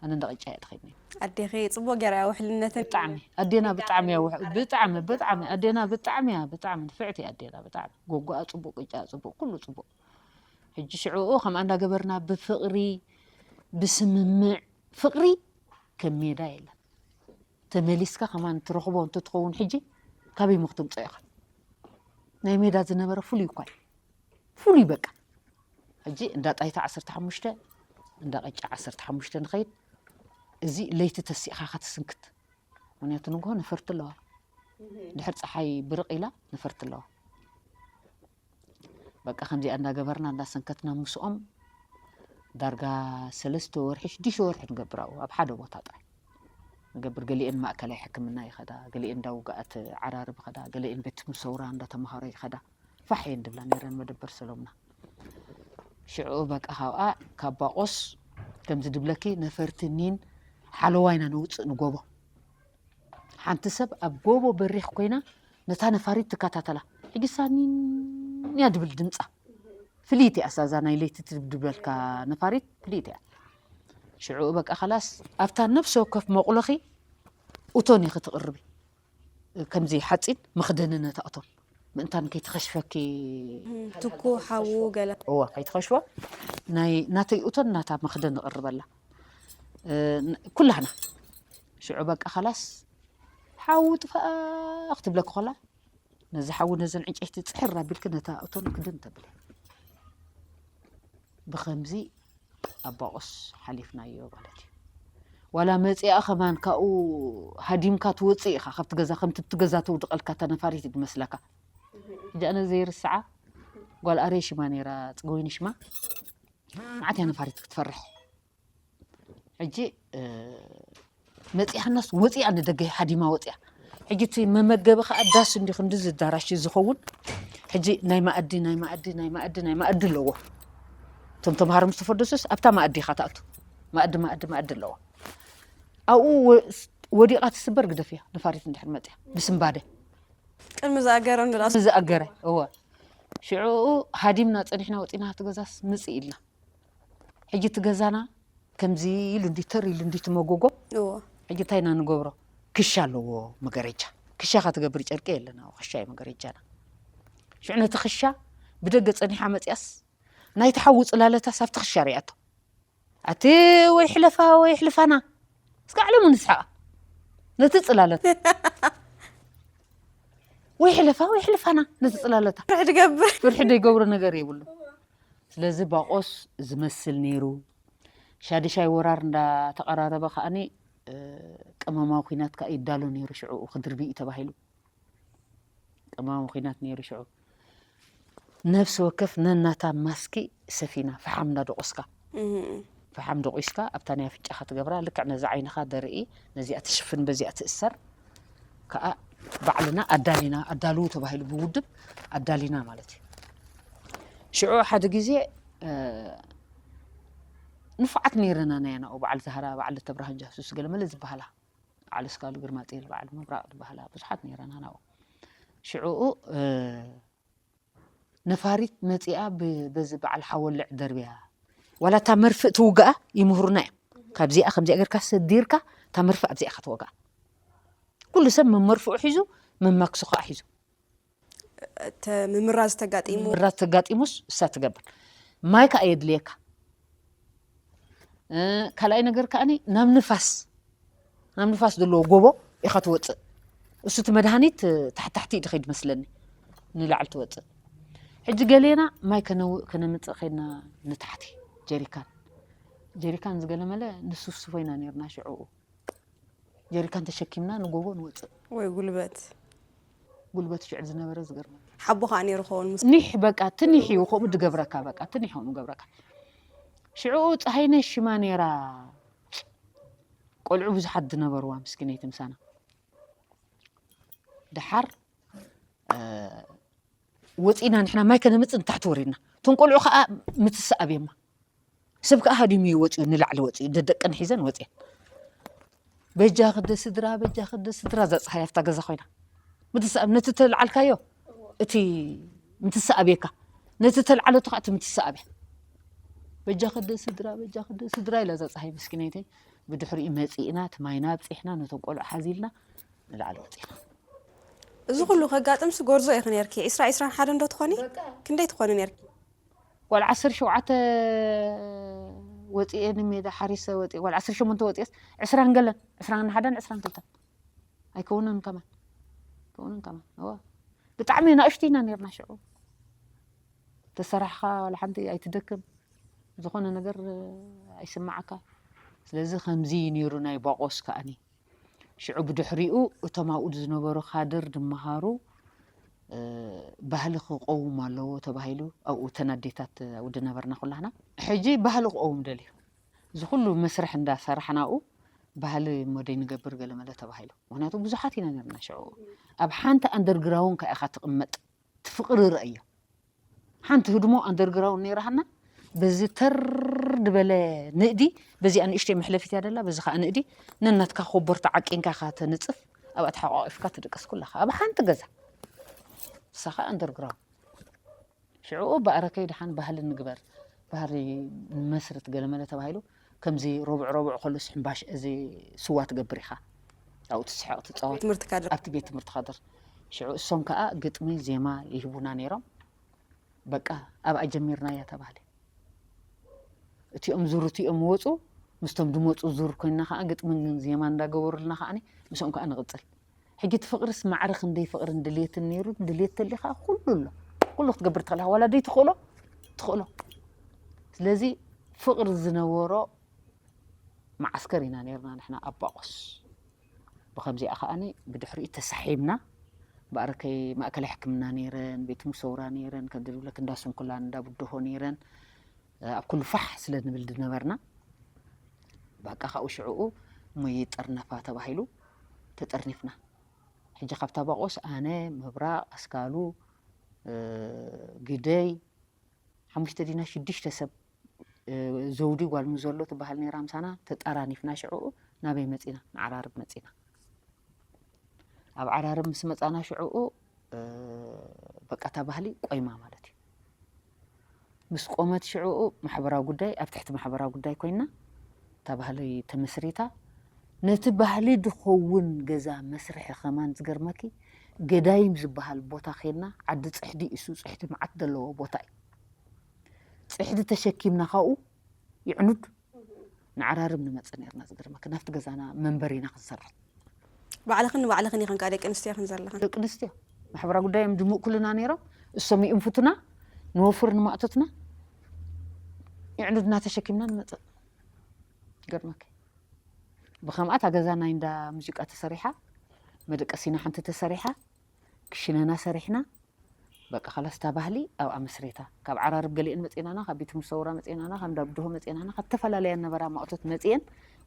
ኣነ እንዳ ቅጫ እየ ትኸይድ ነይረ። ኣዴኺ ፅቡቅ ገይራ እያ ውሕልነትን ብጣዕሚ ኣዴና ብጣዕሚ እያ ውሕ- ብጣዕሚ ብጣዕሚ ኣዴና ብጣዕሚ እያ ብጣዕሚ ንፍዕቲ እያ ኣዴና ብጣዕሚ ጎጎኣ ፅቡቅ ቅጫ ፅቡቅ ኩሉ ፅቡቅ። ሕጂ ሽዕኡ ከምኣ እንዳገበርና ብፍቅሪ ብስምምዕ ፍቅሪ ከም ሜዳ የለን። ተመሊስካ ከማን ትረኽቦ እንተትኸውን ሕጂ ካበይ ምክትምፅኦ ኢኻ? ናይ ሜዳ ዝነበረ ፍሉይ እኳ እዩ። ፍሉይ በቃ። ሕጂ እንዳ ጣይታ ዓሰርተ ሓሙሽተ እንዳ ቅጫ ዓሰርተ ሓሙሽተ ንኸይድ። እዚ ለይቲ ተሲእኻ ከትስንክት። ምክንያቱ ንግሆ ነፈርቲ ኣለዋ። ድሕር ፀሓይ ብርቕ ኢላ ነፈርቲ ኣለዋ። በቃ ከምዚኣ እንዳገበርና እንዳሰንከትና ምስኦም ዳርጋ ሰለስተ ወርሒ ሽዱሽተ ወርሒ ንገብር ኣብኡ ኣብ ሓደ ቦታ ጥራይ ንገብር። ገሊኤን ማእከላይ ሕክምና ይኸዳ፣ ገሊኤን እንዳ ውግኣት ዓራርብ ይኸዳ፣ ገሊኤን ቤት ትምህርቲ ሰውራ እንዳተምሃሮ ይኸዳ። ፋሕ እየን ድብላ ነይረን መደበር ሰሎምና። ሽዑ በቃ ካብኣ ካብ ባቆስ ከምዚ ድብለኪ ነፈርቲ ኒን ሓለዋ ኢና ነውፅእ ንጎቦ። ሓንቲ ሰብ ኣብ ጎቦ በሪኽ ኮይና ነታ ነፋሪት ትከታተላ። ሕጂ ሳኒን እያ ድብል ድምፃ። ፍልይቲ እያ ሳዛ ናይ ለይቲ ትድብድበልካ ነፋሪት ፍልይቲ እያ። ሽዑ በቃ ከላስ ኣብታ ነፍሲ ወከፍ መቑሎኺ እቶን ኢኺ ትቕርቢ። ከምዚ ሓፂን መኽደኒ ነታ እቶን ምእንታን ከይትኸሽፈኪ ትኩ ሓዉ ገለ እዋ ከይትኸሽዋ ናይ ናተይ እቶን ናታ መኽደኒ ንቕርበላ። እ፣ ን- ኩላህና ሽዑ በቃ ከላስ ሓዊ ጥፋእ ክትብለኪ ከላ ነዚ ሓዊ ነዘን ዕንጨይቲ ፅሕር ኣቢልኪ ነታ እቶን ክድን ተብለ። ብኸምዚ ኣባቆስ ሓሊፍናዮ ማለት እዩ። ዋላ መፂኣ ከማን ካብኡ ሃዲምካ ትወፅእ ኢኻ ካብቲ ገዛ ከምቲ እቲ ገዛ ተውድቐልካ እታ ነፋሪት እዩ ዝመስለካ። ሕጂ ኣነ ዘይርስዓ ጓል ኣረይ ሽማ ነይራ ፅገወይኒ ሽማ። መዓት እያ ነፋሪት ክትፈርሕ። ሕጂ እ፣ መፂኣናስ ወፂኣ ንደገ ሃዲማ ወፂኣ። ሕጂ እቲ መመገቢ ከዓ ዳስ እንዲ ክንዲ ዝዳራሽ ዝኸውን። ሕጂ ናይ ማእዲ ናይ ማእዲ ናይ ማእዲ ናይ ማእዲ ኣለዎ። እቶም ተምሃሮ ምስ ተፈደሱስ ኣብታ ማእዲ ኢኻ ትኣቱ። ማእዲ ማእዲ ማእዲ ኣለዎ። ኣብኡ ወ- ወዲቓ ትስበር ግደፍያ ነፋሪት እንድሕር መፅያ ብስምባደ ቅድሚ ዝኣገረ ንዳ ዝኣገረ እወ። ሽዑኡ ሃዲምና ፀኒሕና ወፂና ትገዛስ ምፅእ ኢልና። ሕጂ እቲ ገዛና ከምዚ ኢሉ እንዲ ተር ኢሉ እንዲ ትመጎጎ። እዎ ሕጂ እንታይ ኢና ንገብሮ? ክሻ ኣለዎ መገረጃ። ክሻ ካ ትገብር ጨርቂ የለና፣ ክሻ እዩ መገረጃና። ሽዑ ነቲ ክሻ ብደገ ጸኒሓ መጺኣስ፣ ናይቲ ሓዊ ጽላለታስ ኣብቲ ክሻ ርእያቶ። ኣቲ ወይ ሕለፋ ወይ ሕልፋና፣ እስከ ዓለሙ ንስሓቓ ነቲ ጽላለታ። ወይ ሕለፋ ወይ ሕልፋና ነቲ ጽላለታ። ፍርሒ ድገብር። ፍርሒ ደይገብሮ ነገር የብሉ። ስለዚ ባቆስ ዝመስል ነይሩ። ሻድሻይ ወራር እንዳተቐራረበ ከኣኒ፣ እ፣ ቅመማዊ ኲናት ከኣ ይዳሎ ነይሩ። ሽዑ ክድርቢ እዩ ተባሂሉ። ቅመማዊ ኲናት ነይሩ ሽዑ። ነፍሲ ወከፍ ነናታ ማስኪ ሰፊና፣ ፈሓም እንዳደቆስካ። እም። ፈሓም ደቂስካ ኣብታ ናይ ኣፍንጫኻ ትገብራ፣ ልክዕ ነዛ ዓይንኻ ደርኢ፣ ነዚኣ ትሽፍን፣ በዚኣ ትእሰር። ከኣ ባዕልና ኣዳሊና፣ ኣዳልዉ ተባሂሉ ብውድብ ኣዳሊና ማለት እዩ። ሽዑ ሓደ ግዜ፣ እ፣ ንፉዓት ነይረና ናይ ናብኡ በዓል ዛህራ፣ በዓል ለተብርሃን ጃሱስ ገለ መለ ዝበሃላ፣ በዓል እስካሉ ግርማጽዮን፣ በዓል ምብራቕ ዝበሃላ ብዙሓት ነይረና ናብኡ። ሽዑኡ፣ እ፣ ነፋሪት መጺኣ ብ-፣ በዚ በዓል ሓወልዕ ደርብያ። ዋላ እታ መርፍእ ትውግኣ ይምህሩና እዮም። ካብዚኣ ከምዚኣ ጌርካ ሰዲርካ እታ መርፍእ ኣብዚኣ ኢኻ ትወግኣ። ኩሉ ሰብ መመርፍኡ ሒዙ፣ መማክሱ ከኣ ሒዙ። እተ ምምራዝ ተጋጢሙ። ምምራዝ ተጋጢሙስ እሳ ትገብር። ማይ ከኣ የድልየካ። እ፣ ካልኣይ ነገር ከኣኒ ናብ ንፋስ፣ ናብ ንፋስ ዘለዎ ጎቦ ኢኻ ትወጽእ። እሱ እቲ መድሃኒት፣ እ፣ ታሕቲ ታሕቲ እዩ ዝኸይድ መስለኒ፣ ንላዕሊ ትወጽእ። ሕጂ ገሌና ማይ ከነውእ ከነምጽእ ከይድና ንታሕቲ ጀሪካን፣ ጀሪካን ዝገለመለ ንስፍስፎ ኢና ነይርና ሽዑኡ። ጀሪካን ተሸኪምና ንጎቦ ንወጽእ። ወይ ጉልበት። ጉልበት ሽዑ ዝነበረ ዝገርመኒ። ሓቦ ከኣ ነይሩ ክኸውን ምስ ኒሕ በቃ ትኒሕ እዩ ከምኡ ዝገብረካ፣ በቃ ትኒሕ ከምኡ ገብረካ። ሽዑ ፀሃይነሽ ሽማ ነይራ፣ ቆልዑ ብዙሓት ዝነበርዋ ምስኪነይቲ ምሳና። ደሓር፣ እ፣ ወፂእና ንሕና ማይ ከነምፅእ ንታሕቲ ወሪድና። እቶም ቆልዑ ከዓ ምትስኣብ እየማ። ሰብ ከዓ ሃዲሙ እዩ ወፂኡ፣ ንላዕሊ ወፂኡ፣ ደደቀን ሒዘን ወፂአን። በጃ ክደ ስድራ፣ በጃ ክደ ስድራ፣ እዛ ፀሃይ ኣብታ ገዛ ኮይና። ምትስኣብ፣ ነቲ ተልዓልካዮ፣ እቲ ምትስኣብ እየካ። ነቲ ተልዓለቶ ከዓ እቲ ምትስኣብ እያ። በጃ ክደ ስድራ፣ በጃ ክደ ስድራ ኢላ እዛ ፀሃይ ምስኪነይተይ። ብድሕሪኡ መፂእና፣ እቲ ማይና ኣብፂሕና፣ ነቶም ቆልዑ ሓዚልና፣ ንላዕሊ ወፂእና። እዚ ኩሉ ከጋጥምሲ ጎርዞ ኢኺ ነይርኪ። ዒስራ፣ ዒስራን ሓደን ዶ ትኾኒ? በቃ። ክንደይ ትኾኒ ነይርኪ? ጓል ዓሰርተ ሸውዓተ ወፂኤ ንሜዳ ሓሪሰ ወፂኤ፣ ጓል ዓሰርተ ሸሞንተ ወፂኤስ፣ ዕስራን ገለን፣ ዕስራን ሓደን፣ ዕስራን ክልተን። ኣይከውንን ከማን። ኣይከውንን ከማን። እዋ። ብጣዕሚ ናእሽቱ ኢና ነይርና ሽዑ። ተሰራሕኻ ዋላ ሓንቲ ኣይትደክም። ዝኾነ ነገር፣ እ፣ ኣይስማዓካ። ስለዚ ከምዚ እዩ ነይሩ ናይ ባቆስ ከኣኒ። ሽዑ ብድሕሪኡ እቶም ኣብኡ ዝነበሩ ካድር ድመሃሩ፣ እ፣ ባህሊ ክቀውም ኣለዎ ተባሂሉ፣ ኣብኡ እተን ኣዴታት ኣብኡ ዝነበርና ኩላህና፣ ሕጂ ባህሊ ክቀውም ደልዩ። እዚ ኩሉ መስርሕ እንዳሰራሕናኡ ባህሊ እሞ ደይንገብር ገለመለ ተባሂሉ። ምኽንያቱ ብዙሓት ኢና ነርና ሽዑ። ኣብ ሓንቲ ኣንደርግራውን ከኣ ኢኻ ትቕመጥ፣ ትፍቕሪ ረእዮ። ሓንቲ ህድሞ ኣንደርግራውን ነይራሃና፣ በዚ ተር ዝበለ ንእዲ፣ በዚኣ ንእሽተይ መሕለፊት እያ ደላ፣ በዚ ኸኣ ንእዲ፣ ነናትካ ኮቦርታ ዓቂንካ ኢኻ ተንጽፍ፣ ኣብኣ ተሓቋቒፍካ ትድቅስ ኩላኻ። ኣብ ሓንቲ ገዛ። ንሳ ኸኣ ኣንደርግራውን። ሽዑኡ ብኣረከይ ደሓን ባህሊ ንግበር፣ ባህሊ ንመስርት ገለመለ ተባሂሉ፣ ከምዚ ረቡዕ ረቡዕ ከሎስ ሕምባሽ፣ እዚ ስዋ ትገብር ኢኻ። ኣብኡ ትስሕቕ ትጻወት። ቤት ትምህርቲ ካድር። ኣብቲ ቤት ትምህርቲ ካድር። ሽዑ እሶም ከኣ ግጥሚ ዜማ ይህቡና ነይሮም። በቃ ኣብኣ ጀሚርናያ ተባህለ። እቲኦም ዙር እቲኦም ወጹ፣ ምስቶም ድመጹ ዙር ኮይንና ከኣ ግጥምን ዜማ እንዳገበሩልና ከኣኒ ምስኦም ከኣ ንቕጽል። ሕጂ እቲ ፍቕርስ ማዕረ ክንደይ ፍቕርን ድሌትን ነይሩ፣ ድሌት ተሊኻ ኩሉ ኣሎ። ኩሉ ክትገብር ትኽእል ኢኻ፣ ዋላ ደይ ትኽእሎ፣ ትኽእሎ። ስለዚ ፍቕሪ ዝነበሮ መዓስከር ኢና ነይርና ንሕና ኣብ ባቆስ። ብኸምዚኣ ከኣኒ ብድሕሪኡ ተሳሒብና፣ ብኣረከይ ማእከላይ ሕክምና ነይረን፣ ቤት ሙሰውራ ነይረን፣ ከምዚ ዝብለክ እንዳ ስንኩላን፣ እንዳ ብድሆ ነይረን፣ ኣብ ኩሉ ፋሕ ስለ ንብል ዝነበርና፣ በቃ ካብኡ ሽዕኡ እሞ ይጥርነፋ ተባሂሉ ተጠርኒፍና። ሕጂ ካብታ ባቆስ ኣነ፣ ምብራቕ፣ ኣስካሉ፣ እ፣ ግደይ፣ ሓሙሽተ ዲና ሽዱሽተ ሰብ፣ እ፣ ዘውዲ ጓል ሙዘሎ ትበሃል ነይራ ምሳና፣ ተጠራኒፍና ሽዕኡ ናበይ መጺና? ንዓራርብ መጺና። ኣብ ዓራርብ ምስ መጻና ሽዕኡ፣ እ፣ በቃ እታ ባህሊ ቆይማ ማለት እዩ። ምስ ቆመት ሽዕኡ ማሕበራዊ ጉዳይ፣ ኣብ ትሕቲ ማሕበራዊ ጉዳይ ኮይና እታ ባህሊ ተመስሪታ። ነቲ ባህሊ ድኸውን ገዛ መስርሒ ከማን ዝገርመኪ፣ ገዳይም ዝበሃል ቦታ ኸይድና፣ ዓዲ ፅሕዲ፣ እሱ ፅሕዲ መዓት ዘለዎ ቦታ እዩ። ፅሕዲ ተሸኪምና ካብኡ ይዕኑድ ንዓራርብ ንመፅእ ነርና። ዝገርመክ ናብቲ ገዛና መንበሪና ክንሰርሕ ባዕልኽን ንባዕልኽን ኢኽን ከዓ ደቂ ኣንስትዮ ኢኽን ዘለኽን። ደቂ ኣንስትዮ ማሕበራዊ ጉዳዮም ድሙቕ ኩልና ነይሮም። እሶም ይእንፍቱና፣ ንወፍር ንማእቶትና ይዕኑድና ተሸኪምና ንመፅእ። ይገርመክ ብኸምኣት ኣገዛ ናይ እንዳ ሙዚቃ ተሰሪሓ፣ መደቀሲና ሓንቲ ተሰሪሓ፣ ክሽነና ሰሪሕና። በቃ ኸላስ እታ ባህሊ ኣብኣ መስሬታ። ካብ ዓራርብ ገሊአን መፅኤናና፣ ካብ ቤት ሙሰውራ መፅኤናና፣ ካብ እንዳ ብድሆ መፅኤናና፣ ካብ ዝተፈላለያ ነበራ ማእቶት መፅኤን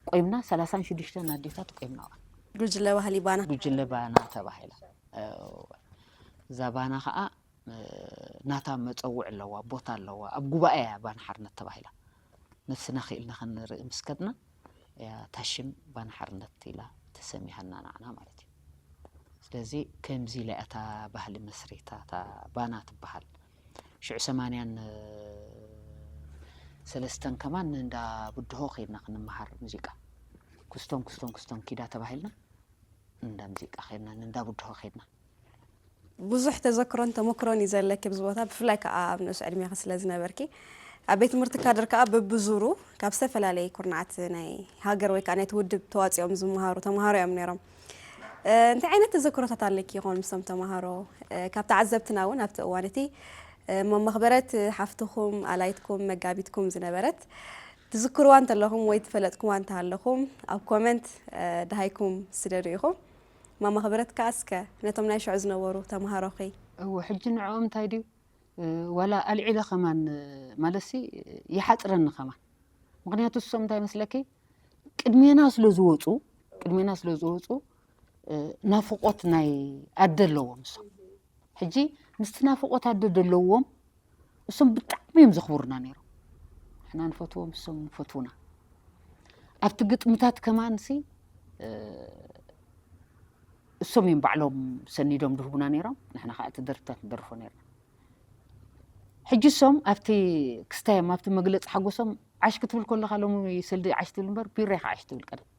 ቆይምና። ሰላሳን ሽዱሽተን ኣዴታት ቆይምና ኣብኣ። ጉጅለ ባህሊ ባና። ጉጅለ ባና ተባሂላ። እወ። እዛ ባና ኸዓ ናታ መፀውዕ ኣለዋ፣ ቦታ ኣለዋ። ኣብ ጉባኤ እያ ባና ሓርነት ተባሂላ። ነብስና ክኢልና ክንርኢ ምስ ከድና እያ ታሽም ባና ሓርነት ኢላ ተሰሚሃና ንዓና ማለት እዩ። ስለዚ ከምዚ ኢላ እያ እታ ባህሊ መስሪታ፣ እታ ባና ትበሃል። ሽዑ ሰማንያን ሰለስተን ከማን እንዳ ብድሆ ከይድና ክንመሃር ሙዚቃ። ኩስቶን ኩስቶን ኩስቶን ኪዳ ተባሂልና እንዳ ሙዚቃ ከይድና፣ እንዳ ብድሆ ከይድና። ብዙሕ ተዘክሮን ተመክሮን እዩ ዘለኪ ኣብዚ ቦታ፣ ብፍላይ ከዓ ኣብ ንኡስ ዕድሜኺ ስለ ዝነበርኪ። ኣብ ቤት ትምህርቲ ካድር ከዓ በብዙሩ ካብ ዝተፈላለየ ኩርናዓት ናይ ሃገር ወይ ከዓ ናይቲ ውድብ ተዋፂኦም ዝመሃሩ ተምሃሮ እዮም ነይሮም። እ፣ እንታይ ዓይነት ተዘክሮታት ኣለኪ ይኾን ምስቶም ተምሃሮ? እ፣ ካብ ተዓዘብትና እውን ኣብቲ እዋን እቲ፣ እ፣ መመኽበረት ሓፍትኹም፣ ኣላይትኩም፣ መጋቢትኩም ዝነበረት ትዝክርዋ እንተለኹም ወይ ትፈለጥኩዋ እንተሃለኹም ኣብ ኮመንት፣ እ፣ ደሃይኩም ስደዱ ኢኹም። ማማ ክብረት ከኣ እስከ ነቶም ናይ ሽዑ ዝነበሩ ተምሃሮኺ። እወ፣ ሕጂ ንዕኦም እንታይ ድዩ፣ እ፣ ዋላ ኣልዒለ ከማን፣ እ፣ ማለትሲ፣ እ፣ ይሓጽረኒ ከማን። ምኽንያቱ እሶም እንታይ መስለኪ፣ ቅድሜና ስለ ዝወጹ፣ ቅድሜና ስለ ዝወጹ፣ እ፣ ናፍቖት ናይ ኣደ ኣለዎም እሶም። ሕጂ ምስቲ ናፍቖት ኣደ ዘለዎም እሶም ብጣዕሚ እዮም ዘኽብሩና ነይሮም። ንሕና ንፈትዎም፣ እሶም ይፈትዉና። ኣብቲ ግጥምታት ከማንሲ፣ እ፣ እሶም እዮም ባዕሎም ሰኒዶም ድህቡና ነይሮም። ንሕና ኸዓ እቲ ደርፍታት ንደርፎ ነይርና። ሕጂ እሶም ኣብቲ ክስታዮም፣ ኣብቲ መግለጺ ሓጎሶም ዓሽ ክትብል ከለኻ፣ ሎሚ ሰልዲ ዓሽ ትብል እምበር፣ ፒሮ ኢኻ ዓሽ ትብል ቀደም።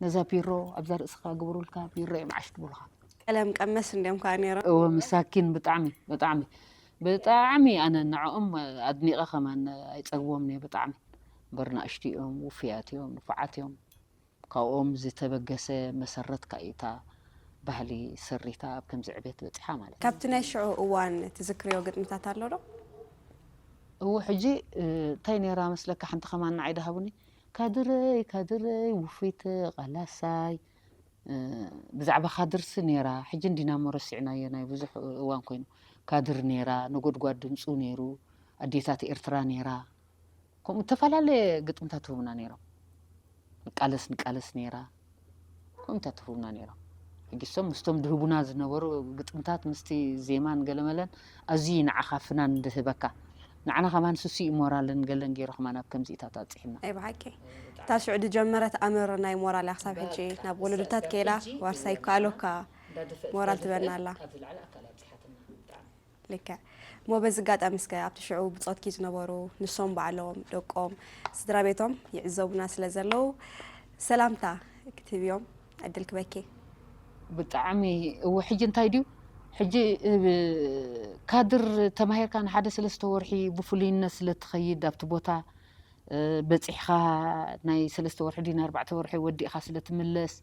ነዛ ፒሮ ኣብዛ ርእስኻ ግበሩልካ፣ ፒሮ እዮም ዓሽ ትብሉኻ። ቀለም ቀመስ እንዲዮም ከዓ ነይሮም። እወ፣ መሳኪን፣ ብጣዕሚ፣ ብጣዕሚ፣ ብጣዕሚ ኣነ ንዕኦም ኣድኒቐ ከማን ኣይጸግቦምን እየ ብጣዕሚ። እምበር ንኣሽቱ እዮም፣ ውፉያት እዮም፣ ንፉዓት እዮም። ካብኦም ዝተበገሰ መሰረት ከኣ እታ ባህሊ ሰሪታ ኣብ ከምዚ ዕቤት በጺሓ ማለት እዩ። ካብቲ ናይ ሽዑ እዋን ትዝክርዮ ግጥምታት ኣሎ ዶ? እወ፣ ሕጂ፣ እ፣ እንታይ ነይራ መስለካ፣ ሓንቲ ከማን ንዓይ ደሃቡኒ፣ "ካድረይ፣ ካድረይ፣ ውፍይቲ ቃላሳይ", እ፣ ብዛዕባ ካድርሲ ነይራ። ሕጂ እንዲና እሞ ረሲዕናዮ፣ ናይ ብዙሕ እዋን ኮይኑ። ካድር ነይራ፣ ነጎድጓድ ድምጹ ነይሩ፣ ኣዴታት ኤርትራ ነይራ። ከምኡ ዝተፈላለየ ግጥምታት ትህቡና ነይሮም። ንቃለስ ንቃለስ ነይራ። ከምኡታት ትህቡና ነይሮም። ሕጂ እሶም ምስቶም ድህቡና ዝነበሩ ግጥምታት ምስቲ ዜማን ገለመለን ኣዝዩ እዩ ንዓኻ ፍናን ድህበካ። ንዓና ከማን ስሱ እዩ ሞራልን ገለን ገይሩ ከማን ኣብ ከምዚኢታት ኣብፂሕና። ኣይ ብሓቂ። እታ ሽዑ ድጀመረት ኣምር ናይ ሞራል እያ ክሳብ ሕጂ በቃ፣ ናብ ወለዶታት እሰ-፣ ከይዳ ሕጂ ዋርሳ ይከኣሎካ እንዳደፈ-፣ ሞራል እንዳደፈ-፣ ትበና ኣላ። ካብ ዝለዓለ ኣካል ኣብፂሓትና። ብጣዕሚ። ልክዕ። እሞ በዚ ኣጋጣሚ እስከ ኣብቲ ሽዑ ብጾትኪ ዝነበሩ ንሶም ባዕሎም፣ ደቆም፣ ስድራ ቤቶም ይዕዘቡና ስለ ዘለዉ ሰላምታ ክትህብዮም ዕድል ክበኪ። ብጣዕሚ እወ፣ ሕጂ እንታይ ድዩ? ሕጂ፣ እ፣ ካድር ተማሂርካ ንሓደ ሰለስተ ወርሒ ብፍሉይነት ስለ ትኸይድ ኣብቲ ቦታ፣ እ፣ በጺሕኻ ናይ ሰለስተ ወርሒ ድዩ ናይ ኣርባዕተ ወርሒ ወዲእኻ ስለ ትምለስ፣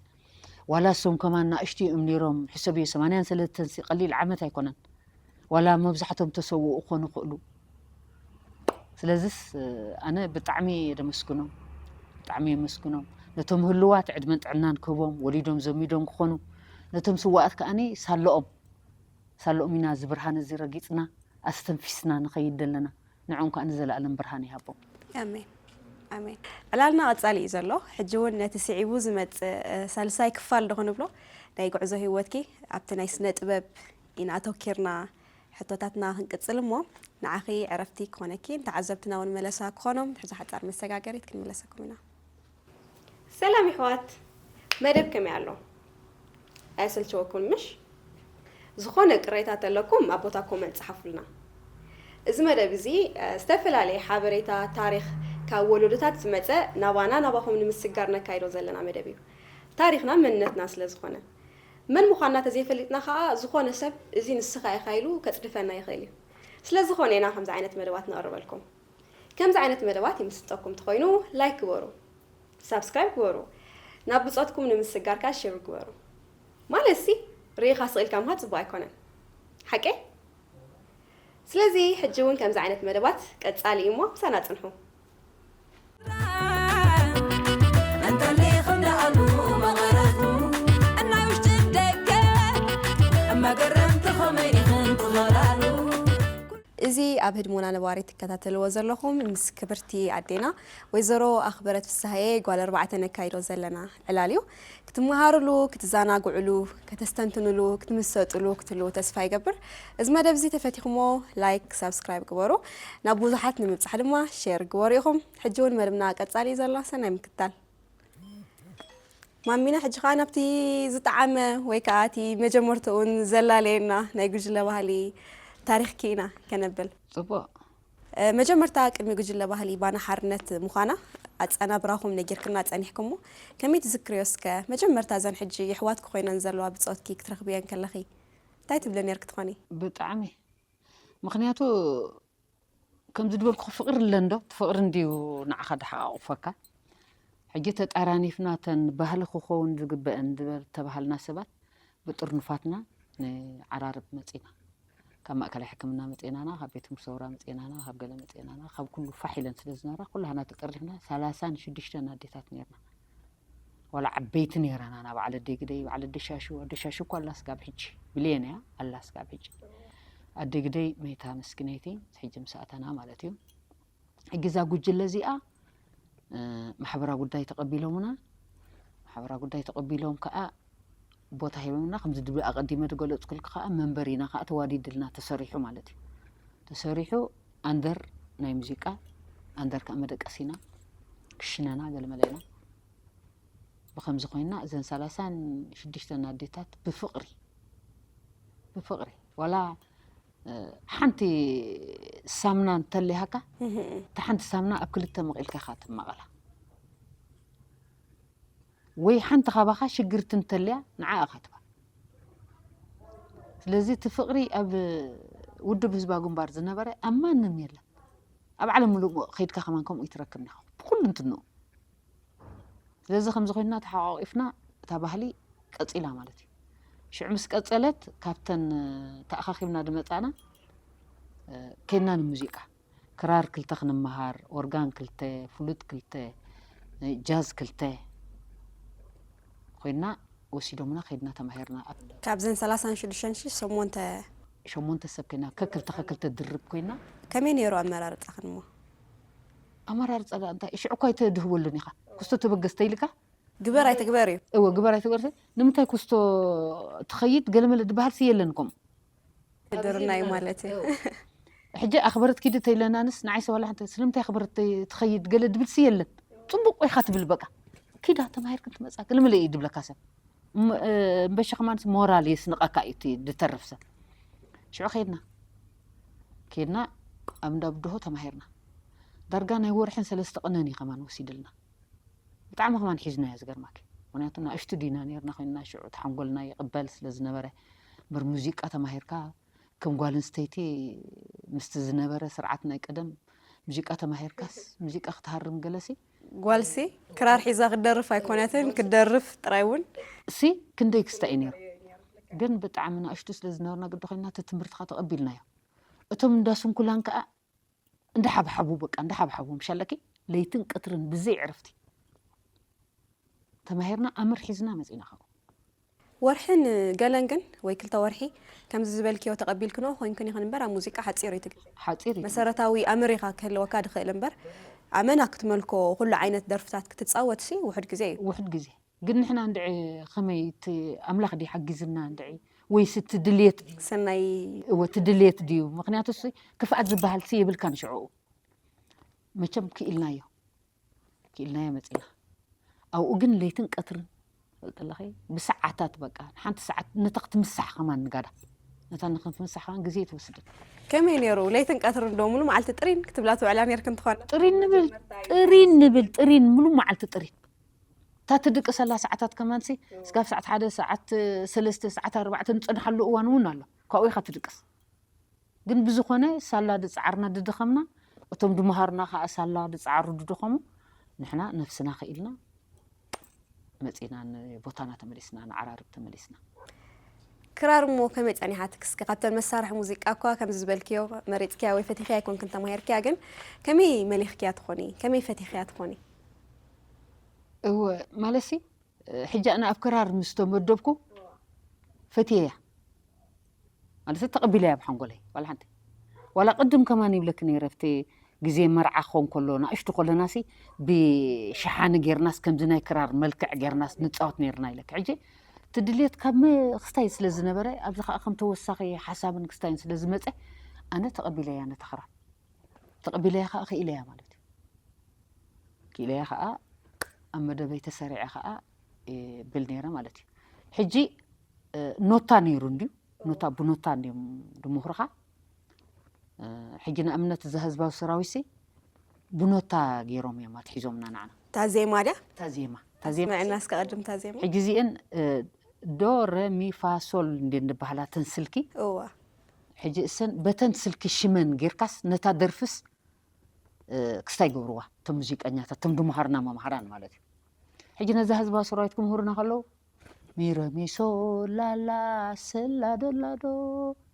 ዋላ እሶም ከማን ንኣሽቱ እዮም ነይሮም፣ ሕሰብዮ ሰማንያን ሰለስተንሲ ቀሊል ዓመት ኣይኮነን። ዋላ መብዛሕቶም ተሰውኡ ክኾኑ ይኽእሉ። ስለዚስ፣ እ፣ ኣነ ብጣዕሚ እየ ደመስግኖም፣ ብጣዕሚ የመስግኖም። ነቶም ህልዋት ዕድመን ጥዕናን ክህቦም፣ ወሊዶም ዘሚዶም ክኾኑ፣ ነቶም ስዋኣት ከኣኒ ሳለኦም፣ ሳለኦም ኢና እዚ ብርሃን እዚ ረጊጽና፣ ኣስተንፊስና ንኸይድ ዘለና። ንዕኦም ከኣ ንዘለኣለም ብርሃን ይሃቦም። ኣሜን። ኣሜን። ዕላልና ቀጻሊ እዩ ዘሎ። ሕጂ እውን ነቲ ስዒቡ ዝመጽእ፣ እ፣ ሳልሳይ ክፋል ዶ ክንብሎ ናይ ጉዕዞ ህይወትኪ ኣብቲ ናይ ስነ ጥበብ ኢና ኣተኪርና ሕቶታትና ክንቅጽል እሞ፣ ንዓኺ ዕረፍቲ ክኾነኪ፣ ንተዓዘብትና እውን መለሳ ክኾኖም፣ ንሕዚ ሓጻር መሰጋገሪት ክንምለሰኩም ኢና። ሰላም ይሕዋት፣ መደብ ከመይ ኣሎ? ኣየሰልቸወኩም ምሽ? ዝኾነ ቅሬታ ተለኩም ኣብ ቦታ ኮመንት ጸሓፉልና። እዚ መደብ እዚ፣ እ፣ ዝተፈላለየ ሓበሬታ፣ ታሪኽ ካብ ወለዶታት ዝመጸ ናባና ናባኹም ንምስጋር ነካይዶ ዘለና መደብ እዩ። ታሪኽና መንነትና ስለ ዝኾነ። መን ምዃንና ተዘይፈሊጥና ኸኣ ዝኾነ ሰብ እዚ ንስኻ ኢኻ ኢሉ ከጽድፈና ይኽእል እዩ። ስለ ዝኾነ ኢና ከምዚ ዓይነት መደባት ነቕርበልኩም። ከምዚ ዓይነት መደባት ይምስጠኩም እንተኾይኑ ላይክ ግበሩ፣ ሳብስክራይብ ግበሩ፣ ናብ ብጾትኩም ንምስጋር ከኣ ሼር ግበሩ። ማለት ሲ ርኢኻ ስቕ ኢልካ ምኻድ ጽቡቕ ኣይኮነን። ሓቀይ? ስለዚ ሕጂ እውን ከምዚ ዓይነት መደባት ቀጻሊ እዩ እሞ ምሳና ጽንሑ። እንተሊኽም ደኣሉ መቐረቱ እናይ ውሽጥን ደገ መገረምቲ ኸመይ ዲኽን ትኸላሉ እዚ ኣብ ህድሞና ነባሪ ትከታተልዎ ዘለኹም ምስ ክብርቲ ኣዴና ወይዘሮ ኣኽበረት ፍስሃየ ጓል ኣርባዕተ ነካይዶ ዘለና ዕላል እዩ። ክትመሃርሉ፣ ክትዘናግዕሉ፣ ከተስተንትንሉ፣ ክትምሰጥሉ ክትህልዉ ተስፋ ይገብር። እዚ መደብ እዚ ተፈቲኹሞ ላይክ፣ ሳብስክራይብ ግበሩ። ናብ ብዙሓት ንምብጻሕ ድማ ሼር ግበሩ ኢኹም። ሕጂ እውን መደብና ቀጻሊ እዩ ዘሎ። ሰናይ ምክታል። ማሚና ሕጂ ኸዓ ናብቲ ዝጠዓመ ወይ ከዓ እቲ መጀመርትኡን ዘላለየና ናይ ጉጅለ ባህሊ ታሪኽኪ ኢና ከነብል። ጽቡቕ። መጀመርታ ቅድሚ ጉጅለ ባህሊ ባና ሓርነት ምዃና ኣጸናብራኹም ነጊርክና ጸኒሕኩሞ ከመይ ትዝክርዮ እስከ? መጀመርታ እዘን ሕጂ የሕዋትኪ ኮይነን ዘለዋ ብጾትኪ ክትረኽብየን ከለኺ እንታይ ትብሊ ነርኪ ትኾኒ? ብጣዕሚ። ምኽንያቱ ከምዚ ድበልኩ ፍቕሪ ኣለንዶ? እቲ ፍቕሪ እንድዩ ንዓኻ ድሓቋቑፈካ። ሕጂ ተጣራኒፍና እተን ባህሊ ክኸውን ዝግበአን ዝበል ተባሃልና ሰባት ብጥርኑፋትና ንዓራርብ መጺና። ካብ ማእከላይ ሕክምና መጺናና፣ ካብ ቤት ትምህርቲ ሰውራ መጺናና፣ ካብ ገለ መጺናና፣ ካብ ኩሉ ፋሕ ኢለን ስለ ዝነበራ ኩላህና ተጠርኒፍና ሰላሳን ሽዱሽተን ኣዴታት ነርና። ዋላ ዓበይቲ ነይረና ና በዓል ኣደይ ግደይ በዓል ኣደ ሻሹ ኣደ ሻሹ እኮ ኣላ ስጋብ ሕጂ ብልየን እያ ኣላ ስጋብ ሕጂ ኣደ ግደይ መይታ መስኪነይቲ ሕጂ ምስ ኣተና ማለት እዩ ሕጊ እዛ ጉጅለ እዚኣ ማሕበራ ጉዳይ ተቐቢሎምና ማሕበራ ጉዳይ ተቐቢሎም ከዓ ቦታ ሂቦምና ከምዚ ድብል ኣቐዲመ ዝገለፅኩልክ ከዓ መንበሪና ከዓ ተዋዲድልና ተሰሪሑ ማለት እዩ ተሰሪሑ ኣንደር ናይ ሙዚቃ ኣንደር ከዓ መደቀሲና ክሽነና ገለመለና ብኸምዚ ኮይና እዘን ሰላሳን ሽዱሽተን ኣዴታት ብፍቕሪ ብፍቕሪ ዋላ ሓንቲ ሳምና እንተሊሃካ እታ ሓንቲ ሳምና ኣብ ክልተ መቒልካ ኢኻ ትማቐላ ወይ ሓንቲ ካባኻ ሽግርቲ እንተልያ ንዓ ኢኻ ትባ ስለዚ እቲ ፍቕሪ ኣብ ውድብ ህዝባ ግንባር ዝነበረ ኣብ ማንም የለን ኣብ ዓለም ምሉእ ከይድካ ከማን ከምኡ ይትረክብ ኒኻ ብኩሉ እንትንኡ ስለዚ ከምዚ ኮይንና ተሓቋቂፍና እታ ባህሊ ቀፂላ ማለት እዩ ሽዑ ምስ ቀፀለት ካብተን ተኣኻኪብና ድመፃና ከይድና ንሙዚቃ ክራር ክልተ ክንመሃር ኦርጋን ክልተ ፍሉጥ ክልተ ጃዝ ክልተ ኮይንና ወሲዶምና ከይድና ተማሂርና ኣብ ካብዘን ሰላሳን ሽዱሽተን ሺ ሸሞንተ ሸሞንተ ሰብ ኮይና ከክልተ ከክልተ ድርብ ኮይና ከመይ ነይሩ ኣመራርፃ ክንሞ ኣመራርፃ ዳ እንታይ ሽዑ እኳ ኣይተድህበሉን ኢኻ ኩስቶ ተበገስ ተይልካ ግበር ኣይትግበር እዩ እወ ግበር ኣይትግበር ንምንታይ ኩስቶ ትኸይድ ገለመለ ድበሃል ሲ የለን ከምኡ ድርና እዩ ማለት እዩ ሕጂ ኣኽበረት ኪዲ ተይለናንስ ንዓይ ሰባላ ሓንቲ ስለምንታይ ኣኽበረት ትኸይድ ገለ ድብል ሲ የለን ፅቡቅ ኢኻ ትብል በቃ ኪዳ ተማሂርክን ትመፃ ገለመለ እዩ ድብለካ ሰብ እምበሸ ከማን ሞራል የስንቐካ እዩ እቲ ድተርፍ ሰብ ሽዑ ከይድና ከይድና ኣብ እንዳ ብድሆ ተማሂርና ዳርጋ ናይ ወርሕን ሰለስተ ቅነን እዩ ከማን ወሲድልና ብጣዕሚ ከማን ሒዝናዮ ዝገርማኪ ምክንያቱ ንእሽቱ ዲና ነርና ኮይንና ሽዑ ተሓንጎልና ይቕበል ስለ ዝነበረ እምበር ሙዚቃ ተማሂርካ ከም ጓል ኣንስተይቲ ምስቲ ዝነበረ ስርዓት ናይ ቀደም ሙዚቃ ተማሂርካስ ሙዚቃ ክትሃርም ገለሲ ጓልሲ ክራር ሒዛ ክትደርፍ ኣይኮነትን ክትደርፍ ጥራይ እውን ሲ ክንደይ ክስታ እዩ ነይሩ ግን ብጣዕሚ ንእሽቱ ስለ ዝነበርና ግዲ ኮይንና እቲ ትምህርትኻ ተቐቢልናዮ እቶም እንዳ ስንኩላን ከዓ እንዳሓብሓቡ በቃ እንዳሓብሓቡ ምሻለኪ ለይትን ቀትርን ብዘይ ዕረፍቲ ተማሂርና ኣምር ሒዝና መፂና ካብኡ ወርሕን ገለን ግን ወይ ክልተ ወርሒ ከምዚ ዝበልክዮ ተቐቢልክንኦ ኮይንክን ይኹን እምበር ኣብ ሙዚቃ ሓፂር እዩ ትግዜ ሓፂር እዩ መሰረታዊ ኣምር ኢኻ ክህልወካ ድኽእል እምበር ኣመና ክትመልኮ ኩሉ ዓይነት ደርፍታት ክትፃወት ሲ ውሑድ ግዜ እዩ ውሑድ ግዜ ግን ንሕና እንድዒ ኸመይ እቲ ኣምላኽ ድዩ ሓጊዝና እንድዒ ወይስ እቲ ድልየት ድዩ ሰናይ እወ እቲ ድልየት ድዩ ምኽንያቱ እሱ ክፍኣት ዝበሃል ሲ የብልካን ሽዕኡ መቸም ክኢልናዮ ክኢልናዮ መፂና ኣብኡ ግን ለይትን ቀትርን ፈልጥለኸ ብሰዓታት በቃ ሓንቲ ሰዓት ነታ ክትምሳሕ ከማን ንጋዳ ነታ ንክትምሳሕ ከማን ግዜ ትወስድን ከመይ ነይሩ ለይትን ቀትርን ዶ ሙሉ መዓልቲ ጥሪን ክትብላ ትውዕላ ነርክን ትኾና ጥሪን ንብል ጥሪን ንብል ጥሪን ሙሉ መዓልቲ ጥሪን እታ ትድቅሰላ ሰዓታት ከማንሲ እስካብ ሰዓት ሓደ፣ ሰዓት ሰለስተ፣ ሰዓት ኣርባዕተ ንጸንሓሉ እዋን እውን ኣሎ። ካብኡ ኢኻ ትድቅስ። ግን ብዝኾነ ሳላ ድጸዓርና ድደኸምና፣ እቶም ድመሃርና ከኣ ሳላ ድጸዓሩ ድደኸሙ፣ ንሕና ነፍስና ክኢልና መጺና ንቦታና ተመሊስና፣ ንዓራርብ ተመሊስና። ክራር እሞ ከመይ ጸኒሓትክ? እስኪ ካብተን መሳርሒ ሙዚቃ እኳ ከምዚ ዝበልክዮ መሪጽክያ ወይ ፈቲኽያ ኣይኮንክን ተማሂርክያ፣ ግን ከመይ መሊኽክያ ትኾኒ? ከመይ ፈቲኽያ ትኾኒ? እወ፣ ማለትሲ ሕጂ ኣነ ኣብ ክራር ምስ ተመደብኩ ፈትየያ። ማለት ተቐቢለያ ብሓንጎለይ ዋላ ሓንቲ። ዋላ ቅድም ከማን ይብለኪ ነይረ፣ ኣብቲ ግዜ መርዓ ክኸውን ከሎ፣ ንኣሽቱ ከለናሲ ብሸሓኒ ጌርናስ ከምዚ ናይ ክራር መልክዕ ጌርናስ ንጻወት ነይርና ኢለኪ። ሕጂ እቲ ድልየት ካብ መ-፣ ክስታይ ስለ ዝነበረ፣ ኣብዚ ከኣ ከም ተወሳኺ ሓሳብን ክስታይን ስለ ዝመጸ፣ ኣነ ተቐቢለያ ነታ ክራር። ተቐቢለያ ከኣ ክኢለያ ማለት እዩ። ክኢለያ ከኣ ኣብ መደበይ ተሰሪዐ ከኣ ብል ነይረ ማለት እዩ። ሕጂ እ፣ ኖታ ነይሩ እንድዩ። ኖታ፣ ብኖታ እንድዮም ድምኽሩኻ። እ፣ ሕጂ ንኣብነት እዛ ህዝባዊ ሰራዊትሲ ብኖታ ገይሮም እዮም ኣትሒዞምና ንዓና። እታ ዜማ ድያ? እታ ዜማ፣ እታ ዜማ ኣስምዕና እስከ ቅድም እታ ዜማ። ሕጂ እዚአን እ፣ ዶ ረ ሚ ፋ ሶል እንድየን ድበሃላ እተን ስልኪ። እዋ ሕጂ እሰን በተን ስልኪ ሽመን ጌርካስ ነታ ደርፍስ እ፣ ክስታይ ገብርዋ እቶም ሙዚቀኛታት፣ እቶም ድመሃርና መምሃራን ማለት እዩ። ሕጂ ነዛ ህዝባዊ ሰራዊት ክምህሩና ከለዉ ሚረሚሶ ላላ ሰላዶ ላዶ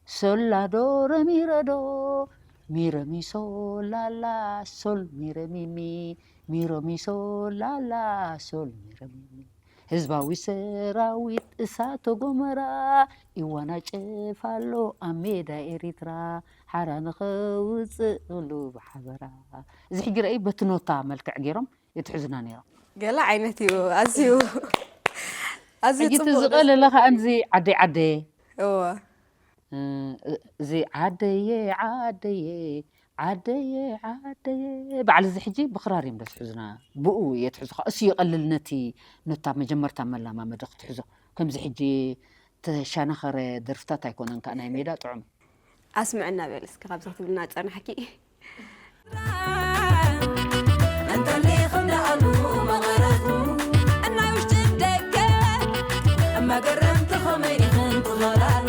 ሰላዶ ረሚረዶ ሚረሚሶ ላላ ሶል ሚረሚሚ ሚረሚሶ ላላ ሶል ሚረሚሚ ህዝባዊ ሰራዊት እሳተ ጎመራ ይዋናጨፍ ኣሎ ኣብ ሜዳ ኤሪትራ ሓራ ንኸውፅእ ኩሉ ብሓበራ። እዚ ሕጂ ረኣይ በቲ ኖታ መልክዕ ገይሮም የትሕዙና ነይሮም። ገለ ዓይነት እዩ ኣዝዩ ኣዝዩ ሕጂ እቲ ጽቡቕ ደስ ዝቐለለ ከዓ እዚ ዓደይ ዓደየ እወ እዚ ዓደየ ዓደየ ዓደየ ዓደየ በዓል እዚ ሕጂ ብኽራር እዮም ደስሕዙና ብኡ እየ ትሕዙ ከዓ እሱ ይቐልል ነቲ ነታ መጀመርታ መላማመዲ ክትሕዞ ከምዚ ሕጂ ተሻናኸረ ደርፍታት ኣይኮነን ከዓ ናይ ሜዳ ጥዑም ኣስምዕና በል እስኪ ካብዚ ክትብልና ጸናሕኪ እንተሊኽም ደኣሉ መቐረቱ እናይ ውሽጥን ደገ መገረምቲ ኸመይ ኢኽን ትኸላሉ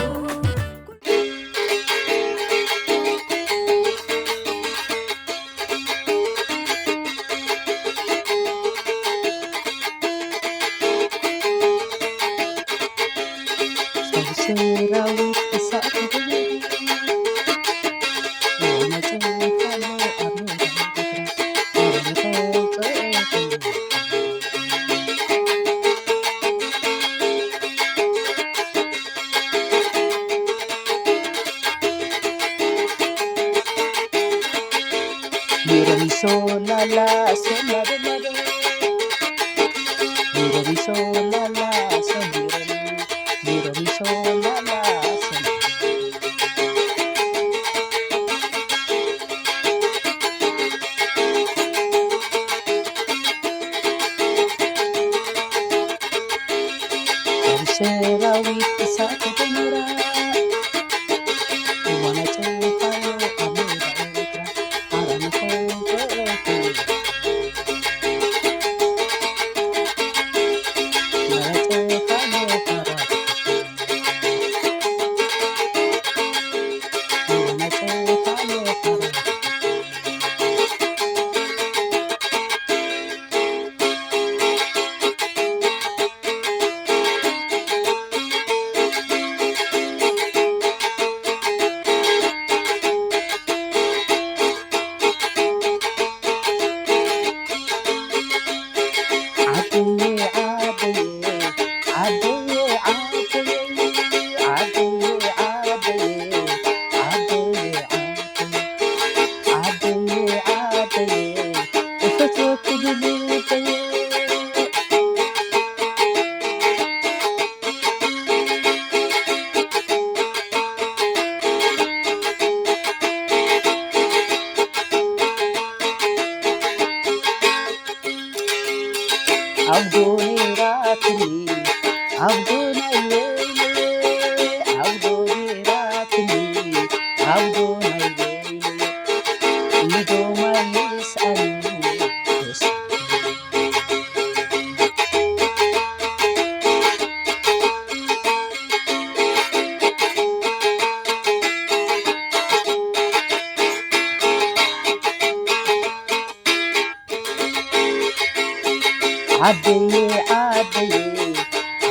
ዓደየ ዓደየ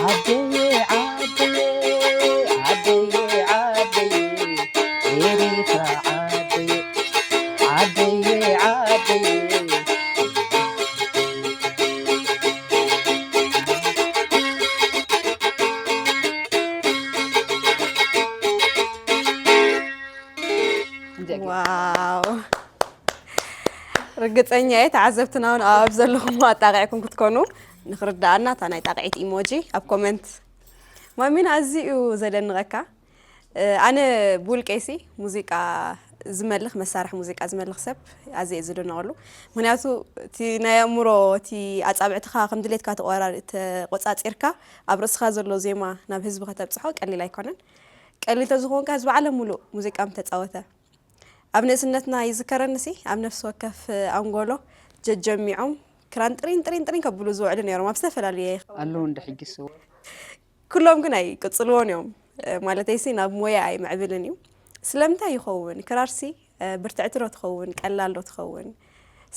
ዓደየ ዓደየ ዓደየ ዓደየ ኤሪትራ ዓደየ ዓደየ ዓደየ ዋው ርግፀኛ እየ ተዓዘብትና እውን ኣብ ዘለኹም ኣጣቂዕኩም ክትኮኑ ንክርዳኣና እታ ናይ ጣቂዒት ኢሞጂ ኣብ ኮመንት ማሚና ኣዝዩ እዩ ዘደንቐካ ኣነ ብውልቀይሲ ሙዚቃ ዝመልኽ መሳርሒ ሙዚቃ ዝመልኽ ሰብ ኣዝየ ዝድነቐሉ ምክንያቱ እቲ ናይ ኣእምሮ እቲ ኣፃብዕትኻ ከም ድሌትካ ተቆራሪ ተቆፃፂርካ ኣብ ርእስኻ ዘሎ ዜማ ናብ ህዝቢ ከተብፅሖ ቀሊል ኣይኮነን ቀሊል ተዝኾንካ ህዝቢ ዓለም ሙሉእ ሙዚቃ ምተፃወተ ኣብ ንእስነትና ይዝከረንሲ ኣብ ነፍሲ ወከፍ ኣንጎሎ ጀጀሚዖም ክራን ጥሪን ጥሪን ጥሪን ከብሉ ዝውዕሉ ነይሮም ኣብ ዝተፈላለየ ኣለዉ እንደ ሕጂ ስወ ኩሎም ግን ኣይቅፅልዎን እዮም ማለተይሲ ናብ ሞያ ኣይምዕብልን እዩ ስለምንታይ ይኸውን ክራርሲ ብርትዕቲ ዶ ትኸውን ቀላል ዶ ትኸውን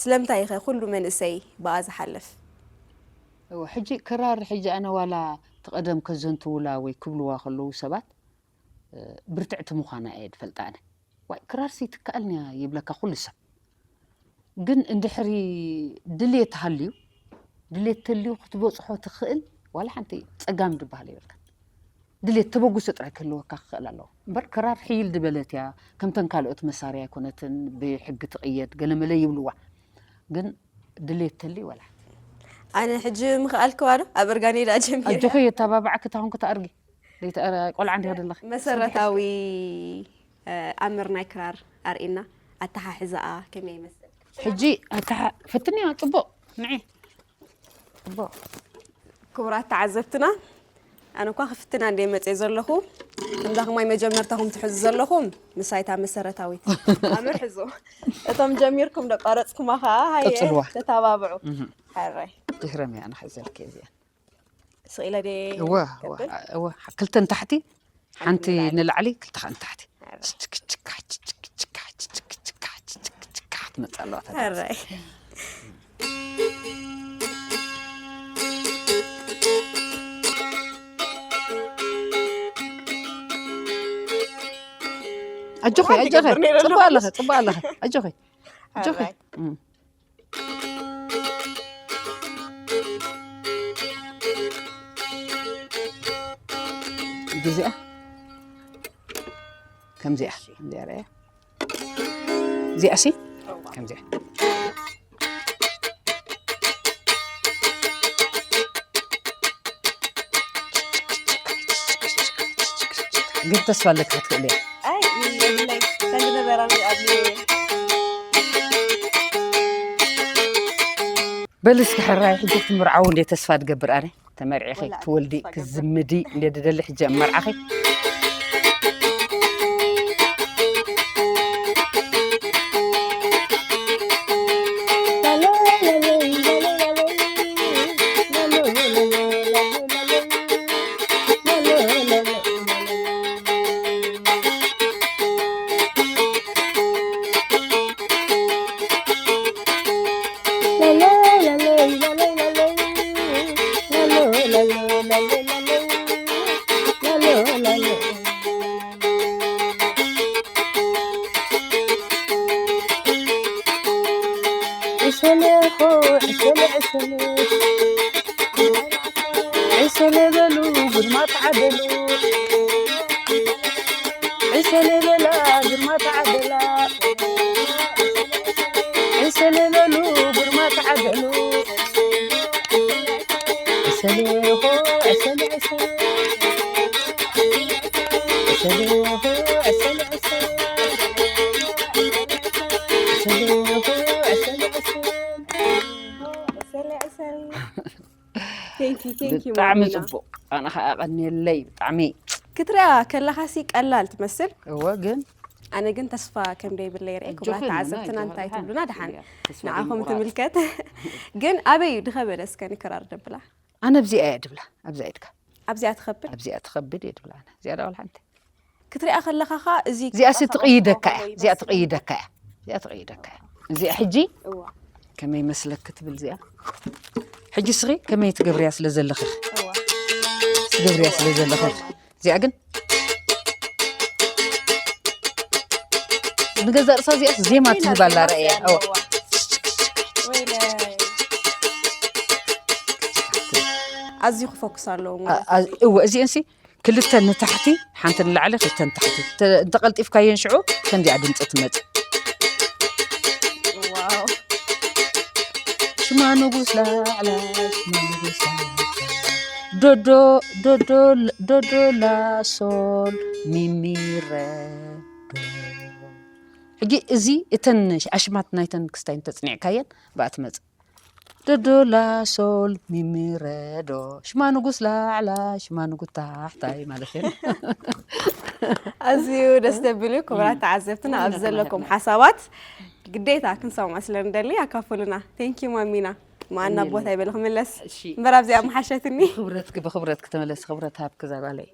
ስለምንታይ ይኸ ኩሉ መንእሰይ ብኣ ዝሓልፍ ሕጂ ክራር ሕጂ ኣነ ዋላ ተቐደም ከዘንትውላ ወይ ክብልዋ ከለዉ ሰባት ብርትዕቲ ምዃና እየ ዝፈልጣ ኣነ። ዋይ ክራርሲ ትከኣልንያ ይብለካ ኩሉ ሰብ። ግን እንድሕሪ ድልየት ሃልዩ ድልየት ተልዩ ክትበፅሖ ትኽእል ዋላ ሓንቲ ፀጋም ዝበሃል የብልካን። ድልየት ተበጉሶ ጥራይ ክህልወካ ክኽእል ኣለዎ። እምበር ክራር ሕይል ዝበለት እያ። ከምተን ካልኦት መሳርያ ኣይኮነትን። ብሕጊ ትቕየድ ገለመለ ይብልዋ። ግን ድሌት ተሊ ወላ ኣነ ሕጂ ምኽኣልክዋ ዶ ኣብ እርጋነይ ደኣ ጀሚረ ኣጆኺ የተባባዕኪ ታኹን ክተኣርጊ ቆልዓ እንዲኻ ደለኺ መሰረታዊ ኣምር ናይ ክራር ኣርእና ኣተሓሕዛኣ ከመይ ይመስል ሕጂ ፈትንያ ፅቡቕ ንዒ ክቡራት ተዓዘብትና ኣነ እኳ ክፍትና እንደ መፅእ ዘለኹ ከምዛ ከማይ መጀመርታኹም ትሕዙ ዘለኹም ምሳይታ መሰረታዊት ኣምር ሕዙ እቶም ጀሚርኩም ደቋረፅኩማ ከዓ ሃየ ተታባብዑ ሕራይ ድሕረም እያ ንሕዘልክ እዚኣ ስቕ ኢለ ደ ክልተን ታሕቲ ሓንቲ ንላዕሊ ክልተ ከዓ ንታሕቲ ክትመፅእ ኣለዋ ኣጆኺ ኣጆኺ ፅቡቅ ኣለኸ ፅቡቅ ኣለኸ ኣጆኺ ኣጆኺ እዚኣ ከምዚኣ ከምዚኣ ርኣያ እዚኣ ሲ ከምዚኣ ግን ተስፋ ኣለካ ክትክእል እያ ኣይ የብለይ ከም ዝነበራ ኣብ በል እስኪ ሕራይ ሕጂ ክትምርዓው እንደ ተስፋ ትገብር ኣነ ተመርዒኺ ክትወልዲ ክትዝምዲ እንደ ድደሊ ሕጂ ኣብ መርዓኺ ዕሰለ በሉ ግርማ ተዓደሉ ዕሰለ በላ ግርማ ተዓደላ ዕሰለ በሉ ግርማ ተዓደሉ ዕሰለ ሆ ዕሰለ ዕሰለ ዕሰለ ሆ ዕሰለ ዕሰለ ዕሰለ ሆ ዕሰለ ዕሰለ ብጣዕሚ ፅቡቅ ኣነ ከዓ ቀንየለይ ብጣዕሚ ክትሪኣ ከለኻሲ ቀላል ትመስል እወ ግን ኣነ ግን ተስፋ ከም ደይብለይ ርኤ ክቡራት ተዓዘብትና እንታይ ትብሉና ድሓን ንዓኹም ትምልከት ግን ኣበይ እዩ ድኸበደ እስከ ንክራር ደብላ ኣነ ኣብዚኣ እያ ድብላ ኣብዚኣ ኢድካ ኣብዚኣ ትኸብል ኣብዚኣ ትኸብል እየ ድብላ ኣነ እዚኣ ዳወል ሓንቲ ክትሪኣ ከለኻ ኸ እዚ እዚኣ ሲ ትቕይደካ እያ እዚኣ ትቕይደካ እያ እዚኣ ትቕይደካ እያ እዚኣ ሕጂ ከመይ መስለክ ትብል እዚኣ ሕጂ እስኺ ከመይ ትገብርያ ስለ ዘለኺ፣ ትገብርያ ስለ ዘለኺ፣ እዚኣ ግን ንገዛእ ርእሳ እዚኣ ዜማ ትህብ ኣላ። ርእያ። እወ። ኣዝዩ ክፎክስ ኣለዎ። እወ፣ እዚአን ሲ ክልተ ንታሕቲ፣ ሓንቲ ንላዕሊ፣ ክልተ ንታሕቲ እንተቐልጢፍካየን ሽዑ ከምዚኣ ድምፂ ትመፅእ። ሽማ ንጉስ ላዕላ፣ ሽማ ንጉስ ላዕላ። ዶዶ ዶዶ ዶዶ ላሶል ሚሚረ ዶ። ሕጂ እዚ እተን ኣሽማት ናይተን ክስታይ እንተፅኒዕካየን ብኣ ትመፅእ። ዶዶ ላሶል ሚሚረ ዶ፣ ሽማ ንጉስ ላዕላ፣ ሽማ ንጉስ ታሕታይ ማለት እዩ። ኣዝዩ ደስ ዘብል እዩ። ክቡራት ተዓዘብትና ኣብ ዘለኩም ሓሳባት ግዴታ ክንሰምዖ ስለ ንደሊ ኣካፍሉና። ቴንኪ ማሚና። ማና ቦታ ይበል ክምለስ እምበር ኣብዚኣ መሓሸትኒ። ብክብረትኪ ብክብረትኪ ተመለስ። ክብረት ሃብኪ ዛጓለይ።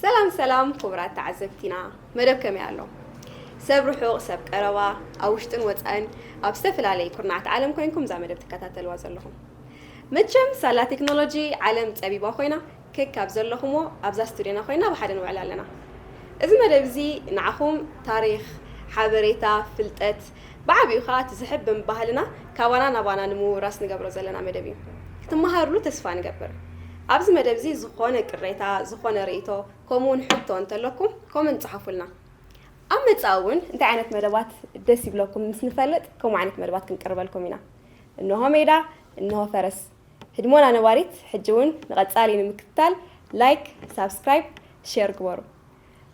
ሰላም ሰላም ክቡራት ተዓዘብቲና፣ መደብ ከመይ ኣሎ? ሰብ ርሑቕ ሰብ ቀረባ፣ ኣብ ውሽጥን ወፃእን ኣብ ዝተፈላለዩ ኩርናዓት ዓለም ኮይንኩም እዛ መደብ ትከታተልዋ ዘለኹም። መቸም ሳላ ቴክኖሎጂ ዓለም ፀቢባ ኮይና፣ ከካብ ዘለኹሞ ኣብዛ ስቱድዮና ኮይና ብሓደ ንውዕል ኣለና። እዚ መደብ እዚ ንዓኹም ታሪኽ፣ ሓበሬታ፣ ፍልጠት፣ ብዓቢኡ ከዓ እቲ ዝሕብን ባህልና ካባና ናባና ንምውራስ ንገብሮ ዘለና መደብ እዩ። ክትመሃርሉ ተስፋ ንገብር። ኣብዚ መደብ እዚ ዝኾነ ቅሬታ፣ ዝኾነ ርእይቶ፣ ከምኡ እውን ሕቶ እንተለኩም ኮመንት ጸሓፉልና። ኣብ መጻኢ እውን እንታይ ዓይነት መደባት ደስ ይብለኩም ምስ ንፈልጥ ከምኡ ዓይነት መደባት ክንቅርበልኩም ኢና። እንሆ ሜዳ፣ እንሆ ፈረስ። ህድሞና ነባሪት ሕጂ እውን ንቐጻሊ ንምክትታል ላይክ፣ ሳብስክራይብ፣ ሼር ግበሩ።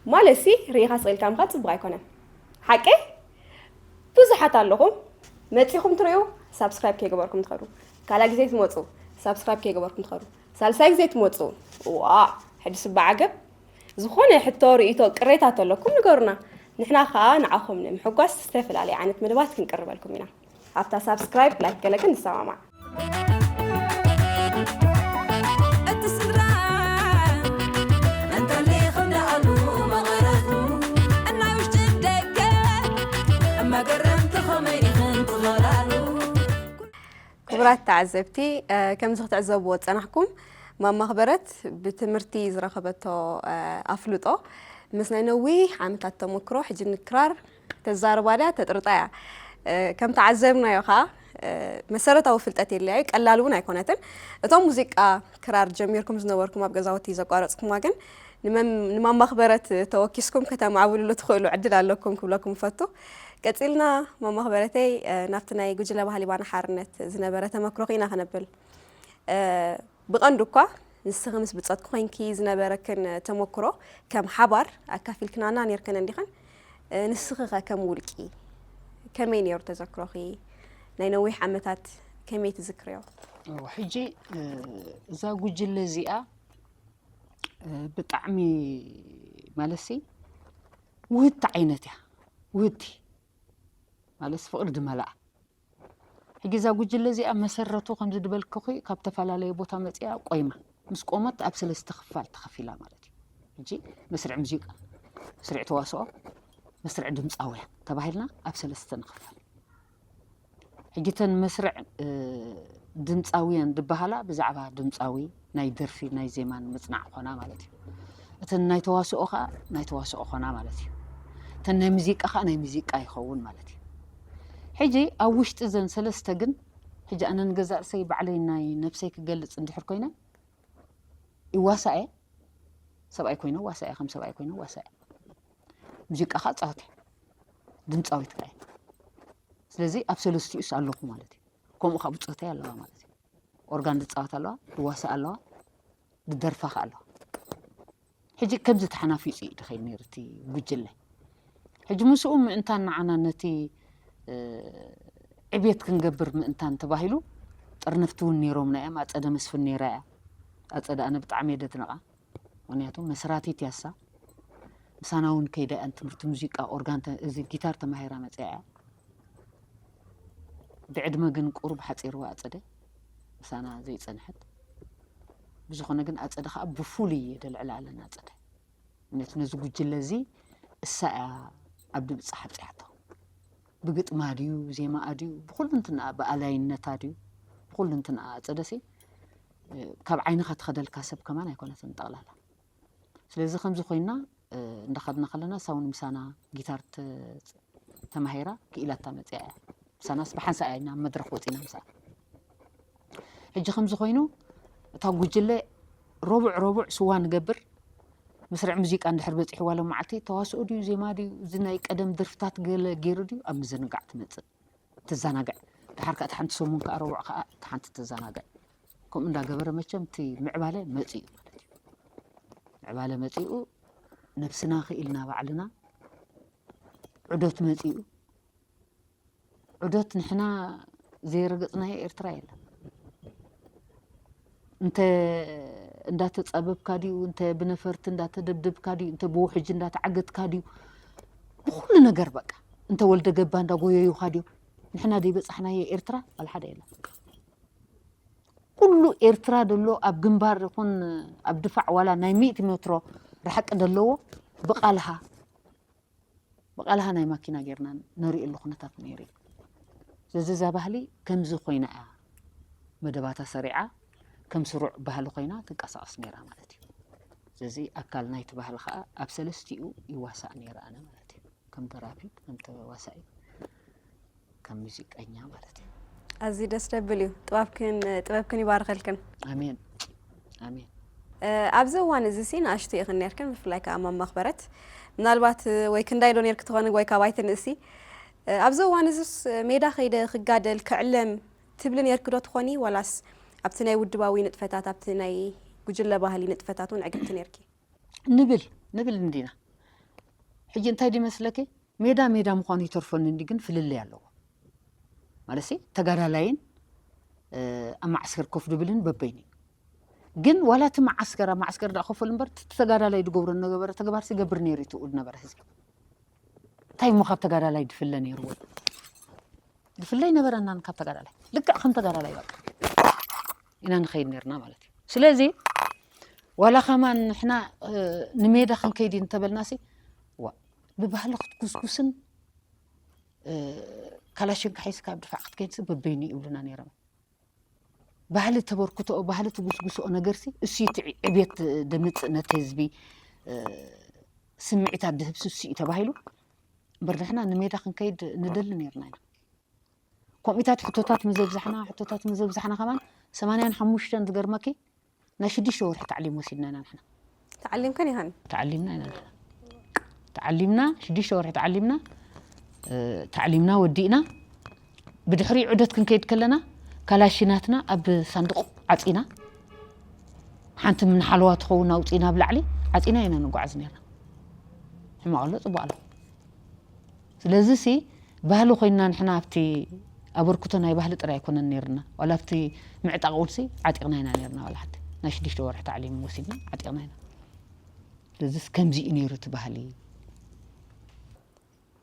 ማለት ሲ ርኢኻ ስቕ ኢልካ ምኻድ ጽቡቕ ኣይኮነን። ሓቀይ? ብዙሓት ኣለኹም መጺኹም ትርእዩ ሳብስክራይብ ከይገበርኩም ትኸዱ። ካልኣይ ግዜ ትመጹ ሳብስክራይብ ከይገበርኩም ትኸዱ። ሳልሳይ ግዜ ትመጹ ዋ ሕጂ ስባ ዓገብ ዝኾነ ሕቶ ርእይቶ ቅሬታ ተለኩም ንገሩና። ንሕና ከኣ ንዓኹም ንምሕጓስ ዝተፈላለየ ዓይነት መደባት ክንቅርበልኩም ኢና። ኣብታ ሳብስክራይብ ላይክ ገለ ግን ንሰማማዕ። እቲ ስድራ እንተሊኹም ደኣሉ መቐረቱ እናይ ውሽጢ ደገ መገረምቲ ኸመይ ኢኽን ትኸላሉ። ክቡራት ተዓዘብቲ ከምዚ ክትዕዘብዎ ዝጸናሕኩም ማማ ኣኽበረት ብትምህርቲ ዝረኸበቶ ኣፍልጦ ምስ ናይ ነዊሕ ዓመታት ተመክሮ ሕጂ ንክራር ተዛርባ ድያ ተጥርጣ እያ። ከም ተዓዘብናዮ ኸዓ መሰረታዊ ፍልጠት የድልያ እዩ፣ ቀላል እውን ኣይኮነትን። እቶም ሙዚቃ ክራር ጀሚርኩም ዝነበርኩም ኣብ ገዛውቲ ዘቋረፅኩማ ግን ንማማ ኣኽበረት ተወኪስኩም ከተማዕብልሉ ትኽእሉ ዕድል ኣለኩም ክብለኩም እፈቱ። ቀፂልና ማማ ኣኽበረተይ ናብቲ ናይ ጉጅለ ባህሊ ባና ሓርነት ዝነበረ ተመክሮኺ ኢና ክነብል። ብቐንዱ እኳ ንስኺ ምስ ብጾትኪ ኮይንኪ ዝነበረክን ተመክሮ ከም ሓባር ኣካፊልክናና ኔርክን እንዲኽን። ንስኺ ኸ ከም ውልቂ ከመይ ኔሩ ተዘክሮኺ? ናይ ነዊሕ ዓመታት ከመይ ትዝክርዮ? ሕጂ እዛ ጉጅለ እዚኣ ብጣዕሚ ማለትሲ ውህድቲ ዓይነት እያ። ውህድቲ ማለት ፍቕሪ ድመልኣ ሕጂ እዛ ጉጅለ እዚኣ መሰረቱ ከምዚ ድበልክኺ ካብ ተፈላለየ ቦታ መፂኣ ቆይማ ምስ ቆመት ኣብ ሰለስተ ክፋል ተኸፊላ ማለት እዩ። ሕጂ መስርዕ ሙዚቃ፣ መስርዕ ተዋስኦ፣ መስርዕ ድምፃውያን ተባሂልና ኣብ ሰለስተ ንኽፈል። ሕጂ እተን መስርዕ ድምፃውያን ድበሃላ ብዛዕባ ድምፃዊ ናይ ደርፊ ናይ ዜማን ምፅናዕ ኾና ማለት እዩ። እተን ናይ ተዋስኦ ከዓ ናይ ተዋስኦ ኾና ማለት እዩ። እተን ናይ ሙዚቃ ከዓ ናይ ሙዚቃ ይኸውን ማለት እዩ። ሕጂ ኣብ ውሽጢ ዘን ሰለስተ ግን ሕጂ ኣነ ንገዛእ ርእሰይ ባዕለይ ናይ ነብሰይ ክገልፅ እንድሕር ኮይነ ይዋሳእ እየ። ሰብኣይ ኮይነ ዋሳእ እየ፣ ከም ሰብኣይ ኮይነ ዋሳእ እየ። ሙዚቃ ከዓ ፃወት እየ፣ ድምፃዊት ከዓ እየ። ስለዚ ኣብ ሰለስቲኡስ ኣለኹ ማለት እዩ። ከምኡ ከዓ ብፆተይ ኣለዋ ማለት እዩ። ኦርጋን ዝፃወት ኣለዋ፣ ዝዋሳእ ኣለዋ፣ ዝደርፋ ከዓ ኣለዋ። ሕጂ ከምዚ ተሓናፊፁ እዩ ድኸይድ ነይሩ እቲ ጉጅለ። ሕጂ ምስኡ ምእንታን ንዓና ነቲ ዕብየት ክንገብር ምእንታን ተባሂሉ ጥርንፍቲ እውን ነይሮምና እዮም። ኣፀደ መስፍን ነይራ እያ። ኣፀደ ኣነ ብጣዕሚ እየ ደድንቓ። ምክንያቱ መስራቲት ያሳ ምሳና እውን ከይዳ እያ ትምህርቲ ሙዚቃ ኦርጋን እዚ ጊታር ተማሂራ መፅያ እያ። ብዕድመ ግን ቁሩብ ሓፂርዋ ኣፀደ ምሳና ዘይፀንሐት። ብዝኾነ ግን ኣፀደ ከዓ ብፉሉይ እየ ደልዕላ ኣለና ኣፀደ። ምክንያቱ ነዚ ጉጅለ እዚ እሳ እያ ኣብ ድምፂ ሓብፂሓቶ። ብግጥማ ድዩ ብዜማኣ ድዩ ብኩሉ እንትንኣ ብኣላይነታ ድዩ ኩሉ እንትን ኣጸደሲ ካብ ዓይንኻ ትኸደልካ ሰብ ከማን ኣይኮነትን ጠቕላላ። ስለዚ ከምዚ ኮይና እንዳኸድና ከለና ሳውን ምሳና ጊታር ተማሂራ ክኢላታ መፅያ እያ። ምሳናስ ብሓንሳእ ኢና መድረኽ ወፂና ምሳ። ሕጂ ከምዚ ኮይኑ እታ ጉጅለ ረቡዕ ረቡዕ ስዋ ንገብር። መስርዕ ሙዚቃ እንድሕር በፂሕዋ ሎም መዓልቲ ተዋስኦ ድዩ ዜማ ድዩ እዚ ናይ ቀደም ደርፍታት ገለ ገይሩ ድዩ ኣብ ምዝንጋዕ ትመፅእ ትዘናግዕ። ድሓር ከዓ ሓንቲ ሰሙን ከዓ ረቡዕ ከዓ ሓንቲ ትዘናግዕ። ከምኡ እንዳገበረ መቸም እቲ ምዕባለ መፂኡ ማለት እዩ። ምዕባለ መፂኡ ነብስና ክኢልና ባዕልና ዑደት መፂኡ። ዑደት ንሕና ዘይረገፅናዮ ኤርትራ የለን። እንተ እንዳተፀበብካ ድዩ እንተ ብነፈርቲ እንዳተደብደብካ ድዩ እንተ ብውሕጅ እንዳተዓገትካ ድዩ ብኩሉ ነገር በቃ እንተ ወልደ ገባ እንዳጎየዩካ ድዩ ንሕና ደይበፃሕናዮ ኤርትራ ዋላ ሓደ የለን። ኩሉ ኤርትራ ደሎ ኣብ ግንባር ይኹን ኣብ ድፋዕ ዋላ ናይ ሚእቲ ሜትሮ ርሓቂ ደለዎ ብቓልሃ ብቓልሃ ናይ ማኪና ጌርና ነርእየሉ ኩነታት ነይሩ እዩ። ስለዚ እዛ ባህሊ ከምዚ ኮይና እያ መደባታ ሰሪዓ ከም ስሩዕ ባህሊ ኮይና ትንቀሳቐስ ነይራ ማለት እዩ። ስለዚ ኣካል ናይቲ ባህሊ ከዓ ኣብ ሰለስቲኡ ይዋሳእ ነይረ ኣነ ማለት እዩ። ከም ደራፊት፣ ከም ተዋሳኢ፣ ከም ሙዚቀኛ ማለት እዩ። ኣዝዩ ደስ ደብል እዩ። ጥበብክን ጥበብክን ይባርኸልክን። ኣሜን ኣሜን። ኣብዚ እዋን እዚ ሲ ንኣሽቱ ኢኽን ነርክን ብፍላይ ከዓ ማማ ኣኽበረት ምናልባት ወይ ክንዳይ ዶ ነርክ ትኾን ወይ ካብ ኣይትንእሲ ኣብዚ እዋን እዚስ ሜዳ ከይደ ክጋደል ክዕለም ትብሊ ነርክ ዶ ትኾኒ ዋላስ ኣብቲ ናይ ውድባዊ ንጥፈታት ኣብቲ ናይ ጉጅለ ባህሊ ንጥፈታት እውን ዕግብቲ ነርኪ? ንብል ንብል እንዲና። ሕጂ እንታይ ድመስለኪ ሜዳ ሜዳ ምዃኑ ይተርፈኒ እንዲ ግን ፍልልይ ኣለዎ። ማለትሲ ተጋዳላይን ኣብ ማዓስከር ኮፍ ድብልን በበይኑ እዩ። ግን ዋላ እቲ ማዓስከር ኣብ ማዓስከር ዳ ኮፈል እምበር እቲ ተጋዳላይ ድገብሮ ነበረ ተግባር ሲገብር ነይሩ ይትውል ነበረ ህዝቢ። እንታይ እሞ ካብ ተጋዳላይ ድፍለ ነይርዎ? ድፍለ ኣይነበረናን ካብ ተጋዳላይ። ልክዕ ከም ተጋዳላይ በቃ ኢና ንኸይድ ነርና ማለት እዩ። ስለዚ ዋላ ከማን ንሕና ንሜዳ ክንከይድ እዩ እንተበልናሲ ዋ ብባህሊ ክትጉስጉስን ካላሽንካ ሒዝካ ኣብ ድፋዕ ክትከይድሲ በበይኑ ይብሉና ነይሮም። ባህሊ ተበርክቶኦ ባህሊ ትጉስጉስኦ ነገርሲ እሱ እቲ ዕብየት ደምፅእ ነቲ ህዝቢ ስምዒታት ድህብሲ እሱ እዩ ተባሂሉ እምበር ንሕና ንሜዳ ክንከይድ ንደሊ ነይርና ኢና። ከምኡታት ሕቶታት ምዘብዛሕና ሕቶታት ምዘብዛሕና ከማን ሰማንያን ሓሙሽተን ዝገርመኪ ናይ ሽዱሽተ ወርሒ ታዕሊም ወሲድና ኢና ንሕና። ተዓሊምከን ኢኸን? ተዓሊምና ኢና ንሕና። ተዓሊምና ሽዱሽተ ወርሒ ተዓሊምና ታዕሊምና ወዲእና ብድሕሪ ዑደት ክንከይድ ከለና ካላሽናትና ኣብ ሳንዱቕ ዓፂና ሓንቲ ምንሓለዋ ትኸውን ኣውፂና ኣብ ላዕሊ ዓፂና ኢና ንጓዓዝ ነርና። ሕማቕ ኣሎ ፅቡቕ ኣሎ። ስለዚ ሲ ባህሊ ኮይንና ንሕና ኣብቲ ኣበርክቶ ናይ ባህሊ ጥራይ ኣይኮነን ነርና ዋላ ኣብቲ ምዕጣቕ ውልሲ ዓጢቕና ኢና ነርና ዋላ ሓንቲ ናይ ሽዱሽተ ወርሒ ታዕሊም ወሲድና ዓጢቕና ኢና። ስለዚስ ከምዚ እዩ ነይሩ እቲ ባህሊ።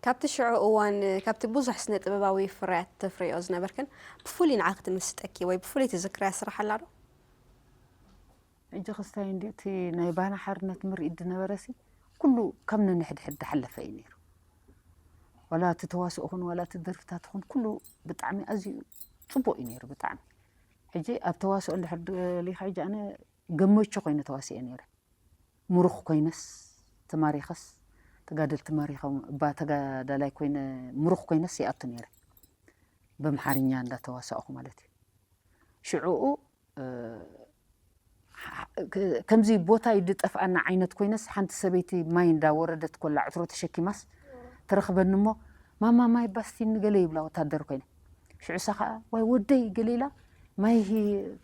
ካብቲ ሽዑ እዋን ካብቲ ብዙሕ ስነ ጥበባዊ ፍርያት ተፍርዮ ዝነበርክን ብፍሉይ ንዓኺ ትምስጠኪ ወይ ብፍሉይ ትዝክርያ ስራሕ ኣላ ዶ? ሕጂ ክስታይ እንዲ እቲ ናይ ባና ሓርነት ምርኢት ዝነበረ ሲ ኩሉ ካብ ነንሕድሕድ ዝሓለፈ እዩ ነይሩ። ዋላ እቲ ተዋስኦ ኹን ዋላ እቲ ደርፍታት ኹን ኩሉ ብጣዕሚ ኣዝዩ ፅቡቅ እዩ ነይሩ ብጣዕሚ። ሕጂ ኣብ ተዋስኦ እንድሕር ደሊኻ ሕጂ ኣነ ገመቹ ኮይነ ተዋሲኤ ነይረ። ምሩኽ ኮይነስ ተማሪኸስ ተጋደልቲ ማሪኾም እባ ተጋዳላይ ኮይነ ምሩኽ ኮይነስ ይኣቱ ነይረ። በምሓርኛ እንዳተዋሳእኹ ማለት እዩ። ሽዕኡ ከምዚ ቦታ እዩ ዝጠፍኣና ዓይነት ኮይነስ ሓንቲ ሰበይቲ ማይ እንዳወረደት ኮላ ዕትሮ ተሸኪማስ ትረኽበኒ እሞ ማማ ማይ ባስቲኒ ገለ ይብላ ወታደር ኮይነ ሽዑሳ ከዓ ዋይ ወደይ ገለ ኢላ ማይ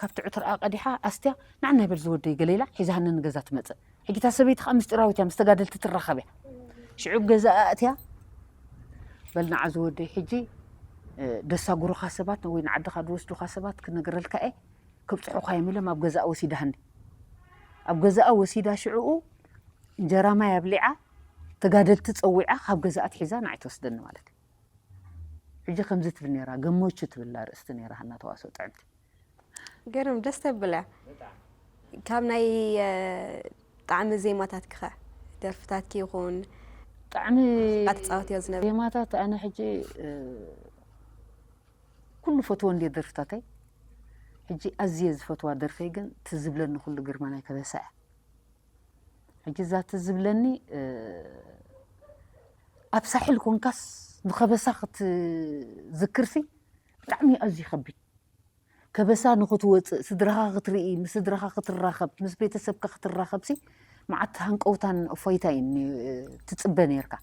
ካብቲ ዕትሮኣ ቀዲሓ ኣስትያ ንዓናይ በል ዝወደይ ገለ ኢላ ሒዛሃኒ ንገዛ ትመፅእ። ሕጂ እታ ሰበይቲ ከዓ ምስጢራዊት እያ ምስ ተጋደልቲ ትራኸብ እያ። ሽዑ ገዛኣ ኣእትያ በል ንዓ ዝወደይ ሕጂ ደሳጉሩኻ ሰባት ወይ ንዓድኻ ዝወስዱኻ ሰባት ክነግረልካ እየ ከብፅሑኻ እዮም ኢሎም ኣብ ገዛኣ ወሲዳሃኒ። ኣብ ገዛኣ ወሲዳ ሽዕኡ እንጀራ ማይ ኣብሊዓ ተጋደልቲ ፀዊዓ ካብ ገዛኣ ኣትሒዛ ንዓይ ትወስደኒ ማለት እዩ። ሕጂ ከምዚ ትብል ነይራ ገሞቹ ትብል ኣርእስቲ ነይራ ሃና ተዋስኦ ጥዕምቲ። ግርም ደስ ተብል እያ። ካብ ናይ ጣዕሚ ዜማታትኪ ኸ ደርፍታትኪ ይኹን ጣዕሚ ትፃወትዮ ዝነበረ ዜማታት ኣነ ሕጂ ኩሉ ፈትዎ እንድየ ደርፍታተይ ሕጂ ኣዝየ ዝፈትዋ ደርፈይ ግን ትዝ ዝብለኒ ኩሉ ግርማ ናይ ከበሳ እያ። ሕጂ እዛ ትዝ ዝብለኒ ኣብ ሳሕል ኮንካስ ብከበሳ ክትዝክርሲ ብጣዕሚ ኣዝዩ ከቢድ። ከበሳ ንኽትወፅእ ስድራኻ ክትርኢ ምስ ስድራኻ ክትራኸብ ምስ ቤተሰብካ ክትራኸብሲ መዓት ሃንቀውታን እፎይታ እዩ ትፅበ ነርካ።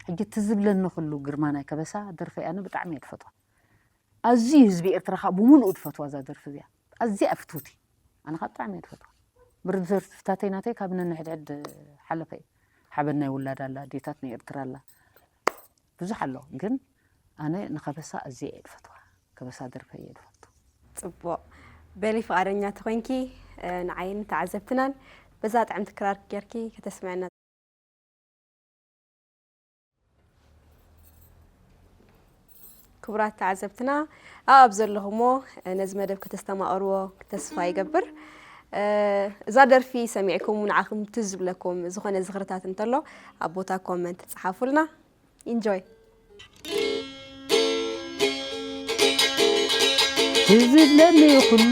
ሕጂ ትዝ ዝብለኒ ኩሉ ግርማ ናይ ከበሳ ደርፈይ ኣነ ብጣዕሚ እየ ዝፈትዋ። ኣዝዩ ህዝቢ ኤርትራ ከዓ ብምሉኡ ዝፈትዋ እዛ ደርፊ እዚኣ። ኣዝያ እያ ፍትውቲ። ኣነ ከዓ ብጣዕሚ እየ ዝፈትዋ። ብርድፈርፍታተይ ናተይ ካብ ነንሕድሕድ ሓለፈ እዩ። ሓበን ናይ ውላድ ኣላ፣ ኣዴታት ናይ ኤርትራ ኣላ። ብዙሕ ኣሎ፣ ግን ኣነ ንኸበሳ ኣዝየ እየ ዝፈትዋ። ከበሳ ደርፈ እየ ዝፈቱ። ጽቡቕ። በሊ ፍቓደኛ ተኾይንኪ፣ እ፣ ንዓይን ተዓዘብትናን በዛ ጥዕምቲ ክራር ጌርኪ ከተስምዕና። ክቡራት ተዓዘብትና፣ ኣብ ኣብ ዘለኹሞ ነዚ መደብ ከተስተማቕርዎ ተስፋ ይገብር። እ፣ እዛ ደርፊ ሰሚዕኩም ንዓኹም ትዝ ዝብለኩም ዝኾነ ዝኽርታት እንተሎ ኣብ ቦታ ኮመንት ጸሓፉልና። ኢንጆይ። ትዝ ዝብለኒ ኩሉ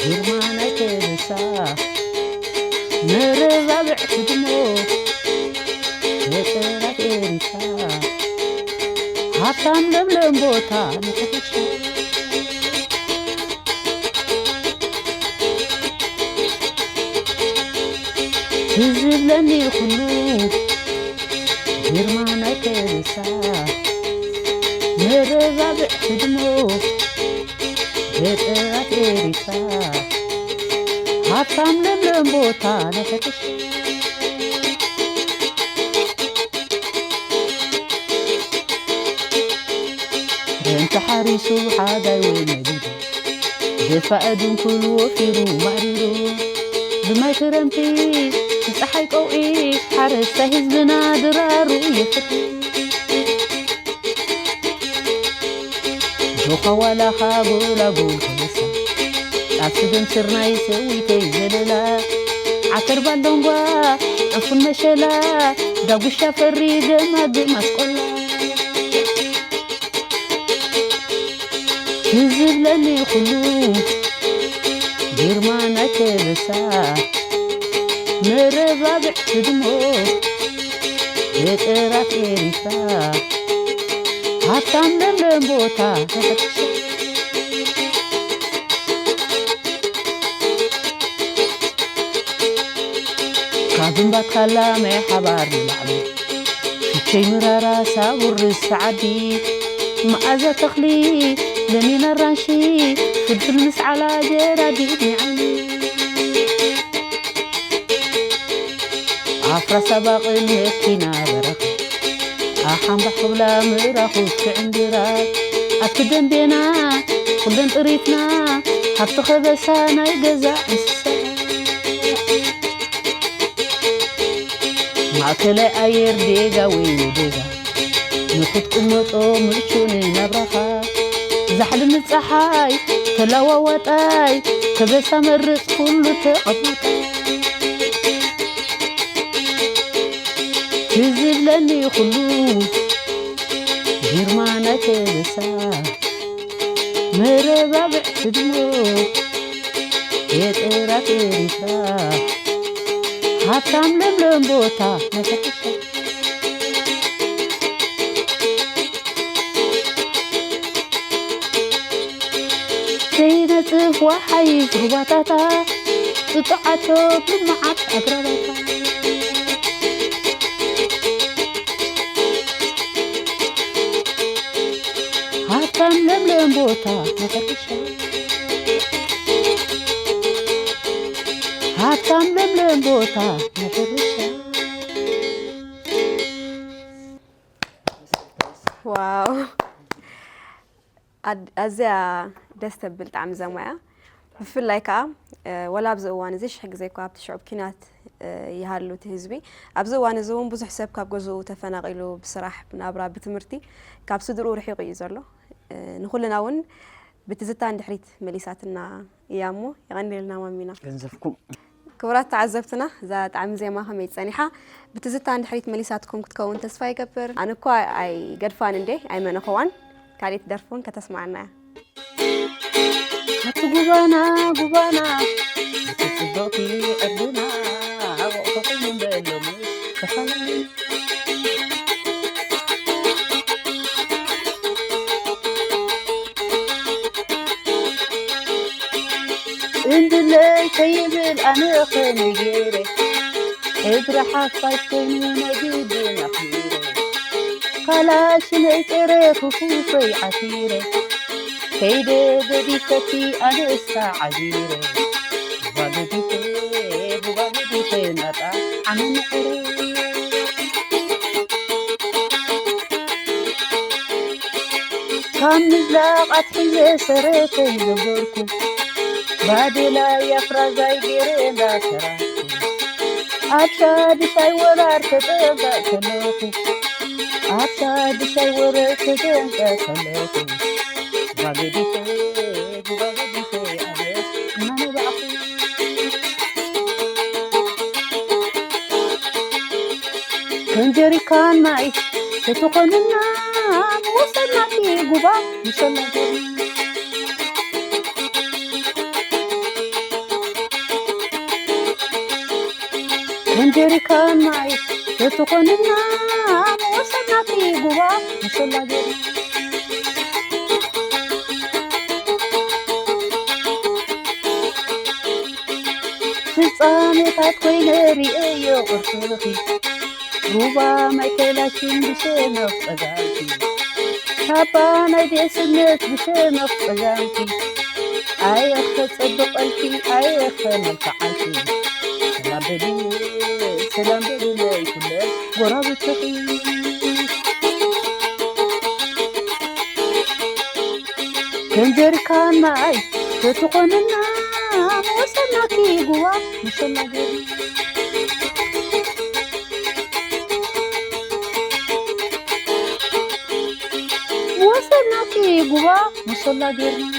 ግርማ ናይ ከበሳ መረባብዕ ህድሞ ገጠራት ኤሪካ ሃብታም ለምለም ቦታ ንሕርሻ። ትዝ ዝብለኒ ኩሉ ግርማ ናይ ከበሳ መረባብዕ ህድሞ ገጠራት ኤሪትራ ሃብታም ለምለም ቦታ ናይ ሕርሻ። ክረምቲ ሓሪሱ ሓጋይ ወይ ነጊዱ ደፋእ ድንኩል ወፊሩ ማዕሪሩ ብማይ ክረምቲ ብፀሓይ ቀውዒ ሓረስታይ ህዝብና ድራሩ የፍሪ። ጆኻ ዋላኻ ጎላጉል ከበሳ ጣፍ ስገም ስርናይ ሰዊተይ ዘለላ ዓተር ባሎንጓ ዕፉን መሸላ ዳጉሻ ፈሪ ገማግም ኣስቆላ። ትዝ ዝብለኒ ኩሉ ግርማ ናይ ከበሳ መረባብዕ ህድሞ ገጠራት ኤሪትራ ሃብታም ለምለም ቦታ ናይ ሕርሻ። ካብ እምባ ትካላ ማይ ሓባር ንላዕሊ ፍቸይ ምራራ ሳቡር ርእሲ ዓዲ መኣዛ ተኽሊ ለሚን ኣራንሺ ፍልፍል ምስ ዓላ ጀራዲን ይዓኒ ኣፍራሳ ባቕል መኪና በረኻ ኣሓምባሕ ክብላ ምራኹት ክዕንድራ ኣብቲ ደንቤና ኩለን ጥሪትና ሃብቲ ከበሳ ናይ ገዛ እንስሳ ማእከላይ ኣየር ዴጋ ወይ ንዴጋ ንክትቅመጦ ምቹ ንናብራኻ ዛሕሊ ንፀሓይ ተለዋዋጣይ ከበሳ መርፅ ኩሉ ተቐማጣይ ትዝ ዝብለኒ ኩሉ ግርማ ናይ ከበሳ መረባብዕ ህድሞ ገጠራት ኤሪትራ ሃብታም ለምለም ቦታ ናይ ሕርሻ ዘይነጽፍ ወሓይዝ ሩባታታ ጽጡዓቶ ብመዓት ኣግራባታ ሃብታም ለምለም ቦታ ናይ ሕርሻ ሃብታም ለምለም ቦታ ናይ ሕርሻ። ዋው ኣድ- ኣዝያ ደስ ተብል ጣዕሚ ዘማ እያ። ብፍላይ ከዓ እ፣ ወላ ኣብዚ እዋን እዚ ሽሕ ግዜ እኳ ኣብቲ ሽዑብ ኪናት እ፣ ይሃሉ እቲ ህዝቢ ኣብዚ እዋን እዚ እውን ብዙሕ ሰብ ካብ ገዝኡ ተፈናቒሉ ብስራሕ ብናብራ ብትምህርቲ ካብ ስድርኡ ርሒቑ እዩ ዘሎ። እ፣ ንኹልና እውን ብትዝታ ንድሕሪት መሊሳትና እያ እሞ የቐንየልና ማሚና። ገንዘብኩም ክቡራት ተዓዘብትና እዛ ጣዕሚ ዜማ ከመይ ጸኒሓ ብትዝታ ንድሕሪት መሊሳትኩም ክትከውን ተስፋ ይገብር። ኣነ እኳ ኣይገድፋን እንዴ ኣይመነኸዋን። ካልኢት ደርፊ እውን ከተስማዓና እያ። ኣቲ ጉባና ጉባና፣ ኣቲ ጽብቕቲ ዕርድና፣ ወቕቲ ኮይኑ እምበር ሎምስ ተፈላለዩ። እንድለይ ከይብል ኣነ ከመይ ገይረ፣ ሕድሪ ሓፋሽ ኮይኑ ናይ ግድን ኣኽቢረ። ካላሽነይ ጸረ ክፉፈይ ዓሲረ፣ ከይደ ገዲፈኪ ኣነሳ ዓዚረ። ጓገዲፈ፣ ጓገዲፈ ናጣ ዓመንዕረ። ካብ ምዝላቕ ኣትሒዘ ሰረተይ ዘበርኩ፣ ባዴላ ኣፍራዛይ ገይረ እንዳሰራሕኩ፣ ኣብ ሻድሻይ ወራር ተጠንቀቕ ከለኹ፣ ኣብ ሻድሻይ ወራር ተጠንቀቕ ከለኹ፣ ጓገዲፈ፣ ጓገዲፈ ኣነ እናነባዕኹ። ከም ጀሪካን ማይ ተትኾንና፣ ምወሰድናኪ ጉባ ምሰላ ገርና። ከም ጀሪካን ማይ ተትኾንና፣ ምወሰድናኪ ጉባ ምሰላ ገርና። ፍጻሜታት ኮይነ ርእዮ ቅርስኺ፣ ሩባ ማይ ከላሽን ብሸነኽ ጸጋምኪ፣ ካባ ናይ ዴስነት ብሸነኽ ጸጋምኪ፣ ኣየኸ ጸብቐልኪ፣ ኣየኸ መልክዓልኪ። ሰላም በሊ፣ ሰላም በሊ ናይ ኩለን ጎረባብትኺ። ከም ጀሪካን ማይ ተትኾንና፣ ምወሰድናኪ ጉባ ምሰላ ገርና። ምወሰድናኪ ጉባ ምሰላ ገርና።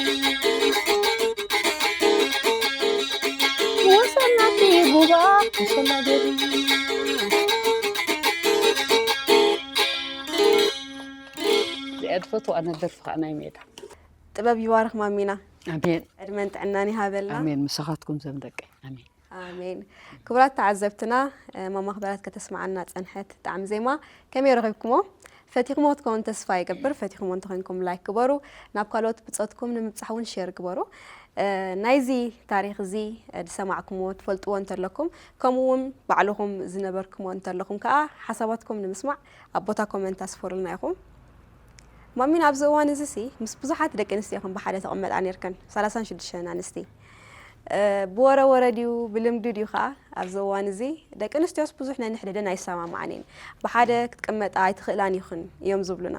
ምወሰድናኪ ጉባ ምሰላ ገርና። እዚኣ ትፈትዋ ነደርፊ ከዓ ናይ ሜዳ። ጥበብ ይባርኽ ማሚና። ኣሜን። ዕድመን ጥዕናን ይሃበልና። ኣሜን። ምሳኻትኩም ዘም ደቀይ። ኣሜን። ኣሜን። ክቡራት ተዓዘብትና፣ እ፣ ማማ ክበራት ከተስምዓና ጸንሐት ጣዕሚ ዜማ ከመይ ረኺብኩሞ? ፈቲኹሞ ትከውን ተስፋ ይገብር። ፈቲኹሞ እንተኾይንኩም ላይክ ግበሩ። ናብ ካልኦት ብጾትኩም ንምብጻሕ እውን ሼር ግበሩ። እ፣ ናይዚ ታሪኽ እዚ፣ እ፣ ዝሰማዕኩሞ ትፈልጥዎ እንተለኩም፣ ከምኡ እውን ባዕልኹም ዝነበርኩሞ እንተለኹም ከኣ ሓሳባትኩም ንምስማዕ ኣብ ቦታ ኮመንት ኣስፍሩልና ኢኹም። ማሚን፣ ኣብዚ እዋን እዚ ሲ ምስ ብዙሓት ደቂ ኣንስትዮ ከም ብሓደ ትቕመጣ ነርክን፣ ሰላሳን ሽዱሽተን ኣንስቲ። እ፣ ብወረ ወረ ድዩ ብልምዲ ድዩ ከኣ ኣብዚ እዋን እዚ ደቂ ኣንስትዮስ ብዙሕ ነንሕድሕደን ኣይሰማምዓን እየን። ብሓደ ክትቅመጣ ኣይትኽእላን ኢኽን እዮም ዝብሉና።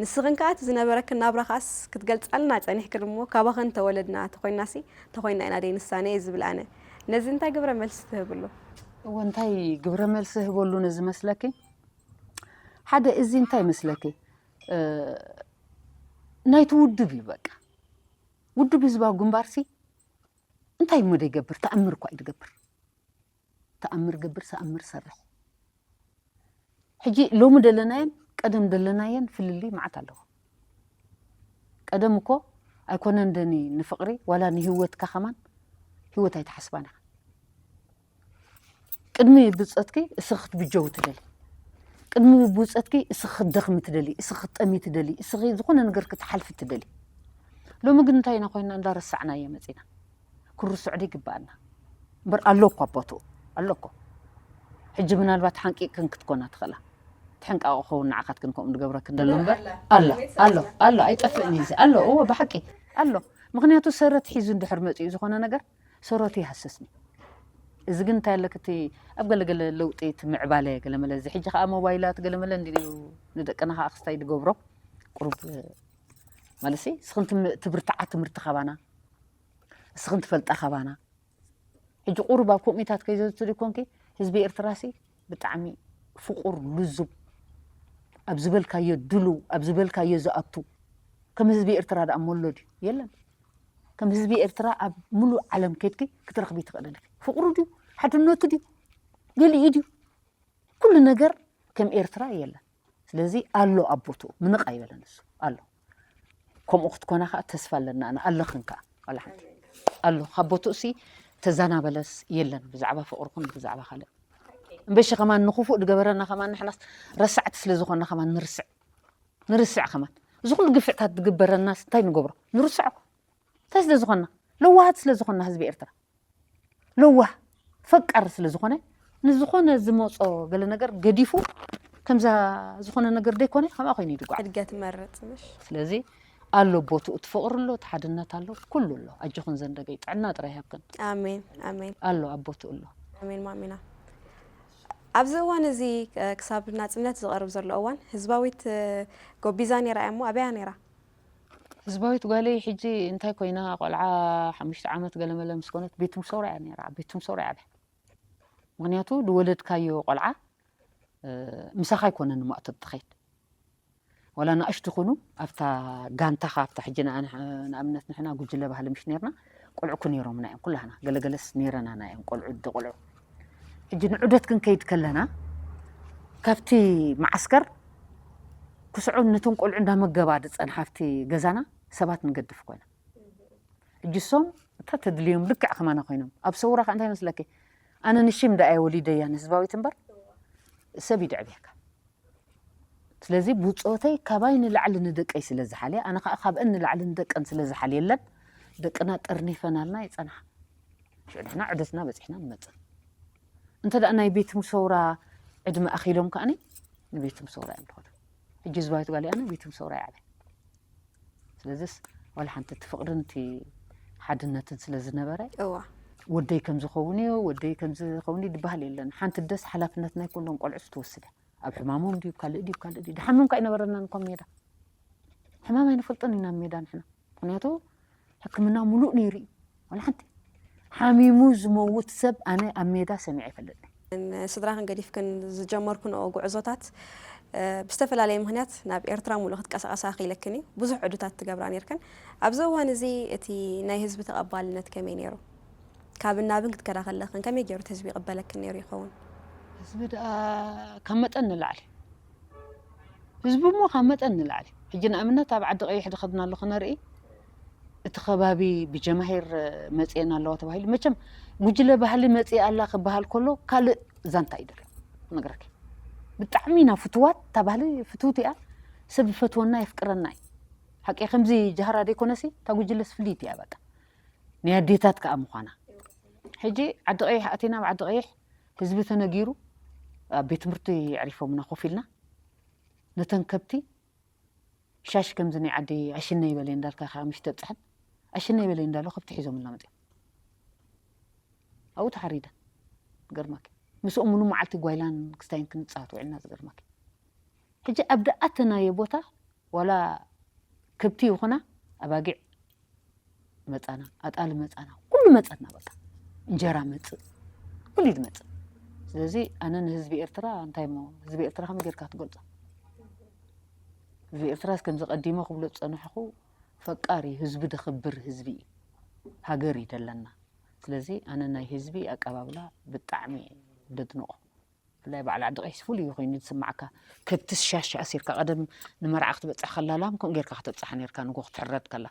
ንስኽን ከኣ እቲ ዝነበረክን ናብራ ከኣስ ክትገልጻልና ጸኒሕክን እሞ ካባኽን ተወለድና ተኾይናሲ ተኾይና ኢና ደይ ንሳነ እየ ዝብል ኣነ። ነዚ እንታይ ግብረ መልሲ ትህብሉ? እወ፣ እንታይ ግብረ መልሲ ህበሉ ነዚ መስለኪ? ሓደ እዚ እንታይ መስለኪ? እ፣ ናይቲ ውድብ እዩ በቃ። ውድብ ህዝባዊ ግንባርሲ እንታይ እሞ ደይገብር? ተኣምር እኳ እዩ ዝገብር። ተኣምር ገብር፣ ተኣምር ሰርሕ። ሕጂ ሎሚ ደለናየን ቀደም ደለናየን ፍልልይ መዓት ኣለዎ። ቀደም እኮ ኣይኮነን ደኒ ንፍቕሪ ዋላ ንህይወትካ ከማን ህይወት ኣይትሓስባን ኢኻ። ቅድሚ ብጾትኪ እስኺ ክትብጀዊ ትደሊ። ቅድሚ ብጾትኪ እስኺ ክትደኽሚ ትደሊ፣ እስኺ ክትጠሚ ትደሊ፣ እስኺ ዝኾነ ነገር ክትሓልፊ ትደሊ። ሎሚ ግን እንታይ ኢና ኮይና እንዳረሳዕናዮ መጺና። ክርሱዕ ዶ ይግብኣና? እምበር ኣሎ እኮ ኣብ ቦትኡ፣ ኣሎ እኮ። ሕጂ ምናልባት ሓንቂቕክን ክትኮና ትኽእላ። ትሕንቃቑ ክኸውን ንዓኻትክን ከምኡ ዝገብረክን ዘሎ እምበር ኣሎ፣ ኣሎ፣ ኣሎ፣ ኣይጠፍእን እዩ እዚ። ኣሎ፣ እወ፣ ብሓቂ ኣሎ። ምኽንያቱ ሰረት ሒዙ እንድሕር መጺኡ ዝኾነ ነገር ሰረቱ ይሃስስኒ። እዚ ግን እንታይ ኣለክ፣ እቲ ኣብ ገለገለ ለውጢ፣ እቲ ምዕባለ ገለመለ፣ እዚ ሕጂ ከኣ ሞባይላት ገለመለ እንድዩ ንደቅና ከኣ ክስታይ ዝገብሮ። ቁሩብ ማለትሲ፣ እስኽን ትም-፣ ትብርትዓ ትምህርቲ ካባና፣ እስኽን ትፈልጣ ካባና። ሕጂ ቁሩብ ኣብ ከምኡታት ከይዘትሪ ኮንኪ፣ ህዝቢ ኤርትራሲ ብጣዕሚ ፍቑር፣ ልዙብ፣ ኣብ ዝበልካዮ ድሉው፣ ኣብ ዝበልካዮ ዝኣቱ። ከም ህዝቢ ኤርትራ ደኣ መሎ ድዩ? የለን። ከም ህዝቢ ኤርትራ ኣብ ምሉእ ዓለም ከድኪ ክትረኽቢ ትኽእሊ ኢኺ። ፍቕሩ ድዩ? ሓድነቱ ድዩ? ገሊኡ ድዩ? ኩሉ ነገር ከም ኤርትራ የለን። ስለዚ ኣሎ ኣብ ቦትኡ፣ ምንቕ ኣይበለን እሱ። ኣሎ። ከምኡ ክትኮና ከዓ ተስፋ ኣለና። ኣነ ኣለኽን ከዓ ዋላ ሓንቲ ኣሎ። ካብ ቦትኡሲ ተዛናበለስ የለን፣ ብዛዕባ ፍቕርኹን ብዛዕባ ካልእ። እምበሺ ከማን ንኽፉእ ዝገበረና ከማን ንሕናስ ረሳዕቲ ስለ ዝኾንና ከማን ንርስዕ፣ ንርስዕ ከማን። እዚ ኩሉ ግፍዕታት ዝግበረናስ እንታይ ንገብሮ? ንርስዖ። እንታይ ስለ ዝኾንና? ለዋሃት ስለ ዝኾንና ህዝቢ ኤርትራ። ለዋህ ፈቃር ስለ ዝኾነ ንዝኾነ ዝመጾ ገለ ነገር ገዲፉ ከምዛ ዝኾነ ነገር ደይኮነ ከምኣ ኮይኑ እዩ ድጓዕ። እድገት መርጽ ምሽ ስለዚ ኣሎ ቦትኡ፣ እቲ ፍቕሪ ኣሎ፣ እቲ ሓድነት ኣሎ፣ ኩሉ ኣሎ። ኣጆኽን ዘንደገይ ጥዕና ጥራይ ይሃብክን። ኣሜን ኣሜን ኣሎ ኣብ ቦትኡ ኣሎ። ኣሜን ማሚና። ኣብዚ እዋን እዚ እ፣ ክሳብ ናጽነት ዝቐርብ ዘሎ እዋን ህዝባዊት እ፣ ጎቢዛ ነይራ እያ እሞ ኣበያ ነይራ? ህዝባዊት ጓለይ ሕጂ እንታይ ኮይና፣ ቆልዓ ሓሙሽተ ዓመት ገለመለ ምስ ኮነት ቤት ትምህርቲ ሰውራ እያ ነይራ። ቤት ትምህርቲ ሰውራ እያ ዓብያ። ምክንያቱ ዝወለድካዮ ቆልዓ እ፣ ምሳኻ ኣይኮነን ማእቶ ትኸይድ። ዋላ ንኣሽቱ ኩኑ ኣብታ ጋንታኻ ኣብታ ሕጂ ንኣ- ንኣብነት ንሕና ጉጅለ ባህሊ ምሽ ነርና፣ ቆልዑ ኩ ነይሮምና እዮም ኩላህና፣ ገለገለስ ነይረናና እዮም ቆልዑ፣ ዲ ቆልዑ። ሕጂ ንዑደት ክንከይድ ከለና ካብቲ መዓስከር ክስዑ ነቶም ቆልዑ እንዳመገባ ዝጸንሓ ኣብቲ ገዛና ሰባት ንገድፍ ኮይና። ሕጂ እሶም እታ ተድልዮም ልክዕ ከማና ኮይኖም ኣብ ሰውራ ከዓ እንታይ መስለኪ? ኣነ ንሽም ደኣ ወሊደያ ንህዝባዊት እምበር ሰብ ይድዕብየካ። ስለዚ ብጾተይ ካባይ ንላዕሊ ንደቀይ ስለ ዝሓልየ፣ ኣነ ከዓ ካብአን ንላዕሊ ንደቀን ስለ ዝሓልየለን ደቅና ጠርኒፈናልና ይጸንሓ። ሽዑ ንሕና ዕደትና በጺሕና ንመጽእ። እንተ ደኣ ናይ ቤት ሙሰውራ ዕድመ ኣኺሎም ከኣኒ ንቤት ሙሰውራ እዮም ዝኸዱ። ሕጂ ህዝባዊት ጓል ኣነ ቤት ሙሰውራ ይዓበ። ስለዚስ ዋላ ሓንቲ እቲ ፍቕርን እቲ ሓድነትን ስለ ዝነበረ እዋ ወደይ ከም ዝኸውን እዩ፣ ወደይ ከም ዝኸውን እዩ ዝበሃል የለን። ሓንቲ ደስ ሓላፍነት ናይ ኩሎም ቆልዑስ ትወስድ እያ። ኣብ ሕማሞም ድዩ ካልእ ድዩ ካልእ ድዩ ድሓምም ካ ኣይነበረናን እኮ ሜዳ ሕማም ኣይንፈልጥን ኢና ሜዳ ንሕና። ምክንያቱ ሕክምና ሙሉእ ነይሩ እዩ። ዋላ ሓንቲ ሓሚሙ ዝመውት ሰብ ኣነ ኣብ ሜዳ ሰሚዐ ይፈልጥ። ስድራኽን ገዲፍክን ዝጀመርኩንኦ ጉዕዞታት እ፣ ብዝተፈላለየ ምክንያት ናብ ኤርትራ ሙሉእ ክትቀሳቐሳ ክኢለክን እዩ። ብዙሕ ዕዱታት ትገብራ ነርክን። ኣብዚ እዋን እዚ እቲ ናይ ህዝቢ ተቐባልነት ከመይ ነይሩ? ካብ እናብን ክትከዳ ከለኽን ከመይ ገይሩ እቲ ህዝቢ ይቕበለክን ነይሩ ይኸውን? ህዝቢ ደኣ ካብ መጠን ንላዕሊ፣ ህዝቢ እሞ ካብ መጠን ንላዕሊ። ሕጂ ንኣብነት ኣብ ዓዲ ቀይሕ ድኸድና ኣለኹ ነርኢ፣ እቲ ከባቢ ብጀማሂር መፅኤን ኣለዋ ተባሂሉ። መቸም ጉጅለ ባህሊ መፅኤ ኣላ ክበሃል ከሎ ካልእ ዛንታ እዩ ደርዮ ነገረክ። ብጣዕሚ ኢና ፍትዋት፣ እታ ባህሊ ፍትውቲ እያ። ሰብ ይፈትወና የፍቅረና እዩ። ሓቂ ከምዚ ጃህራ ደይኮነሲ እታ ጉጅለስ ፍልይቲ እያ። በቃ ናይ ኣዴታት ከዓ ምዃና። ሕጂ ዓዲ ቀይሕ ኣቲና፣ ኣብ ዓዲ ቀይሕ ህዝቢ ተነጊሩ ኣብ ቤት ትምህርቲ ኣዕሪፎምና ኮፍ ኢልና ነተን ከብቲ ሻሽ ከምዚ ናይ ዓዲ ኣሽነይ በለይ እንዳልካ ካብ ምሽ ተብፅሐን ኣሽነይ በለይ እንዳሉ ከብቲ ሒዞምልና መፅኦም። ኣብኡ ተሓሪደን። ዝገርመኪ ምስኦም ሙሉ መዓልቲ ጓይላን ክስታይን ክንፃወት ውዕልና። ዝገርመኪ ሕጂ ኣብ ደኣተናዮ ቦታ ዋላ ከብቲ ይኹና ኣባጊዕ መፃና፣ ኣጣሊ መፃና፣ ኩሉ መፀና። በቃ እንጀራ መፅእ፣ ኩሉ እዩ ዝመፅእ። ስለዚ ኣነ ንህዝቢ ኤርትራ እንታይ እሞ ህዝቢ ኤርትራ ከመይ ጌርካ ትገልፆ? ህዝቢ ኤርትራስ ከምዚ ቀዲሞ ክብሎ ዝፀናሕኹ ፈቃር እዩ። ህዝቢ ደኽብር ህዝቢ እዩ። ሃገር እዩ ደለና። ስለዚ ኣነ ናይ ህዝቢ ኣቀባብላ ብጣዕሚ ደድንቆ። ብፍላይ በዓል ዓዲ ቀይስ ፍሉይ እዩ ኮይኑ ዝስማዓካ። ከብትስ ሻሽ ኣሲርካ ቀደም ንመርዓ ክትበፅሕ ከላ ላም ከምኡ ጌርካ ከተብፅሓ ኔርካ ንጎ ክትሕረድ ከላ።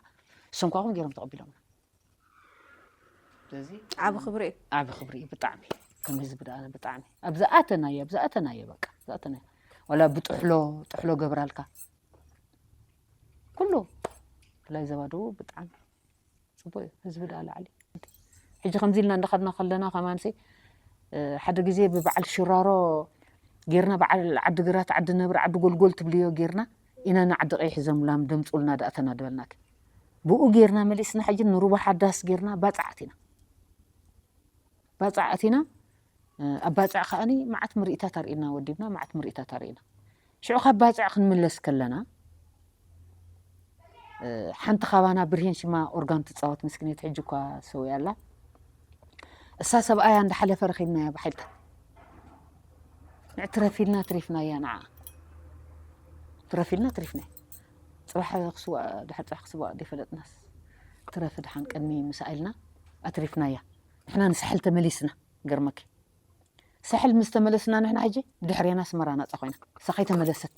እሶም ከዓ ከምኡ ጌሮም ተቐቢሎምና። ስለዚ ዓቢ ክብሪ እዩ። ዓቢ ክብሪ እዩ ብጣዕሚ። ከም ህዝቢ ደኣ ብጣዕሚ ኣብ ዝኣተናዮ ኣብ ዝኣተናዮ በቃ ዝኣተናዮ ዋላ ብጥሕሎ ጥሕሎ ገብራልካ ኩሉ ብፍላይ ዘባድኡ ብጣዕሚ ፅቡቅ እዩ። ህዝቢ ደኣ ላዕሊ ሕጂ ከምዚ ኢልና እንዳኸድና ከለና ከማንሲ ሓደ ግዜ ብበዓል ሽራሮ ጌርና በዓል ዓዲ ግራት ዓዲ ነብሪ ዓዲ ጎልጎል ትብልዮ ጌርና ኢና ንዓዲ ቀይሕ ዘምላም ደምፁልና ደኣተና ድበልናክ ብኡ ጌርና መሊስና ሕጂ ንሩባ ሓዳስ ጌርና ባፃዕ ኣቲና ባፃዕ ኣቲና ኣብ ባፅዕ ከኣኒ መዓት ምርኢታት ኣርኢና ወዲብና መዓት ምርኢታት ኣርኢና ሽዑ ካብ ባፅዕ ክንምለስ ከለና ሓንቲ ካባና ብርሂን ሽማ ኦርጋን ትፃወት ምስኪነት ሕጂ እኳ ሰውያ ኣላ እሳ ሰብኣያ እንዳሓለፈ ረኺብናያ ብሓይልታት ንዕ ትረፊልና ትሪፍናያ ንዓ ትረፊልና ትሪፍናያ ፅባሕ ክስዋእ ድሓር ፅባሕ ክስዋእ ደይፈለጥናስ ትረፊ ድሓን ቅድሚ ምሳኢልና ኣትሪፍናያ ንሕና ንሳሕል ተመሊስና ገርመኪ ሳሕል ምስ ተመለስና ንሕና ሕጂ ድሕሬና ኣስመራ ናፃ ኮይና እሳ ከይተመለሰት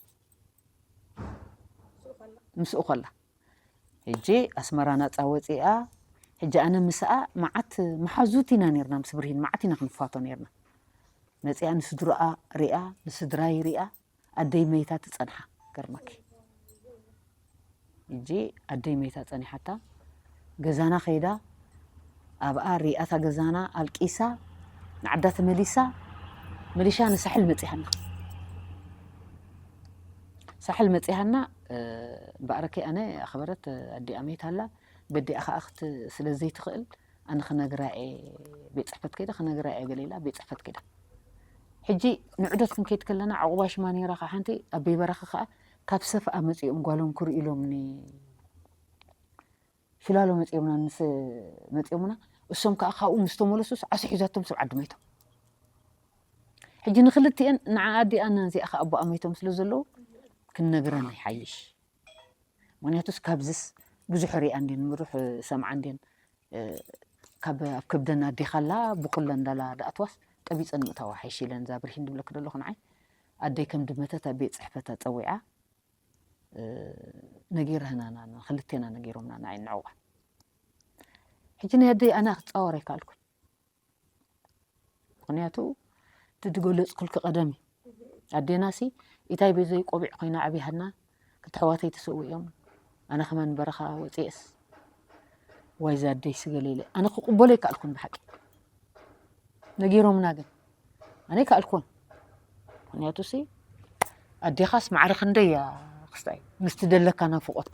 ምስኡ ከላ ሕጂ ኣስመራ ናጻ ወፂኣ። ሕጂ ኣነ ምስኣ መዓት መሓዙት ኢና ነርና፣ ምስ ብርሂን መዓት ኢና ክንፋቶ ነርና። መፂኣ ንስድሮኣ ሪኣ፣ ንስድራይ ሪኣ፣ ኣደይ መይታ ትጸንሓ። ገርመኪ፣ ሕጂ ኣደይ መይታ ጸኒሓታ፣ ገዛና ከይዳ፣ ኣብኣ ሪኣታ፣ ገዛና ኣልቂሳ፣ ንዓዳ ተመሊሳ። መሊሻ ንሳሕል መጺሃና። ሳሕል መጺሃና። ባዕረከይ ኣነ ኣኽበረት፣ ኣዲኣ መይታ ኣላ። በዲኣ ከኣ ክት-፣ ስለ ዘይትኽእል፣ ኣነ ክነግራ እየ፣ ቤት ጽሕፈት ከይደ ክነግራ እየ፣ ገለ ኢላ ቤት ጽሕፈት ከይዳ። ሕጂ ንዑደት ክንከይድ ከለና ዕቑባ ሽማ ነይራ ከኣ ሓንቲ፣ ኣበይ በራኺ ከኣ ካብ ሰፍኣ መጺኦም ጓሎም ክርእዩ ኢሎምኒ ሽላሎ መጺኦምና፣ ንስ-፣ መጺኦምና። እሶም ከኣ ካብኡ ምስ ተመለሱስ ዓሶ ሒዛቶም ሰብ ዓዲ መይቶም። ሕጂ ንክልቲኤን፣ ንዓ ኣዲኣን እዚኣ ከኣ ኣቦኣ መይቶም ስለ ዘለዉ፣ ክንነግረን ይሓይሽ። ምኽንያቱስ ካብዝስ ብዙሕ ሪኣ እንድየን፣ ብዙሕ ሰምዓ እንድየን። ካብ ኣብ ከብደን ኣዴኻ ኣላ ብኩለን እንዳላ ደኣትዋስ ቀቢፀን ምእታዋ ሓይሽ ኢለን፣ እዛ ብርሂን ድብለክ ደለኹ ንዓይ። ኣደይ ከም ድመተት ኣብ ቤት ጽሕፈታ ጸዊዓ፣ ነጊረህናና፣ ክልቴና ነጊሮምና ንዓይ ንዕዋ። ሕጂ ናይ ኣደይ ኣነ ክጻወር ኣይከኣልኩን። ምኽንያቱ እቲ ድገለጽኩልኪ ቀደም እዩ። ኣዴናሲ ኢታይ ቤት ዘይቆቢዕ ኮይና ዓብያሃና፣ ክልተ ኣሕዋተይ ተሰዊኦም፣ ኣነ ከማን በረኻ ወጺኤስ፣ ዋይ እዛ ኣደይ ስገለ ኢለ ኣነ ክቕበሎ ኣይከኣልኩን ብሓቂ። ነጊሮምና ግን ኣነ ኣይከኣልኩን። ምኽንያቱሲ ኣዴኻስ ማዕረ ክንደይ እያ ክስታይ ምስቲ ደለካ ናፍቖት።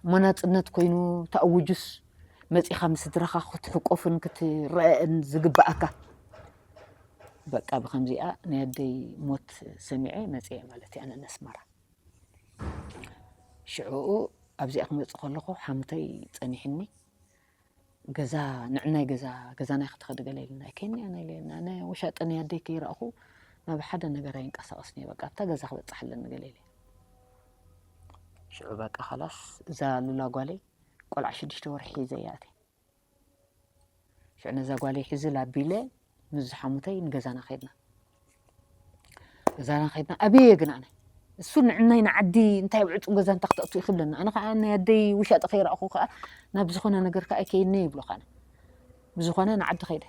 እሞ ናጽነት ኮይኑ ተኣውጁስ መጺኻ ምስ ስድራኻ ክትሕቆፍን ክትረአን ዝግብኣካ። በቃ ብኸምዚኣ ናይ ኣደይ ሞት ሰሚዐ መጺአ ማለት እያ ኣነ ነስመራ። ሽዑኡ ኣብዚኣ ክመጽእ ከለኹ ሓሙተይ ጸኒሕኒ። ገዛ ንዕናይ ገዛ ገዛናይ ክትኸዲ ገለ ኢልና ኣይከይኒ ኣነ ኢለ ኣነ ውሻጠ ናይ ኣደይ ከይረእኹ ናብ ሓደ ነገር ኣይንቀሳቐስን እየ። በቃ ኣብታ ገዛ ክበጽሕ ኣለኒ ገለ ኢለ። ሽዑ በቃ ኻላስ እዛ ሉላ ጓለይ ቆልዓ ሽዱሽተ ወርሒ ሒዘ እየ ኣትየ። ሽዑ ነዛ ጓለይ ሒዚ ላቢለ ምስ ዝሓሙተይ ንገዛና ከድና። ገዛና ከድና ኣብየ ግን ኣነ እሱ ንዕናይ ንዓዲ እንታይ ኣብ ዕጹ ገዛ እንታ ክተእቱ እዩ ክብለና ኣነ ከዓ ናይ ኣደይ ውሻጢ ከይረእኹ ከዓ ናብ ዝኾነ ነገር ከዓ ከይነ ይብሎ ከዓ ብዝኾነ ንዓዲ ከይደ።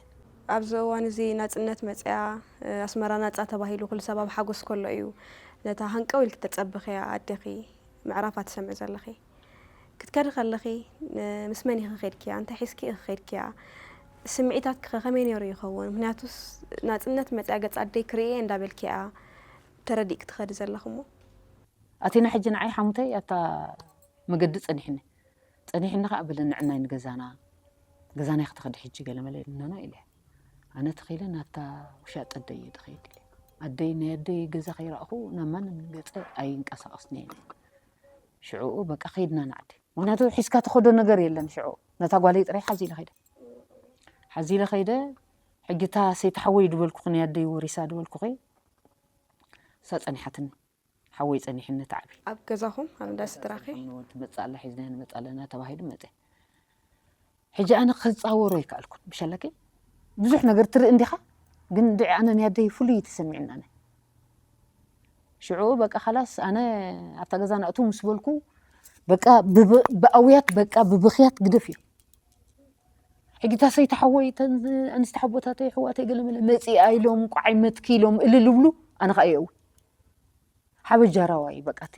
ኣብዚ እዋን እዚ ናጽነት መጽያ ኣስመራ ናጻ ተባሂሉ ኩሉ ሰብ ኣብ ሓጎስ ከሎ እዩ ነታ ሃንቀው ኢልኪ ተጸብኽያ ኣዴኺ ምዕራፋ ትሰምዒ ዘለኺ። ክትከዲ ከለኺ ምስ መን ኢኺ ኸይድክያ? እንታይ ሒዝኪ ኢኺ ኸይድክያ? ስምዒታትኪ ኸ ከመይ ነይሩ ይኸውን? ምኽንያቱስ ናጽነት መጽያ ገጽ ኣደይ ክርእየ እንዳበልክያ ተረዲእኪ ትኸዲ ዘለኺ እሞ። ኣቲና ሕጂ ንዓይ ሓሙተይ ኣብታ መገዲ ጸኒሕኒ። ጸኒሕኒ ኸዓ በለ ንዕናይ ንገዛና፣ ገዛናይ ክትኸዲ ሕጂ ገለ መለ ኢልናና ኢለ። ኣነ ተኺለ ናብታ ውሻጠ ኣደይ እየ ዝኸይድ ኢለ። ኣደይ ናይ ኣደይ ገዛ ከይረኣኹ ናብ ማንም ገጸ ኣይንቀሳቐስን እየ። ሽዑኡ በቃ ከይድና ንዓዲ። ምኽንያቱ ሒዝካ ትኸዶ ነገር የለን። ሽዑ ነታ ጓለይ ጥራይ ሓዚ ኢለ ከይደ። ሓዚ ኢለ ከይደ። ሕጂ እታ ሰይቲ ሓወይ ድበልኩኺ ናይ ኣደይ ወሪሳ ድበልኩኺ እሳ ጸኒሓትኒ። ሓወይ ጸኒሕኒ እቲ ዓቢ። ኣብ ገዛኹም ኣብ እንዳ ስድራኺ? ትመጽእ ኣላ ሒዝናያ ንመጽእ ኣለና ተባሂሉ መጸ። ሕጂ ኣነ ክጻወሮ ኣይከኣልኩን። ብሸለከይ ብዙሕ ነገር ትርኢ እንዲኻ፣ ግን ድዒ ኣነ ናይ ኣደይ ፍሉይ እዩ ተሰሚዕኒ ኣነ። ሽዑ በቃ ኻላስ ኣነ ኣብታ ገዛ ናእቱ ምስ በልኩ በቃ ብብ-፣ ብኣውያት በቃ ብብኽያት ግደፍ እዮም። ሕጂ እታ ሰይቲ ሓወይ እተን ኣንስቲ ሓቦታተይ ኣሕዋተይ ገለ መለ መጺኣ ኢሎም ቋዓይ መትኪ ኢሎም እልል ይብሉ፣ ኣነ ኸኣ የእዊ። ሓበጃራዋይ በቃ እቲ